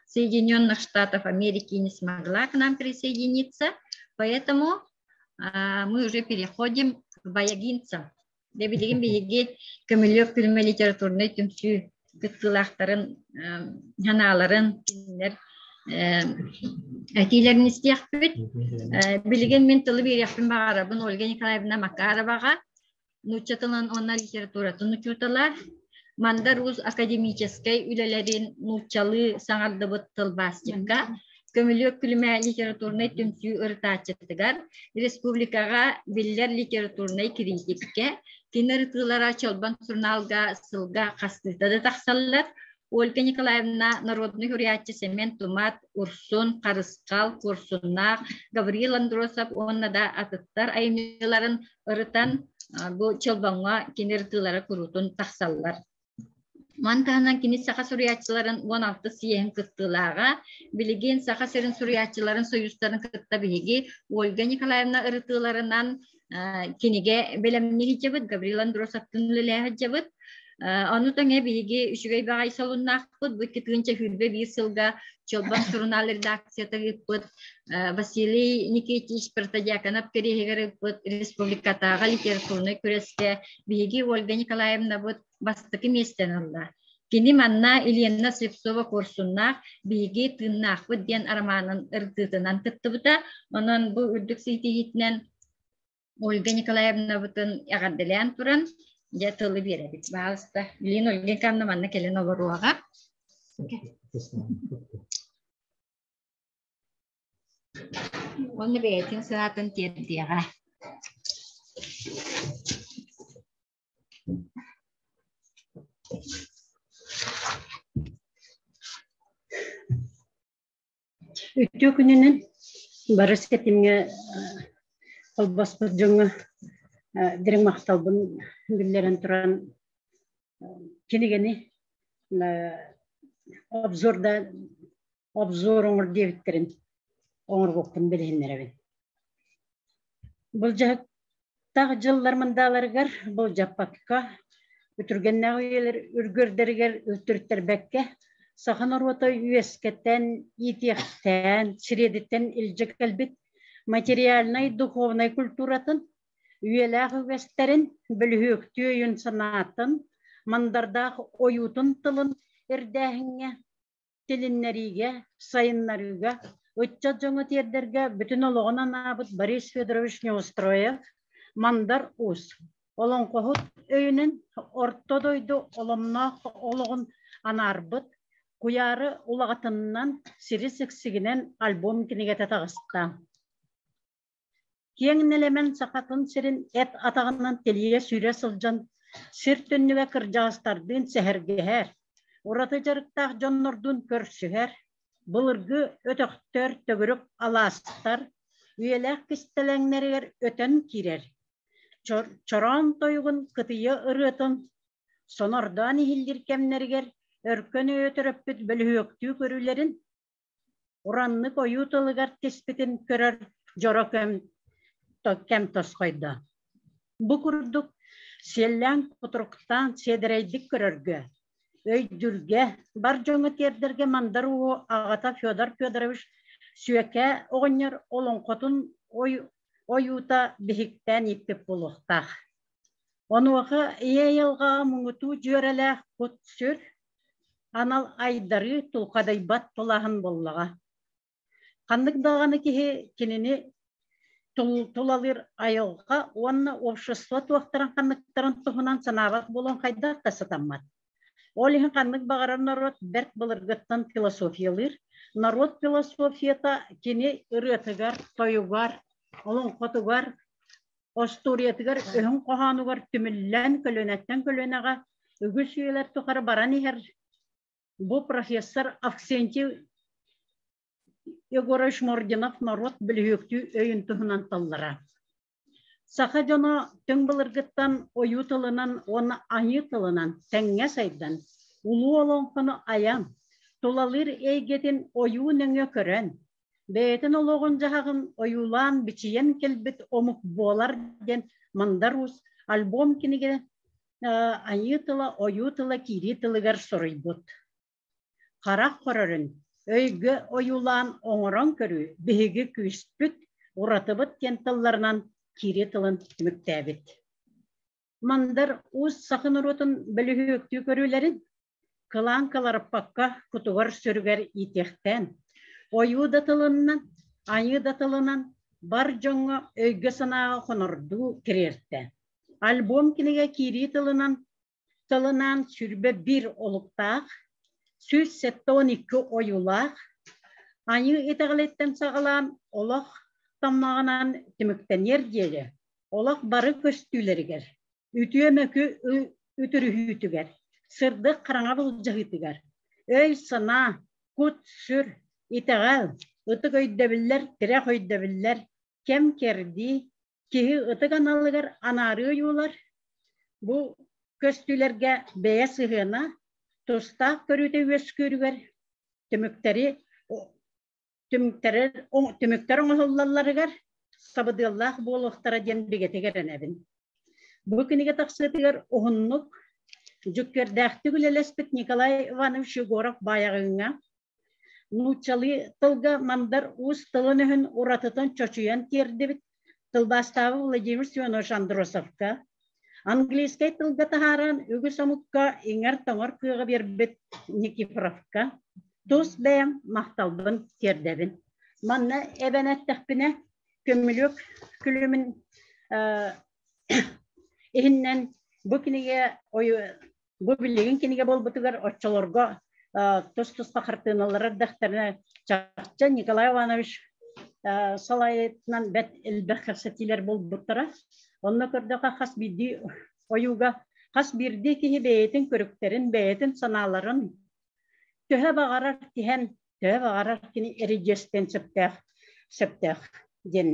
Соединенных Штатов Америки не смогла к нам присоединиться, поэтому мы уже переходим к баягинцам. Дьэ билигин биһиги Көмүлүөк күлүмэ литературнай түмсүү кыттыылаахтарын санааларын кинилэр этиилэрин истиэхпит. Билигин мин тылы биэриэхпин баҕарабын Ольга Николаевна Макароваҕа, нуучча тылын уонна литературатын учуутала, Мандар Уус академическай үлэлэрин нууччалыы саҥардыбыт тылбаасчыкка, Көмүлүөк күлүмэ литературнай түмсүү ырытааччытыгар, республикаҕа биллэр литературнай критиккэ, кини ырытыылара Чолбон сурунаалга сылга хастыыта да тахсаллар. Ольга Николаевна народный суруйааччы Семен Тумат, Урсун, Харысхал, Куорсуннаах, Гаврил Андросов уонна да атыттар айымньыларын ырытан бу Чолбоҥҥо кини ырытыылара куруутун тахсаллар. Маны таһынан кини саха суруйааччыларын 16 съеһин кыттыылааҕа, билигин Саха сирин суруйааччыларын союзтарын кытта биһиги Ольга Николаевна ырытыыларынан кинигэ бэлэмнии сылдьабыт, Гаврил Андросовтын үлэлэһэ сылдьабыт. Ону тэҥэ биһиги үчүгэй баҕайы солуннаахпыт, бу 2021 сылга Чолбон сурунаал редакцията ыыппыт Василий Никитич Протодьяконов кэриэһигэр ыыппыт республикатааҕы литературнай күрэскэ биһиги Ольга Николаевнабыт бастакы миэстэни ылла. Кини манна Елена Слепцова Куорсуннаах «Биһиги тыыннаахпыт» диэн арамаанын ырытыытынан кыттыбыта. Онон бу үрдүк ситиһиитинэн Ольга Николаевнабытын эҕэрдэлээн туран, дьэ тылы биэрэбит. Баалыста. Билигин Ольга Николаевна манна кэлэн олоруоҕа. Уонна бэйэтин санаатын тиэрдиэҕэ. Үтүө күнүнэн бары ситимҥэ холбоспут дьоҥҥо дириҥ махталбын биллэрэн туран кинигэни обзорда обзор оҥор диэбиттэрин оҥорбуппун билиһиннэрэбин. Былдьаһыктаах дьыллар мындааларыгар былдьаппакка, үтүргэннээх үйэлэр үргүөрдэригэр үлтүрүттэрбэккэ, саха норуота үөскэтэн, иитиэхтээн, сириэдиттэн илдьэ кэлбит материальнай, духовнай культуратын, үйэлээх үгэстэрин, бөлүһүөктүү өйүн-санаатын, мандардаах ойуутун тылын ирдээһиҥҥэ тилиннэриигэ, сайыннарыыга, ыччат дьоҥҥо тиэрдэргэ бүтүн олоҕун анаабыт Борис Федорович Неустроев, Мандар Уус, олоҥхоһут өйүнэн орто дойду оломноох олоҕун анаарбыт, куйаары улаҕатыннан сири сиксигинэн альбом кинигэтэ таҕыста. Киэҥ нэлэмэн Сахатын сирин эт атаҕынан тилийэ сүүрэ сылдьан, сир түннүгэ кырдьаҕастардыын сэһэргэһэр, ураты дьарыктаах дьоннордуун көрсүһэр, былыргы өтөхтөр, төгүрүк алаастар үйэлээх кистэлэҥнэригэр өтөн киирэр, чороон тойугун кытыйа ырыатын сонордоон иһиллиир кэмнэригэр өркөн өйө төрөппүт бөлүһүөктүү көрүүлэрин Ураннык ойуу тылыгар тиспитин көрөр дьоро кэм, кэм тосхойдо. Бу курдук сиэллээн кутуруктаан сиэдэрэйдик көрөргө, өйдүүргэ, бар дьоҥҥо тиэрдэргэ Мандар Ууһу аҕата Федор Федорович Сүөкээ оҕонньор олоҥхотун ой, ойуута биһиктээн ииппит буолуохтаах. Онуоха ийэ айылҕаҕа муҥутуу дьүөрэлээх кут-сүр, анал айдарыы тулхадыйбат тулааһын буоллаҕа. Ханнык даҕаны киһи кинини тулалыыр айылҕа уонна общество туохтарын ханныктарын туһунан санаабат буолан хайдах да сатаммат. Ол иһин ханнык баҕарар норуот бэрт былыргыттан философиялыыр. Норуот философията кини ырыатыгар, тойугар, олоҥхотугар, остуоруйатыгар өһүн хоһоонугар түмүллэн көлүөнэттэн көлүөнэҕэ үгүс үйэлэр тухары баран иһэр бу профессор Авксентий Егорович Мординов норуот бөлүһүөктүү өйүн туһунан таллара. Саха дьоно түҥ былыргыттан ойуу тылынан уонна айыы тылынан тэҥҥэ сайдан, улуу олоҥхону айан, тулалыыр эйгэтин ойуу нөҥүө көрөн, бэйэтин олоҕун-дьаһаҕын ойуулаан-бичийэн кэлбит омук буолар диэн Мандар Уус альбом кинигэ айыы тыла, ойуу тыла киирии тылыгар суруйбут. Харах көрөрүн, өйгө ойуулаан оҥорон көрүү биһиги күүспүт, уратыбыт диэн тылларынан киирии тылын түмүктээбит. Мандар Уус саха норуотун бөлүһүөктүү көрүүлэрин кылаан кыларыппакка кутугар-сүрүгэр иитиэхтээн, ойуу да тылынан, айыы да тылынан бар дьоҥҥо өйгө-санааҕа хонордуу тириэртэ. Альбом кинигэ киирии тылынан тылынаан 21 олуктаах, 172 ойуулаах, айыы итэҕэлиттэн саҕалаан олох таммаҕынан түмүктэниэр диэри олох бары көстүүлэригэр, үтүө мөкү үтүрүһүүтүгэр, сырдык хараҥа былдьаһыытыгар, Өй-санаа, кут-сүр, итэҕэл, ытык өйдөбүллэр, тирэх өйдөбүллэр, кэм-кэрдии, киһи ытык аналыгар анаарыы ойуулар. Бу көстүүлэргэ бэйэ сыһыана, тустаах көрүүтэ үөскүүрүгэр түмүктэри түмүктэр оҥоһуллалларыгар сабыдыаллаах буолуохтара диэн бигэтик эрэнэбин. Бу кинигэ тахсыытыгар уһуннук дьүккүөрдээхтик үлэлэспит Николай Иванович Егоров Баайаҕыҥҥа нууччалыы тылга Мандар Уус тылын-өһүн уратытын чочуйан тиэрдибит тылбаастаабы Владимир Семенович Андросовка, английскай тылга таһааран үгүс омукка иҥэр-тоҥор кыаҕы биэрбит Никифоровка тус бэйэм махталбын тиэрдэбин. Манна эбэн эттэхпинэ, көмүлүөк күлүмүн иһиннэн бу кинигэ бу билигин кинигэ буолбутугар оччолорго тус-туспа хартыыналар эрдэхтэринэ чахчы Николай Иванович салайытынан бэрт элбэх кэпсэтиилэр буолбуттара. Онно көрдөххө хас биирдии ойууга хас биирдии киһи бэйэтин көрүктэрин, бэйэтин санааларын төһө баҕарар тиһэн, төһө баҕарар кини эридьиэстэн сөптөөх сөптөөх диэн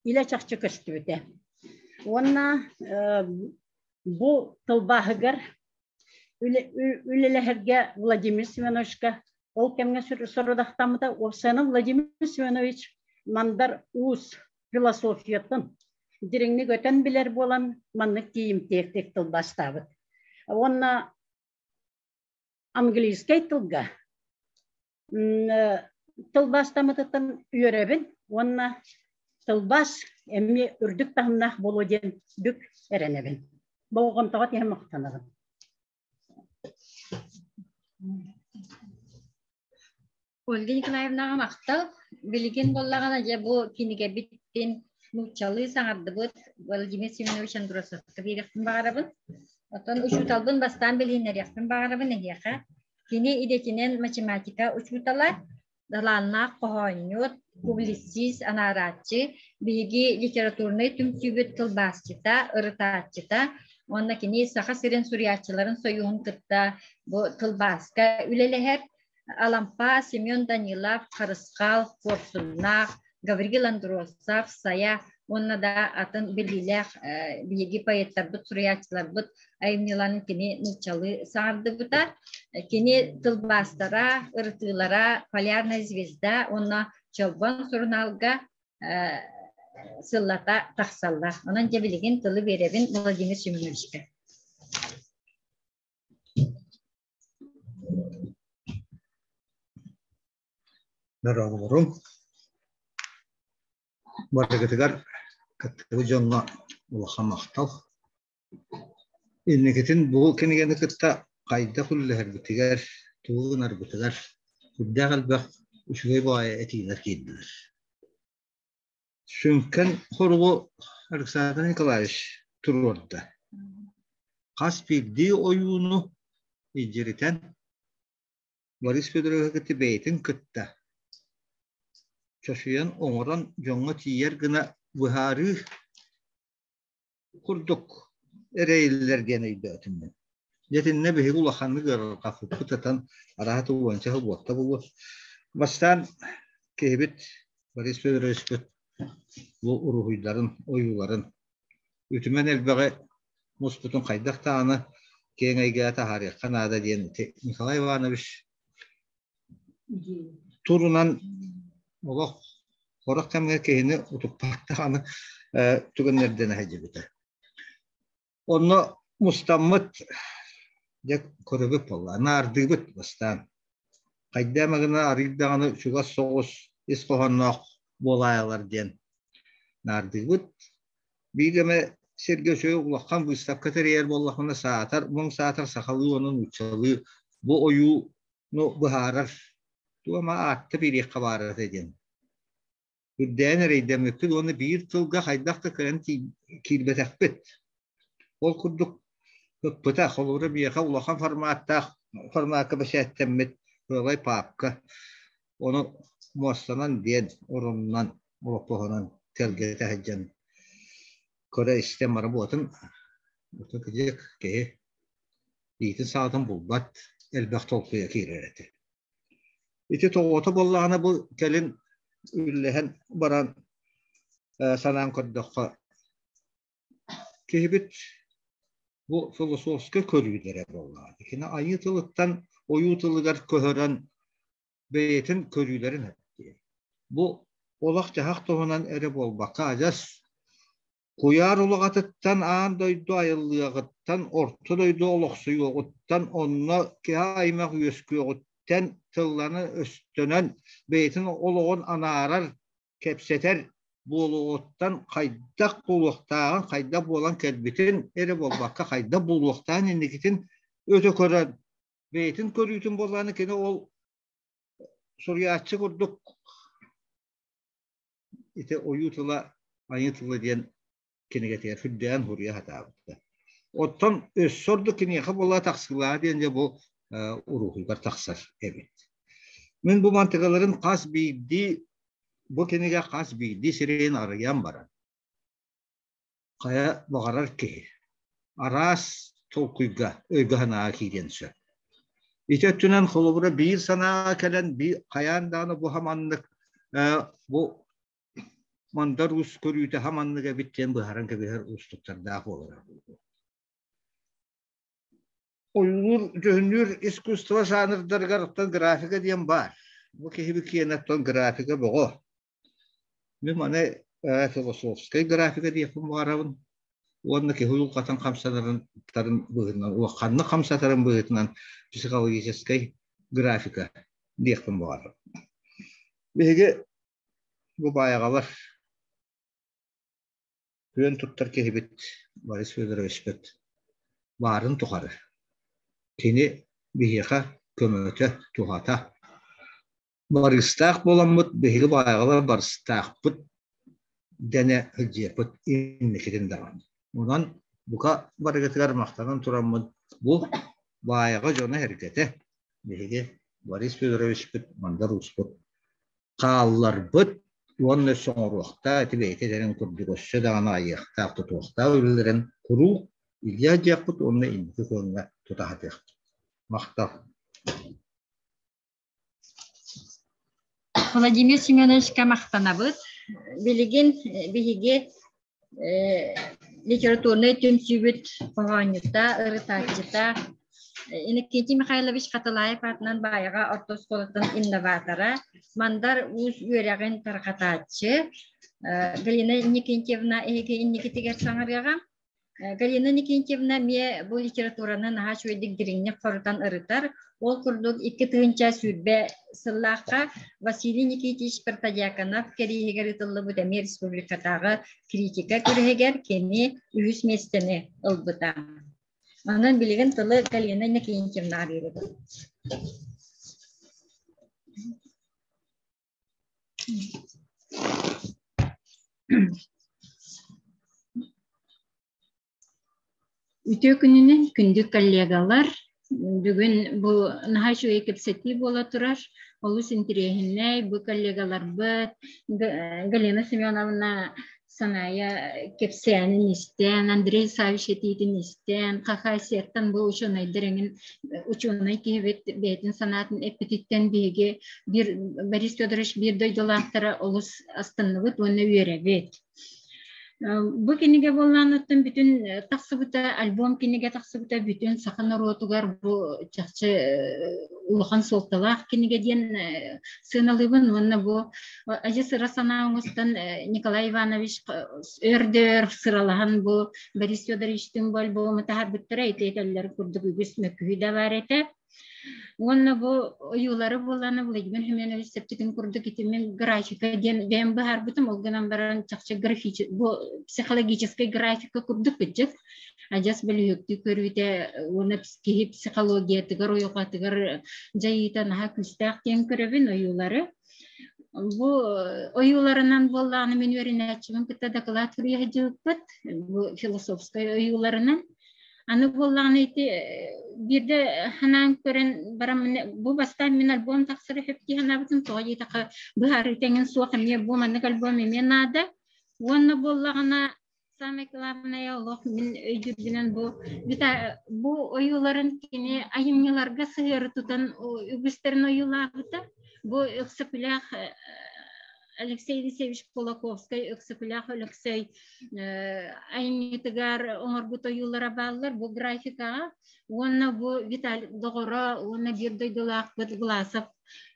илэ чахчы көстүбүтэ. Уонна бу тылбааһыгар үлэлэһэргэ Владимир Семеновичка ол кэмҥэ сорудахтаммыта. Уопсайынан Владимир Семенович Мандар Уус философиятын дириҥник өтөн билэр буолан маннык тиийимтиэхтик тылбаастаабыт. Уонна английскай тылга тылбаастаммытыттан үөрэбин уонна тылбаас эмиэ үрдүк таһымнаах буолуо диэн бүк эрэнэбин. Болҕомтоҕо тиһэн махтанабын. Ольга Николаевнаҕа махтал. Билигин буоллаҕына дьэ бу кинигэбиттин нууччалыы саҥардыбыт Владимир Семенович Андросовка биэриэхпин баҕарабын. Оттон учууталбын бастаан билиһиннэриэхпин баҕарабын эһиэхэ. Кини идэтинэн математика учуутала, талааннаах хоһоонньут, публицист, анаарааччы, биһиги литературнай түмсүүбүт тылбаасчыта, ырытааччыта уонна кини Саха сирин суруйааччыларын сойууһун кытта бу тылбааска үлэлэһэр. Алампа, Семен Данилов, Харысхал, Куорсуннаах, Гаврил Андросов, Сайа уонна да атын биллиилээх биһиги поэттарбыт, суруйааччыларбыт айымньыларын кини нууччалыы саҥардыбыта. Кини тылбаастара, ырытыылара «Полярная звезда» уонна «Чолбон» сурунаалга сыллата тахсаллар. Онон дьэ билигин тылы биэрэбин Владимир Семеновичка. Дорооболорум. Барыгытыгар кыттыбыт дьоҥҥо улахан махтал. Инникитин бу кинигэни кытта хайдах үлэлэһэрбитигэр, тугу гынарбытыгар сүрдээх элбэх үчүгэй баҕайы этиилэр киирдилэр. Сүҥкэн хоругу Александр Николаевич туруорда. Хас биирдии ойууну илдьиритэн Борис Федоровиһы кытта бэйэтин кытта чочуйан оҥорон дьоҥҥо тиийэр гына быһаарыы курдук эрэйиллэр диэн өйдөөтүм мин. Дьэ итиннэ биһиги улаханнык ыарырҕаппыппыт ытан арааһа уонча сыл буолта буолуо. Бастаан киһибит Борис Федоровичпыт бу уруһуйдарын, ойууларын үтүмэн элбэҕи муспутун хайдах даҕаны киэҥ эйгэҕэ таһаарыахха наада диэн ити Николай Иванович турунан олох сорох кэмҥэ киһини утуппат даҕаны түгэннэрдэнэ сылдьыбыта. Онно мустаммыт дьэ көрөбүт буолла, наардыыбыт бастаан. Хайдах эмэ гына арыый даҕаны чугас соҕус ис хоһоонноох буолаайалар диэн наардыыбыт. Биир эмэ сиргэ үчүгэй улахан быыстапка тэрийэр буоллахпына саатар, муҥ саатар сахалыы уонна нууччалыы бу ойууну быһаарар туох эмэ аатта биэриэххэ баар этэ диэн. Үрдээн эрэйдэммиппит уонна биир тылга хайдах да кыайан киирбэтэхпит. Ол курдук ыппыта, холобура биһиэхэ улахан форматтаах формакка бэчээттэммит ыалай паапка. Ону муостанан диэн оруннан олоппоһунан тэлгэтэ сылдьан көрө-истэ бара буотун киһи иитин саҕатын булбат. элбэх толкуйа киирэр этэ. Ити тоҕото буоллаҕына бу кэлин үллэһэн баран санаан көрдөххө киһибит бу философскай көрүүлэрэ буоллаҕа. Кини айыы тылыттан ойуу тылыгар көһөрөн бэйэтин көрүүлэрин эттиэ. Бу олох-дьаһах туһунан эрэ буолбакка адьас куйаар улаҕатыттан аан дойду айыллыаҕыттан, орто дойду олохсуйуоҕуттан, онно киһи аймах үөскүөҕүттэн тылланы өстөнөн бэйэтин олоҕун анаарар, кэпсэтэр буолуоҕуттан хайдах буолуохтааҕын, хайдах буолан кэлбитин эрэ буолбакка, хайдах буолуохтааҕын инникитин өтө көрөн бэйэтин көрүүтүн буоллаҕына кини ол суруйааччы курдук ити ойуу тыла айыы тыла диэн кинигэтигэр сүрдээн суруйа сатаабыта. Оттон өссө ордук киниэхэ буола тахсыылааҕа диэн дьэ бу уруһуйгар тахсар эбит. Мин бу мантыгаларын хас биирдии бу кинигэ хас биирдии сирэйин арыйан баран хайа баҕарар киһи араас толкуйга өйгө-санааҕа киириэн сөп. Ити өттүнэн холобура биир санааҕа кэлэн биир хайаан даҕаны бу хаманнык бу мандар уус көрүүтэ хаманнык эбит диэн быһааран кэбиһэр уустуктардаах буолара. Ойуулуур, дьүһүннүүр искусство жанрдарыгар оттон графика диэн баар. Бу киһи киэнэ оттон графика бөҕө. Мин маны философскай графика диэхпин баҕарабын уонна киһи уйулҕатын хамсанарын быһыытынан, улаханнык хамсатарын быһыытынан психологическай графика диэхпин баҕарабын. Биһиги бу баайаҕалар күөн туттар киһибит Борис Федоровичпыт баарын тухары кини биһиэхэ көмөтө, туһата Барыстаах буоламмыт биһиги баайаҕалар барыстаахпыт дэнэ сылдьыахпыт инникитин даҕаны. Онон бука барыгытыгар махтанан тураммын бу баайаҕа дьоно-сэргэтэ биһиги Борис Федоровичпыт Мандар Ууспут хаалларбыт уонна өссө оҥоруохтаах ити бэйэтэ этэрин курдук өссө даҕаны айыахтаах тутуохтаах үлэлэрин куруук илдьэ сылдьыахпыт уонна инники күөҥҥэ тута сатыахпыт. Махтал. Владимир Семеновичка махтанабыт. Билигин биһиги литературнай түмсүүбүт хоһоонньута, ырытааччыта Иннокентий Михайлович Хатылаев аатынан Баайаҕа орто оскуолатын инноватора, Мандар Уус үөрэҕин тарҕатааччы Галина Иннокентьевна эһиги инникитигэр саҥарыаҕа. Галина Никитьевна эмиэ бу литератураны наһаа үчүгэйдик дириҥник хорутан ырытар. Ол курдук 2020 сыллаахха Василий Никитич Протодьяконов кэриэһигэр ыытыллыбыт эмиэ республикатааҕы критика күрэһигэр кини үһүс миэстэни ылбыта. Онон билигин тылы Галина Никитьевнаҕа биэрэбин. Үтүө күнүнэн күндү коллегалар! Бүгүн бу наһаа үчүгэй кэпсэтии буола турар. Олус интириэһинэй бу коллегаларбыт Галина Семеновна Саная кэпсээнин истэн, Андрей Савич этиитин истэн, Хахасияттан бу учуонайдар эҥин учуонай киһибит бэйэтин санаатын эппититтэн биһиги биир Борис Федорович биир дойдулаахтара олус астынныбыт уонна үөрэбит. Бу кинигэ буоллаан бүтүн тахсыбыта, альбом кинигэ тахсыбыта бүтүн саха норуотугар бу чахчы улахан суолталаах кинигэ диэн сыаналыыбын уонна бу адьас ыра санаа оҥостон Николай Иванович өр сыралаһан бу Борис Федоровичтыын бу альбому таһаарбыттара ити этэллэр курдук үгүс мөккүһүү да баар этэ. Уонна бу ойуулары буоллаҕына Владимир Семенович септигин курдук ити мин графика диэн бэйэм быһаарбытым, ол гынан баран чахчы графич бу психологическай графика курдук кырдьык адьас бөлүһүөктүү көрүүтэ уонна киһи психологиятыгар, уйулҕатыгар дьайыыта наһаа күүстээх диэн көрөбүн ойуулары. Бу ойууларынан буоллаҕына мин үөрэнээччибин кытта дакылаат суруйа сылдьыбыппыт бу философскай ойууларынан. Аны буоллаҕына ити биирдэ санаан көрөн баран бу бастаан мин альбом тахсара сөп дии санаабытым тоҕо диэтэххэ быһаарыы тэҥин суох эмиэ бу маннык альбом эмиэ наада. Уонна буоллаҕына Самое главное олох мин өйдүүрбүнэн бу бу ойууларын кини айымньыларга сыһыары тутан үгүстэрин ойуулаабыта. Бу Өксөкүлээх Алексей Елисеевич Кулаковскай Өксөкүлээх Өлөксөй айымньытыгар оҥорбут ойуулара бааллар бу графикаҕа уонна бу Виталий доҕоро уонна биир дойдулаахпыт Власов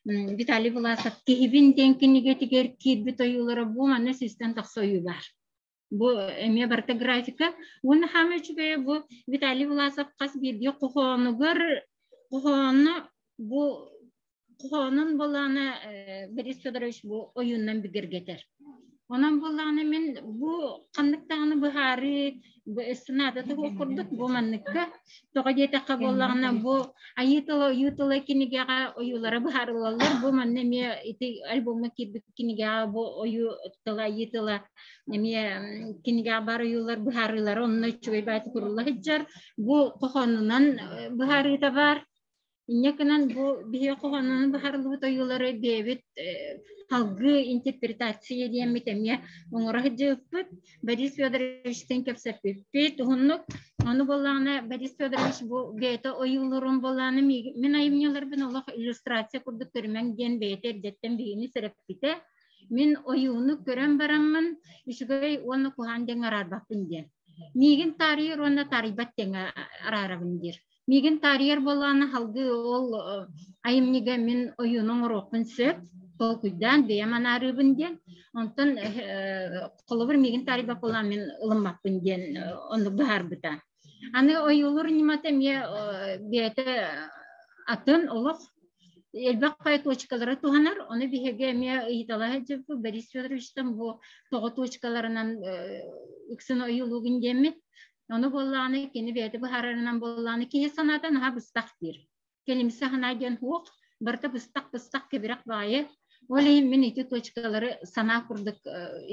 Виталий Власов киһибин диэн кинигэтигэр киирбит ойуулара бу манна систэн тахса ойуу баар. Бу эмиэ барыта графика. Уонна хаамай үчүгэйэ бу Виталий Власов хас биирдии хоһоонугар хоһоону бу хоһоонун буоллаҕына Борис Федорович бу ойууннан бигэргэтэр. Онон буоллаҕына мин бу ханнык даҕаны быһаарыы сынаата туһуох курдук бу манныкка тоҕо диэтэххэ буоллаҕына бу айыы тыла ойуу тыла кинигэҕэ ойуулара быһаарыллаллар бу манна эмиэ ити альбомҥа киирбит кинигэҕэ бу ойуу тыла айыы тыла эмиэ кинигэҕэ баар ойуулар быһаарыылара онно үчүгэй баайты курулла сылдьар бу хоһоонунан быһаарыыта баар Инньэ гынан бу биһиги хоһоонунан быһаарыллыбыт ойуулары бэйэбит салгыы интерпретация диэммит эмиэ оҥоро сылдьыбыппыт. Борис Федоровичтыын кэпсэппиппит уһуннук. Ону буоллаҕына Борис Федорович бу бэйэтэ ойуулуурун буоллаҕына мин айымньыларбын олох иллюстрация курдук көрүмэҥ диэн бэйэтэ эрдэттэн биһигини сэрэппитэ. Мин ойууну көрөн бараммын үчүгэй уонна куһаҕан диэн араарбаппын диэн. Миигин таарыйар уонна таарыйбат диэн араарабын диир. Миигин таарыйар буоллаҕына салгыы ол айымньыга мин ойууну оҥоруохпун сөп, толкуйдаан бэйэм анаарыыбын диэн. Онтон холобур миигин таарыйбат буоллаҕына мин ылыммаппын диэн оннук быһаарбыта. Аны ойуулуур ньымата эмиэ бэйэтэ атын олох элбэх хайа точкалары туһанар. Ону биһиги эмиэ ыйыталаһа сылдьыбыппыт Борис Федоровичтан бу тоҕо точкаларынан ыксын ойуулуугун диэммит. Ону буоллаҕына кини бэйэтэ быһаарарынан буоллаҕына киһи санаата наһаа быстах диир. Кэлимсэ санаа диэн суох, барыта быстах-быстах кэбирэх баайы. Ол иһин мин ити точкалары санаа курдук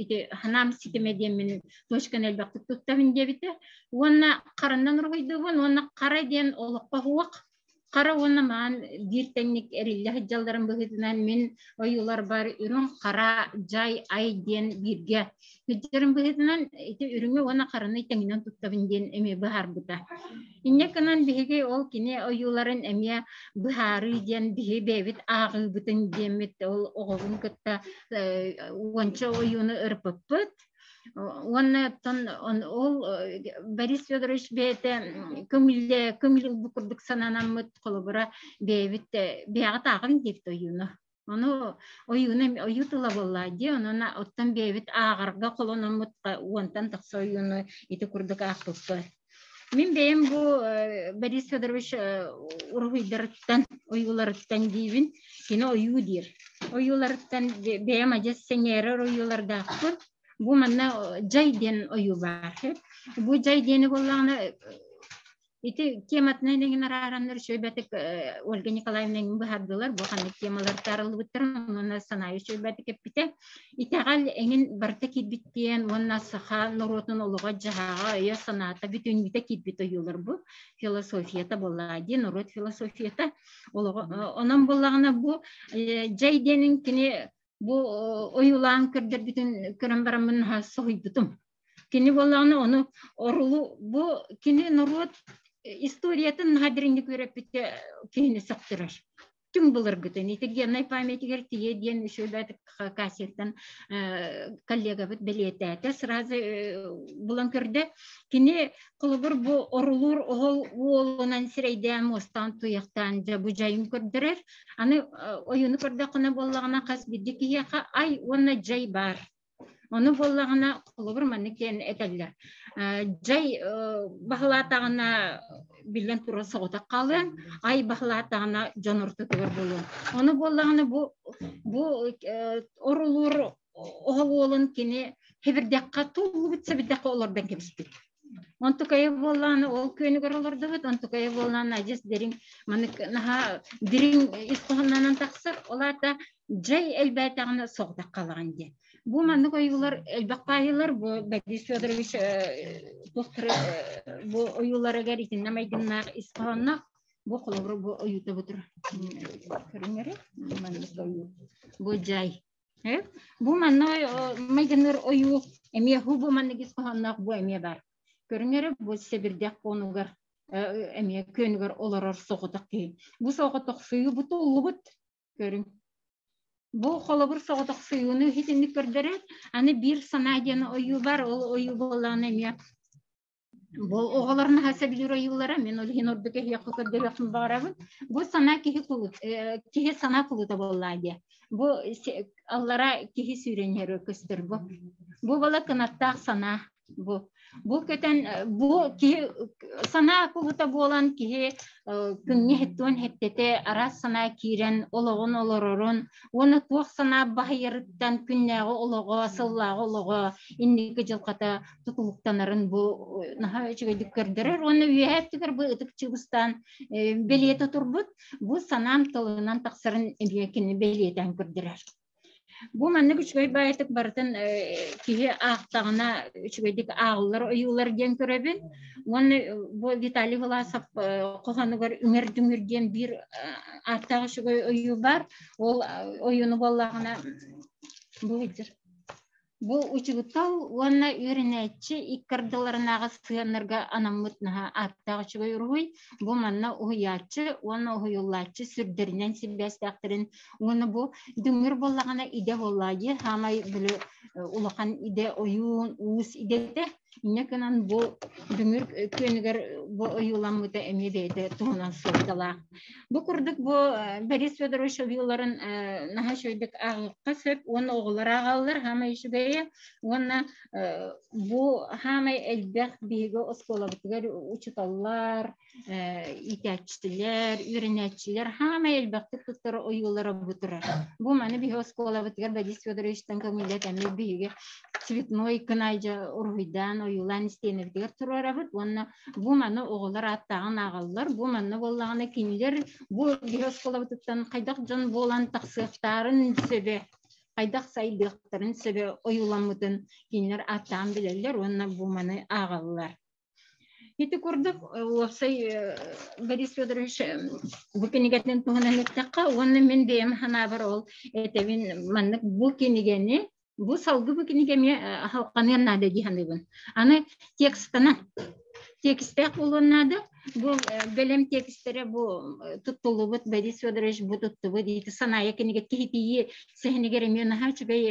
ити санаам ситимэ диэн мин точканы элбэхтик туттабын диэбитэ. Уонна хараннан уруһуйдуубун уонна хара диэн олоххо суох Хара уонна маан биир тэҥник эриллэ сылдьалларын быһыытынан мин ойууларбар үрүҥ хара дьай ай диэн бииргэ сылдьарын быһыытынан ити үрүҥү уонна хараны тэҥинэн туттабын диэн эмиэ быһаарбыта. Инньэ гынан биһиги ол кини ойууларын эмиэ быһаарыы диэн биһи бэйэбит ааҕыыбытын диэммит ол оҕобун кытта уонча ойууну ырыппыппыт. Уонна оттон ол Борис Федорович бэйэтэ көҥүллэ көҥүл ылбыт курдук сананаммыт холобура бэйэбит бэйэҕит ааҕыҥ диэбит ойууну. Ону ойууну ойуу тыла буолла дии онон оттон бэйэбит ааҕарга холономмут уонтан тахса ойууну ити курдук аахпыппыт. Мин бэйэм бу Борис Федорович уруһуйдарыттан, ойууларыттан диибин, кини ойуу диир. Ойууларыттан бэйэм адьас сэҥээрэр ойуулардаахпын. Бу манна дьай диэн ойуу баар. Бу дьай диэни буоллаҕына ити тематынан эҥин араараннар үчүгэйбэтик Ольга Николаевна эҥин быһаардылар. Бу ханнык темалар таарыллыбыттар уонна санаайы үчүгэйбэтик эппитэ. Итэҕэл эҥин барыта киирбит диэн уонна саха норуотун олоҕо-дьаһаҕа, өйө-санаата бүтүннүүтэ киирбит ойуулар бу философията буоллаҕа дии, норуот философията олоҕо онон буоллаҕына бу дьай диэнин кини бу ойуулаан көрдөрбүтүн көрөн бараммын соһуйбутум. Кини буоллаҕына ону орулу бу кини норуот историятын наһаа дириҥник үөрэппитэ киһини сөхтөрөр. Түҥ былыргытын ити геннай памятигэр тиийэ диэн үчүгэйдик Хакасияттан коллегабыт бэлиэтээтэ сразу булан көрдө. Кини холобур бу орулуур оһол уолунан сирэйдээн муостаан туйахтаан дьэ бу дьайын көрдөрөр. Аны ойууну көрдөххүнэ буоллаҕына хас биирдии киһиэхэ ай уонна дьай баар. Ону буоллаҕына, холобур, маннык диэн этэллэр. Дьай баһылаатаҕына, биллэн турар соҕотох хаалыаҥ, ай баһылаатаҕына дьон ортотугар буолуоҥ. Ону буоллаҕына бу бу орулуур оһол уолун кини хэбирдэххэ туллубут сэбирдэххэ олордон кэбиспит. Онтукайа буоллаҕына ол күөнүгэр олордубут, онтукайа буоллаҕына адьас дириҥ маннык наһаа дириҥ ис хоһооннонон тахсар. Ол аата дьай элбээтэҕинэ соҕотох хаалаҕын диэн. Бу маннык ойуулар элбэх баайылар бу Борис Федорович туохтары бу ойууларыгар итиннэ майгыннаах ис хоһоонноох бу холобур бу ойуута бутур көрүҥнэри маннык ойуу бу дьай Бу манна майгыныр ойуу Эмиэ хубу маннык ис хоһоонноох бу эмиэ бар. Көрүҥ бу сэбирдэх конугар эмиэ күөнүгэр олорор соҕотох киһи. Бу соҕотохсуйуу бу туллубут көрүҥ. Бу холобур соҕотохсуйууну итинник көрдөрөр. Аны биир санаа диэн ойуу бар, ол ойуу буоллаҕына эмиэ бу оҕолор наһаа сөбүлүүр ойуулара, мин ол иһин ордук эһиэхэ көрдөрүөхпүн баҕарабын. Бу санаа киһи кулут, киһи санаа кулута буоллаа диэ. Бу аллара киһи сүүрэн иһэр көстөр бу. Бу бала кынаттаах санаа бу. Бу көтөн бу киһи санаа кулута буолан киһи күҥҥэ хеттуон хеттете араас санаа киирэн олоҕун олорорун уонна туох санаа баһыйарыттан күннээҕи олоҕо, сыллааҕы олоҕо инники дьылҕата тутулуктанарын бу наһаа үчүгэйдик көрдөрөр уонна үөһээ өттүгэр бу ытык чыбыстаан бэлиэтэ турбут бу санаам тылынан тахсарын эмиэ кини бэлиэтээн көрдөрөр. Бу маннык үчүгэй баайытык барытын киһи аахтаҕына үчүгэйдик ааҕыллар ойуулар диэн көрөбүн. Уонна бу Виталий Власов хоһоонугар Үҥэр дүҥүр диэн биир ааттаах үчүгэй ойуу бар. Ол ойууну буоллаҕына бу Бу учуутал уонна үөрэнээччи икки ардыларынааҕы сыһыаннарга анаммыт наһаа ааттаах үчүгэй уруһуй. Бу манна уһуйааччы уонна уһуйуллааччы сүрдэринэн сибээстээхтэрин уонна бу дүҥүр буоллаҕына идэ буоллаа дии саамай били улахан идэ ойуун уус идэтэ. Инньэ гынан бу дүҥүр күөнүгэр бу ойууламмыта эмиэ бэйэтэ туһунан суолталаах. Бу курдук бу Борис Федорович ойууларын наһаа үчүгэйдик ааҕыахха сөп уонна оҕолор ааҕаллар хаамай үчүгэйэ уонна бу хаамай элбэх биһиги оскуолабытыгар учууталлар, иитээччилэр, үөрэнээччилэр хаамай элбэхтик туттар ойуулара бу турар. Бу маны биһи оскуолабытыгар Борис Федоровичтан көҥүллэтэммит биһиги цветной кынайдьа уруһуйдаан ойуулаан истиэнэбитигэр туруорабыт уонна бу маны оҕолор ааттааҕын ааҕаллар. Бу манна буоллаҕына кинилэр бу биһи оскуолабытыттан хайдах дьон буолан тахсыахтаарын сөбө, хайдах сайдыахтарын сөбө ойууламмытын кинилэр ааттаан билэллэр уонна бу маны ааҕаллар. Ити курдук уопсай Борис Федорович бу кинигэтин туһунан эттэххэ уонна мин бэйэм санаабар ол этэбин маннык бу кинигэни бу салгы бу кинигэ эмиэ халҕаныан наада дии саныыбын. Аны текстанан тексттээх буолуон наада. Бу бэлэм текстэрэ бу туттуллубут Борис Федорович бу туттубут ити Санаайа кинигэ киһитийии сэһэнигэр эмиэ наһаа үчүгэй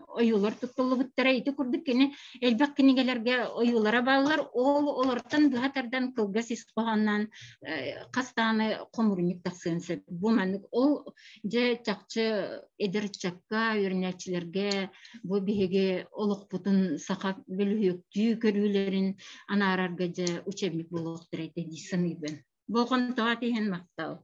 ойуулар туттуллубуттара. Ити курдук кини элбэх кинигэлэргэ ойуулара бааллар. Ол олортон быһа тардан кылгас ис хоһоонноон хас даҕаны хомурунньук тахсыан сөп. Бу маннык ол дьэ чахчы эдэр ыччакка, үөрэнээччилэргэ бу биһиги олохпутун саха бөлүһүөктүү көрүүлэрин анаарарга дьэ учебник буолуохтара этэ дии саныыбын. Болҕомтоҕо тиһэн махтал.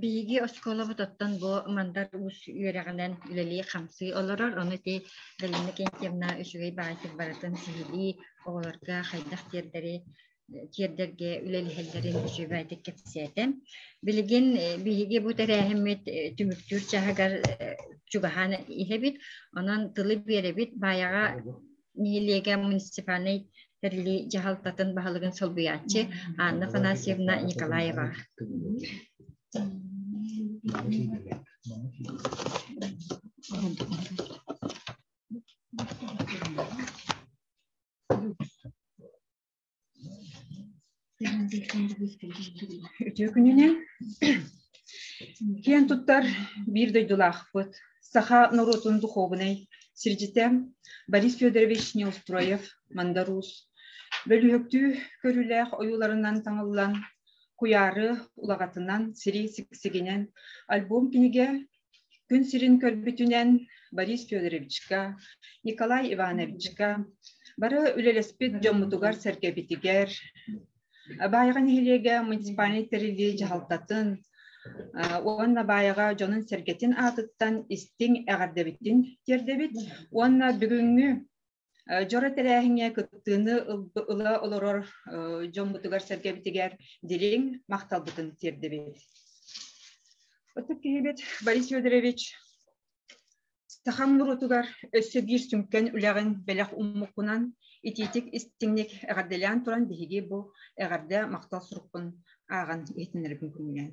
Биһиги оскуолабыт оттон бу Мандар Уус үөрэҕинэн үлэлии-хамсыы олорор. Ону ити Галина Кентьевна үчүгэй баҕайытык барытын сиһилии оҕолорго хайдах тиэрдэри тиэрдэргэ үлэлэһэллэрин үчүгэй баҕайытык кэпсээтэ. Билигин биһиги бу тэрээһиммит түмүктүүр чаһыгар чугаһаан иһэбит. Онон тылы биэрэбит Баайаҕа нэһилиэгэ муниципальнай тэрилии дьаһалтатын баһылыгын солбуйааччы Анна Афанасьевна Николаева. Үтүө күнүнэн. Киэн туттар биир дойдулаахпыт, саха норуотун духуобунай сирдьитэ Борис Федорович Неустроев Мандар Уус бөлүһүөктүү көрүүлээх ойууларынан таҥыллан, куйаары улаҕатынан, сири сиксигинэн альбом кинигэ Күн сирин көрбүтүнэн Борис Федоровичка, Николай Ивановичка, бары үлэлэспит дьоммутугар-сэргэбитигэр, Баайаҕа нэһилиэгэ муниципальнай тэриллии дьаһалтатын уонна Баайаҕа дьонун-сэргэтин аатыттан истиҥ эҕэрдэбитин тиэрдэбит уонна бүгүҥҥү дьоро тэрээһиҥҥэ кыттыыны ыла олорор дьоммутугар-сэргэбитигэр дириҥ махталбытын тиэрдэбит. Ытык киһибит Борис Федорович сахам норуотугар өссө биир сүҥкэн үлэҕин бэлэх ууммуккунан Итиитик истиҥник эҕэрдэлээн туран биһиги бу эҕэрдэ махтал сурукпун ааҕан иһитиннэрбин көҥүлээн.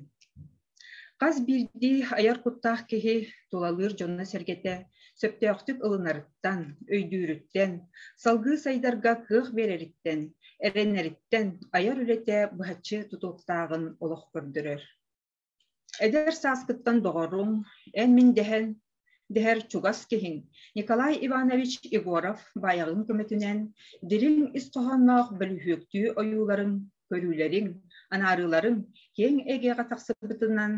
Хас биирдии айар куттаах киһи тулалыыр дьоно-сэргэтэ сөптөөхтүк ылынарыттан, өйдүүрүттэн, салгыы сайдарга кыах биэрэриттэн, эрэнэриттэн айар үлэтэ быһаччы тутулуктааҕын олох көрдөрөр. Эдэр сааскыттан доҕоруҥ, эн-мин дэһэн дэһэр чугас киһиҥ Николай Иванович Егоров баайаҕын көмөтүнэн дириҥ ис хоһоонноох бөлүһүөктүү ойууларын, көрүүлэриҥ, анаарыыларыҥ киэҥ эйгэҕэ тахсыбытынан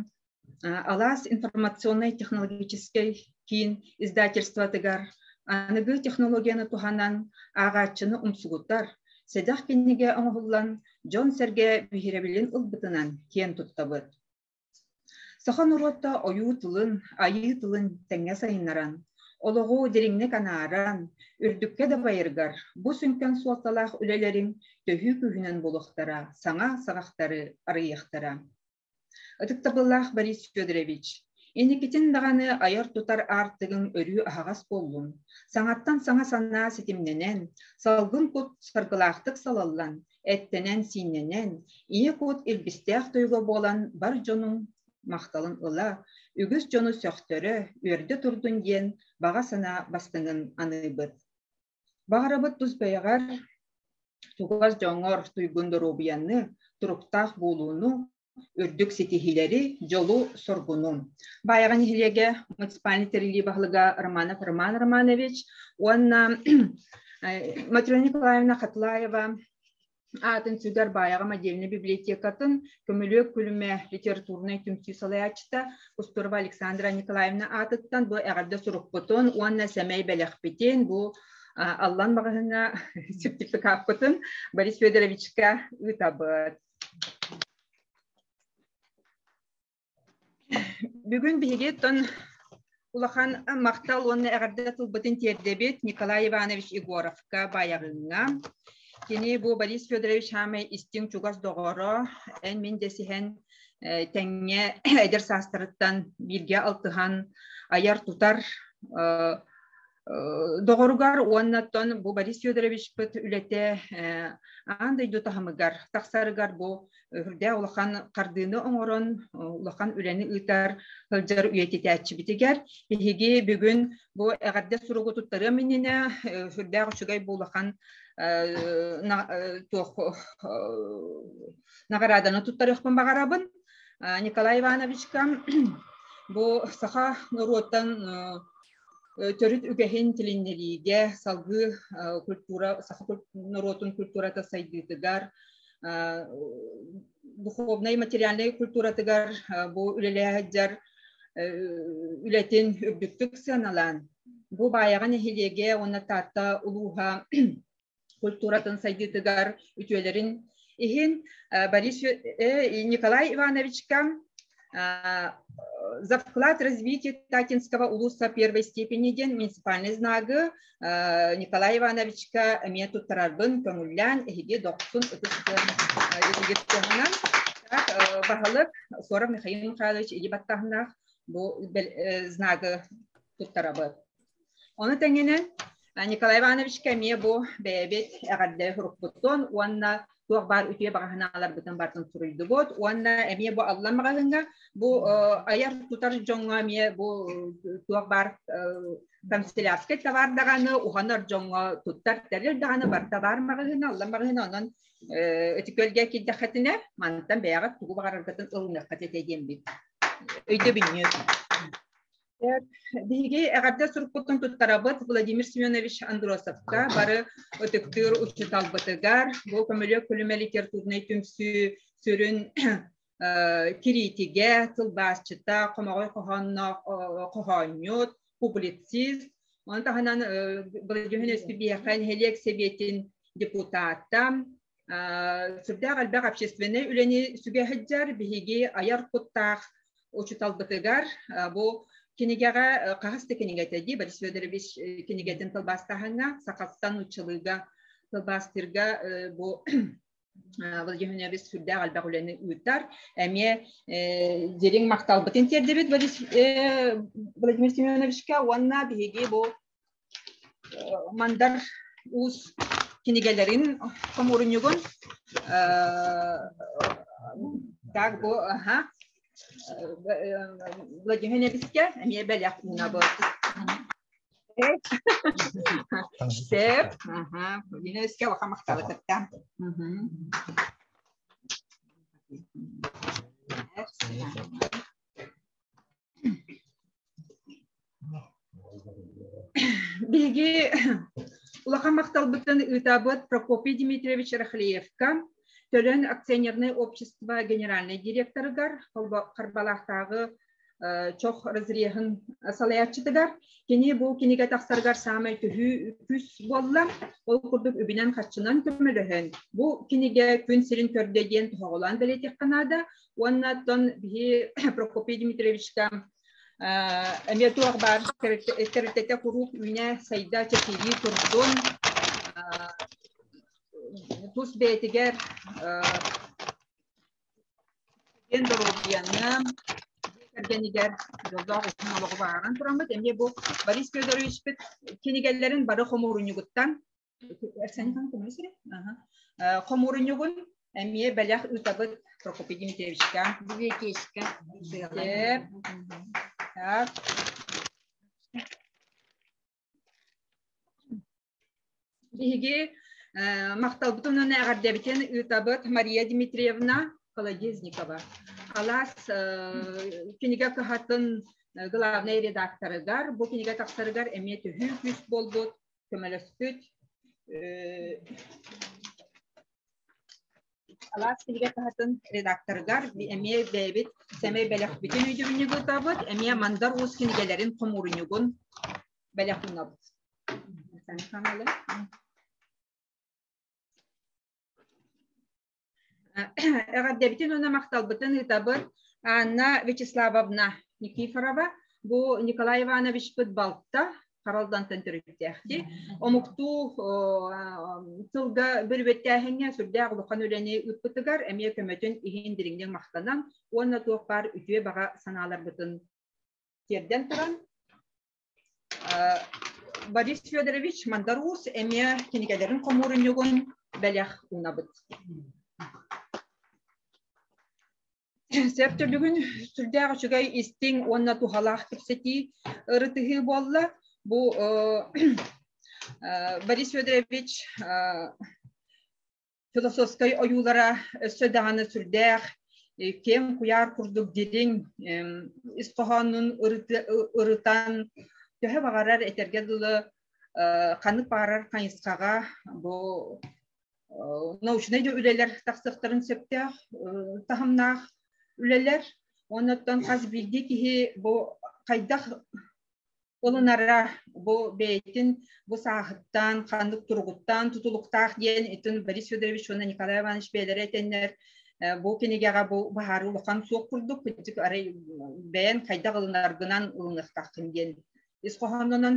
Алаас информационнай технологическай киин издательствотыгар аныгы технологияны туһанан ааҕааччыны умсугутар, сэдэх кинигэ оҥоһуллан дьон-сэргэ биһирэбилин ылбытынан киэн туттабыт. Саха норуота ойуу тылын, айыы тылын тэҥҥэ сайыннаран, олоҕу дириҥник анааран, үрдүккэ дабайарыгар бу сүҥкэн суолталаах үлэлэриҥ төһүү күүһүнэн буолуохтара, саҥа саҕахтары арыйыахтара. Ытыктабыллаах Борис Федорович, инникитин даҕаны айар-тутар аартыгыҥ өрүү аһаҕас буоллун, саҥаттан саҥа санаа ситимнэнэн, салгын кут саргылаахтык салаллан, эттэнэн-сииннэнэн, ийэ кут илбистээх тойуга буолан бар дьонуҥ махталын ыла, үгүс дьону сөхтөрө, үөрдэ турдун диэн баҕа санаа бастыҥын аныыбыт. Баҕарабыт тус бэйэҕэр, чугас дьоҥҥор туйгун доруобуйаны, туруктаах буолууну, үрдүк ситиһиилэри, дьолу-соргуну. Баайаҕа нэһилиэгэ муниципальнай тэриллии баһылыга Романов Роман Романович уонна Матрена Николаевна Хатлаева аатын сүгэр Баайаҕа модельнай библиотекатын Көмүлүөк күлүмэ литературнай түмсүү салайааччыта Кустурова Александра Николаевна аатыттан бу эҕэрдэ сурукпутун уонна сэмэй бэлэхпитин бу Аллан маҕаһыыҥҥа сертификаппытын Борис Федоровичка ыытабыт. Бүгүн биһиги тон улахан махтал уонна эҕэрдэ тылбытын тиэрдэбит Николай Иванович Егоровка Баайаҕыҥҥа. Кини бу Борис Федорович саамай истиҥ чугас доҕоро, эн мин дэсиһэн тэҥҥэ эдэр саастарыттан бииргэ алтыһан айар-тутар доҕоругар уонна оттон бу Борис Федоровичпыт үлэтэ аан дойду таһымыгар тахсарыгар бу үрдээх улахан хардыыны оҥорон улахан үлэни ыытар сылдьар үйэтитээччибитигэр биһиги бүгүн бу эҕэрдэ суругу туттарыам иннинэ сүрдээх үчүгэй бу улахан туох наҕарааданы туттарыахпын баҕарабын. Николай Ивановичка бу саха норуоттан төрүт үгэһин тилиннэриигэ, салгыы культура, саха норуотун культурата сайдыытыгар, духовнай материальнай культуратыгар бу үлэлэһэ сылдьар үлэтин үрдүктүк сыаналаан, бу Баайаҕа нэһилиэгэ уонна Таатта улууһа культуратын сайдыытыгар үтүөлэрин иһин Борис Николай Ивановичка за вклад в развитие Татинского улуса первой степени диэн муниципальный знагы Николай Ивановичка эмиэ туттарарбын көҥүллээн эһиги дохсун ытыс эһиги туһунан так баһылык Соров Михаил Михайлович илии баттааһыннаах бу знагы туттарабыт. Ону тэҥинэн Николай Ивановичка эмиэ бу бэйэбит эҕэрдэ сурукпутун уонна туох баар үтүө баҕа санааларбытын барытын суруйдубут уонна эмиэ бу Аллан маҕаһыыҥҥа бу айар тутар дьоҥҥо эмиэ бу туох баар канцелярскай товар даҕаны уһанар дьоҥҥо туттар тэрил даҕаны барыта баар маҕаһыына Аллан маҕаһыына онон Ытыкөлгө киирдэххитинэ мантан бэйэҕит тугу баҕараргытын ылыныаххыт этэ диэн өйдөбүнньүк. Биһиги эҕэрдэ сурукпутун туттарабыт Владимир Семенович Андросовка, бары ытыктыыр учууталбытыгар, бу Көмүлүөк күлүмэ литературнай түмсүү сүрүн кириитигэ, тылбаасчыта, хомоҕой хоһоонноох хоһоонньут, публицист, ону таһынан Владимир Өспүбиэхэ нэһилиэк сэбиэтин депутата, сүрдээх элбэх общественнай үлэни сүгэ сылдьар биһиги айар куттаах учууталбытыгар бу кинигэҕэ хаһыс да кинигэтэ дии Борис Федорович кинигэтин тылбаастааһыҥҥа сахаттан нууччалыыга тылбаастыырга бу Владимир Владимирович сүрдээх элбэх үлэни ыытар. Эмиэ дириҥ махталбытын тиэрдэбит Борис Владимир Семеновичка уонна биһиги бу Мандар Уус. кинигэлэрин хомуурунньугун так бу аха Владимир Невискэ эмиэ бэлэх уунабыт. Сеп, аха, Владимир Невискэ улахан махталы кытта. Биһиги улахан махталбытын ыытабыт Прокопий Дмитриевич Рахлеевка, Төлөн акционернай общество генеральнай директорыгар, Харбалаахтааҕы чох разреһын салайааччытыгар. Кини бу кинигэ тахсарыгар саамай төһүү күүс буолла. Ол курдук үбүнэн-харчынан көмөлөһөн, бу кинигэ күн сирин көрдө диэн тоһоҕолоон бэлиэтиэххэ наада. Уонна оттон биһи Прокопий Дмитриевичка эмиэ туох баар тэрилтэтэ куруук үүнэ сайда чэчирии турдун тус бэйэтигэр диэн доруобуйаны дьиэ кэргэнигэр дьоллоох уһун олоҕу баҕаран тураммыт эмиэ бу Борис Федоровичпыт кинигэлэрин бары хомуурунньугуттан Хомуурунньугун эмиэ бэлэх ыытабыт Прокопий Дмитриевичка. Библиотечка. Так. Биһиги махталбытын уонна эҕэрдэбитин ыытабыт Мария Дмитриевна Колодезникова. Алаас кинигэ кыһатын главнай редакторыгар, бу кинигэ тахсарыгар эмиэ төһүү күүс буолбут көмөлөспүт Алаас кинигэ кыһатын редакторыгар эмиэ бэйэбит сэмэй бэлэхпитин өйдөбүнньүк ыытабыт, эмиэ Мандар Уус кинигэлэрин хомуурунньугун бэлэх уунабыт. Эҕэрдэбитин уонна махталбытын ыытабыт Анна Вячеславовна Никифорова. Бу Николай Ивановичпыт балта Харалдантан төрүттээхти. Омуктуу тылга бөрүбэттээһиҥҥэ сүрдээх улахан үлэни ыыппытыгар эмиэ көмөтүн иһин дириҥник махтанан уонна туох баар үтүө баҕа санааларбытын тиэрдэн туран Борис Федорович Мандар Уус эмиэ кинигэлэрин хомуурунньугун бэлэх уунабыт. Сөп бүгүн сүрдээх үчүгэй истиҥ уонна туһалаах кэпсэтии ырытыһыы буолла. Бу Борис Федорович философскай ойуулара өссө даҕаны сүрдээх киэҥ куйаар курдук дириҥ ис хоһоонун ырытан төһө баҕарар этэргэ дылы ханнык баҕарар хайысхаҕа бу научнай да үлэлэр тахсыахтарын сөптөөх таһымнаах үлэлэр. Оннуттан хас биирдии киһи бу хайдах ылынара бу бэйэтин бу сааһыттан, ханнык туругуттан тутулуктаах диэн итин Борис Федорович уонна Николай Иванович бэйэлэрэ этэннэр бу кинигэҕэ бу быһаарыы улахан суох курдук кырдьык арай бэйэн хайдах ылынаргынан ылыныахтааххын диэн ис хоһоонунан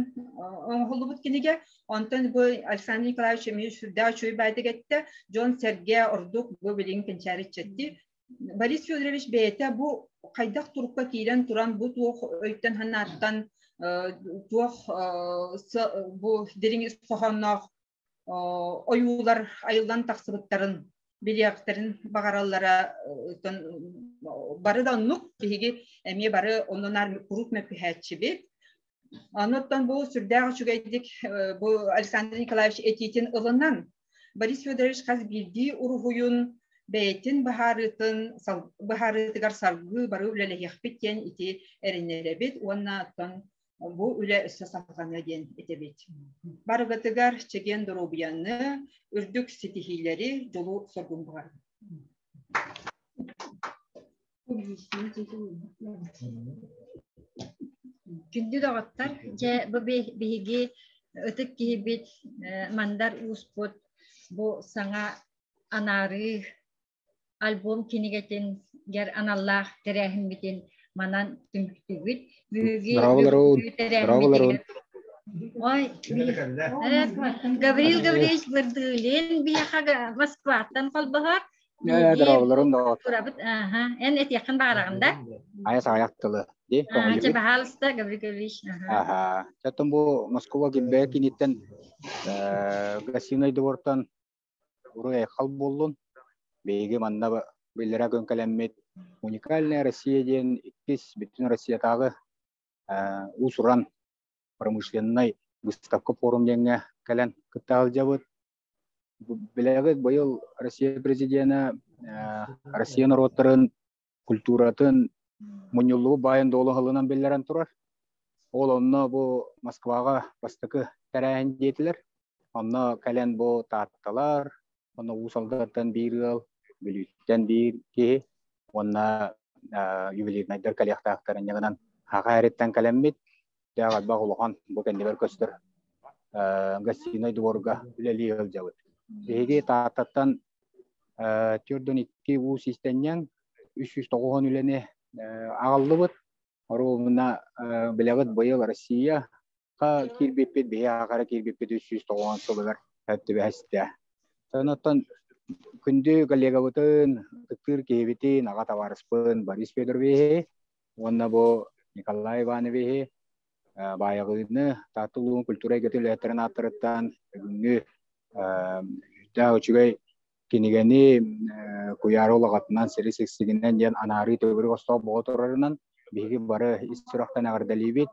оҥоһуллубут кинигэ. Онтон бу Александр Николаевич эмиэ сүрдээх үчүгэй баайдык эттэ. Дьон-сэргэ ордук бу билигин кэнчээри иччэтти Борис Федорович бэйэтэ бу хайдах турукка киирэн туран бу туох өйтөн санааттан туох бу дириҥ ис хоһоонноох ойуулар айыллан тахсыбыттарын билиэхтэрин баҕараллара бары да оннук биһиги эмиэ бары оннунаар куруук мөккүһээччибит. Онуттан бу сүрдээх үчүгэйдик бу Александр Николаевич этиитин ылынан Борис Федорович хас биирдии уруһуйун бэйэтин быһаарыытын быһаарыытыгар салгыы бары үлэлэһиэхпит диэн ити эрэннэрэбит уонна оттон бу үлэ өссө салҕаныа диэн этэбит. Барыгытыгар чэгиэн доруобуйаны, үрдүк ситиһиилэри, дьолу-соргун баҕарабын. Күндү доҕоттор, дьэ бу биһиги ытык киһибит Мандар Ууспут бу саҥа анаарыы альбом кинигэтин гэр аналлаах тэрээһиммитин манан түмүктүүбүт. Бүгүҥҥү тэрээһиммитигэр Ой, Гаврил Гаврилович Бырдылин биһиэхэ Москваттан холбоһор. Дорооболорун доҕоттор. Турабыт, эн этиэххин баҕараҕын да? Айа саҕайах тылы. Ди Чэ, баһаалыста, Гаврил Гаврилович. Аха. Чаттан бу Москва килбэйэ киниттэн гостиной двортан уруй айхал буоллун. Биһиги манна биллэрэ күн кэлэммит Уникальная Россия диэн иккис бүтүн Россиятааҕы уус-уран промышленнай выставка форум диэҥҥэ кэлэн кытта сылдьабыт. Билэҕит, быйыл Россия президенэ Россия норуоттарын культуратын мунньуллубут баайын дуолу ылынан биллэрэн турар. Ол онно бу Москваҕа бастакы тэрээһин диэтилэр. Онно кэлэн бу Таатталар, онно Уус Алдантан биир ыал, Бүлүүттэн биир киһи уонна ювелирнайдар кэлиэхтээхтэрин ньыгынан хаха эриттэн кэлэммит дээх элбэх улахан бу кэннибэр көстөр гостиной дворга үлэлии сылдьабыт. Биһиги Тааттаттан 42 уус истэнньэҥ 390 үлэни аҕаллыбыт. Оруобуна билэҕит быйыл Россия киирбиппит, биһи аҕара киирбиппит 390 сылыгар түбэһэстэ. Оттон күндү коллегабытын, ытыктыыр киһибитин, аҕа табаарыспын Борис Федоровиһи уонна бу Николай Ивановиһи Баайаҕыыны Таатта улууһун культура эйгэтин үлэһиттэрин ааттарыттан бүгүҥҥү үрдээх үчүгэй кинигэни куйаары улаҕатынан сири сиксигинэн диэн анаарыы төгүрүк остоох буола турарынан биһиги бары ис сүрэхтэн эҕэрдэлиибит.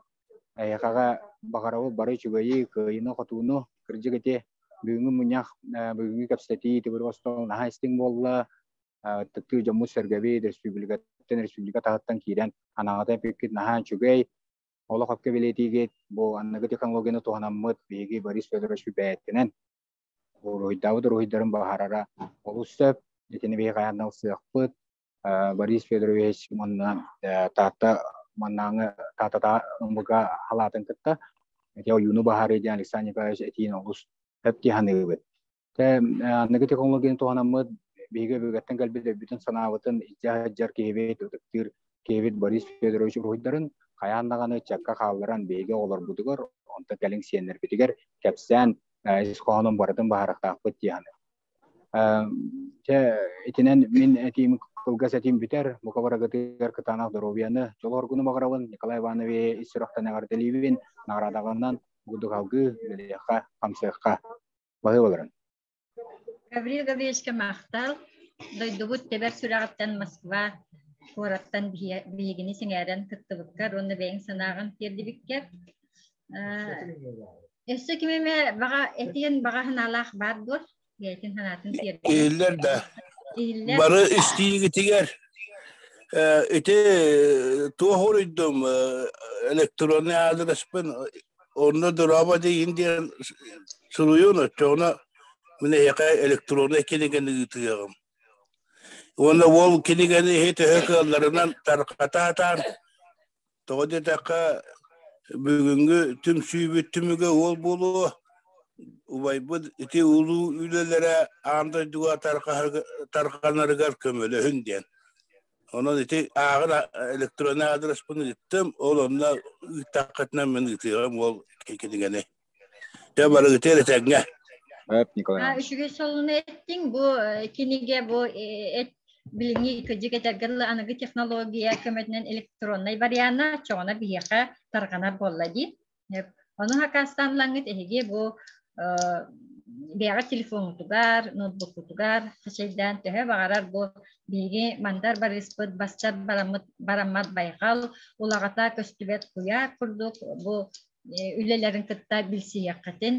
Эһиэхэҕэ баҕарабыт бары үчүгэйи, кыайыыны-хотууну. Кырдьык ити бүгүҥҥү мунньах, бүгүҥҥү кэпсэтии төгүрүк остуол наһаа истиҥ буолла. Ытыктыы дьоммут-сэргэбит республикаттан республика таһыттан киирэн анаҕата эппиккит наһаа үчүгэй. Олох өпкө бэлиэтиигит. Бу аныгы технологияны туһанаммыт биһиги Борис Федорович бэйэтинэн уруһуйдаабыт уруһуйдарын баһарара олус сөп. Итини биһиги хайаан да ылсыахпыт. Борис Федорович уонна Таатта маннааҥы Таатата ымбыга халаатын кытта ити ойууну баһарыы диэн Александр Николаевич этиин олус сөп дии саныыбыт. Тэ аныгы технологияны туһанаммыт биһиги өбүгэттэн кэлбит өйбүтүн санаабытын илдьэ сылдьар киһибит, ытыктыыр киһибит Борис Федорович уруһуйдарын хайаан даҕаны ыччакка хаалларан биһиги оҕолорбутугар, онтон кэлин сиэннэрбитигэр кэпсээн ис хоһоонун барытын баһарыахтаахпыт дии саныыбын. Чэ, итинэн мин этиим кылгас этиим бүтэр. Бука барыгытыгар кытаанах доруобуйаны, дьол-оргуну баҕарабын. Николай Иванович ис сүрэхтэн эҕэрдэлиибин. Наҕараадаҕынан курдук алгыы, үлэлиэххэ, хамсыахха. Баһыыбаларын. Гаврил Гаврильевичка махтал. Дойдубут тэбэр сүрэҕиттэн Москва куораттан биһигини сэҥээрэн кыттыбыккар уонна бэйэҥ санааҕын тиэрдибиккэр. Өссө ким эмэ баҕа этиэн баҕа санаалаах баар дуо? Бэйэтин санаатын тиэрдэр. Иһиллэр да. Иһиллэр. Бары истиигитигэр ити туох уруйдум электронный аадырыспын онно дорообо диин диэн суруйуун оччоҕуна мин эһиэхэ электроннай кинигэни ыытыаҕым. Уонна уол кинигэни иһи төһө кыалларынан тарҕатаатаан Тоҕо диэтэххэ, бүгүҥҥү түмсүүбүт түмүгэ уол буолуо, убайбыт ити улуу үлэлэрэ аан дойдуга тарҕанарыгар көмөлөһүн диэн. Онон ити ааҕын электроннай аадырыспын ыыттым, ол онно ыыттаххытына мин ыытыаҕым уол кинигэни. Дьэ барыгыты эрэ тэҥҥэ. Николай. Үчүгэй солуну эттиҥ. Бу кинигэ бу эт билиҥҥи кыдьык этэргэ дылы аныгы технология көмөтүнэн электроннай вариана чоҕуна биһиэхэ тарҕанар буолла дии. Ону хакастаан ылаҥҥыт эһиги бу бэйэҕит телефоҥҥутугар, ноутбуккутугар хачайдаан төһө баҕарар бу биһиги мандар барыыспыт бастар бараммыт бараммат байҕал улаҕата көстүбэт куйаар курдук бу үлэлэрин кытта билсиһиэххитин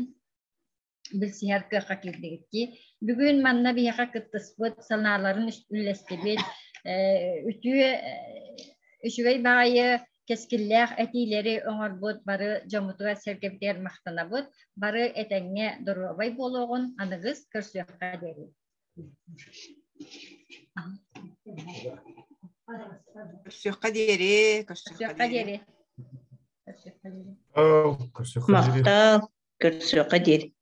билсиһэр кыахха киирдигит дии. Бүгүн манна биһиэхэ кыттыспыт, санааларын үллэстибит, үтүө үчүгэй баҕайы кэскиллээх этиилэри оҥорбут бары дьоммутугар сэргэбитигэр махтанабыт. Бары этэҥҥэ доруобай буолуоҕун, аныгыс көрсүөххэ диэри. Көрсүөххэ диэри, көрсүөххэ диэри. Көрсүөххэ диэри. Махтал, көрсүөххэ диэри.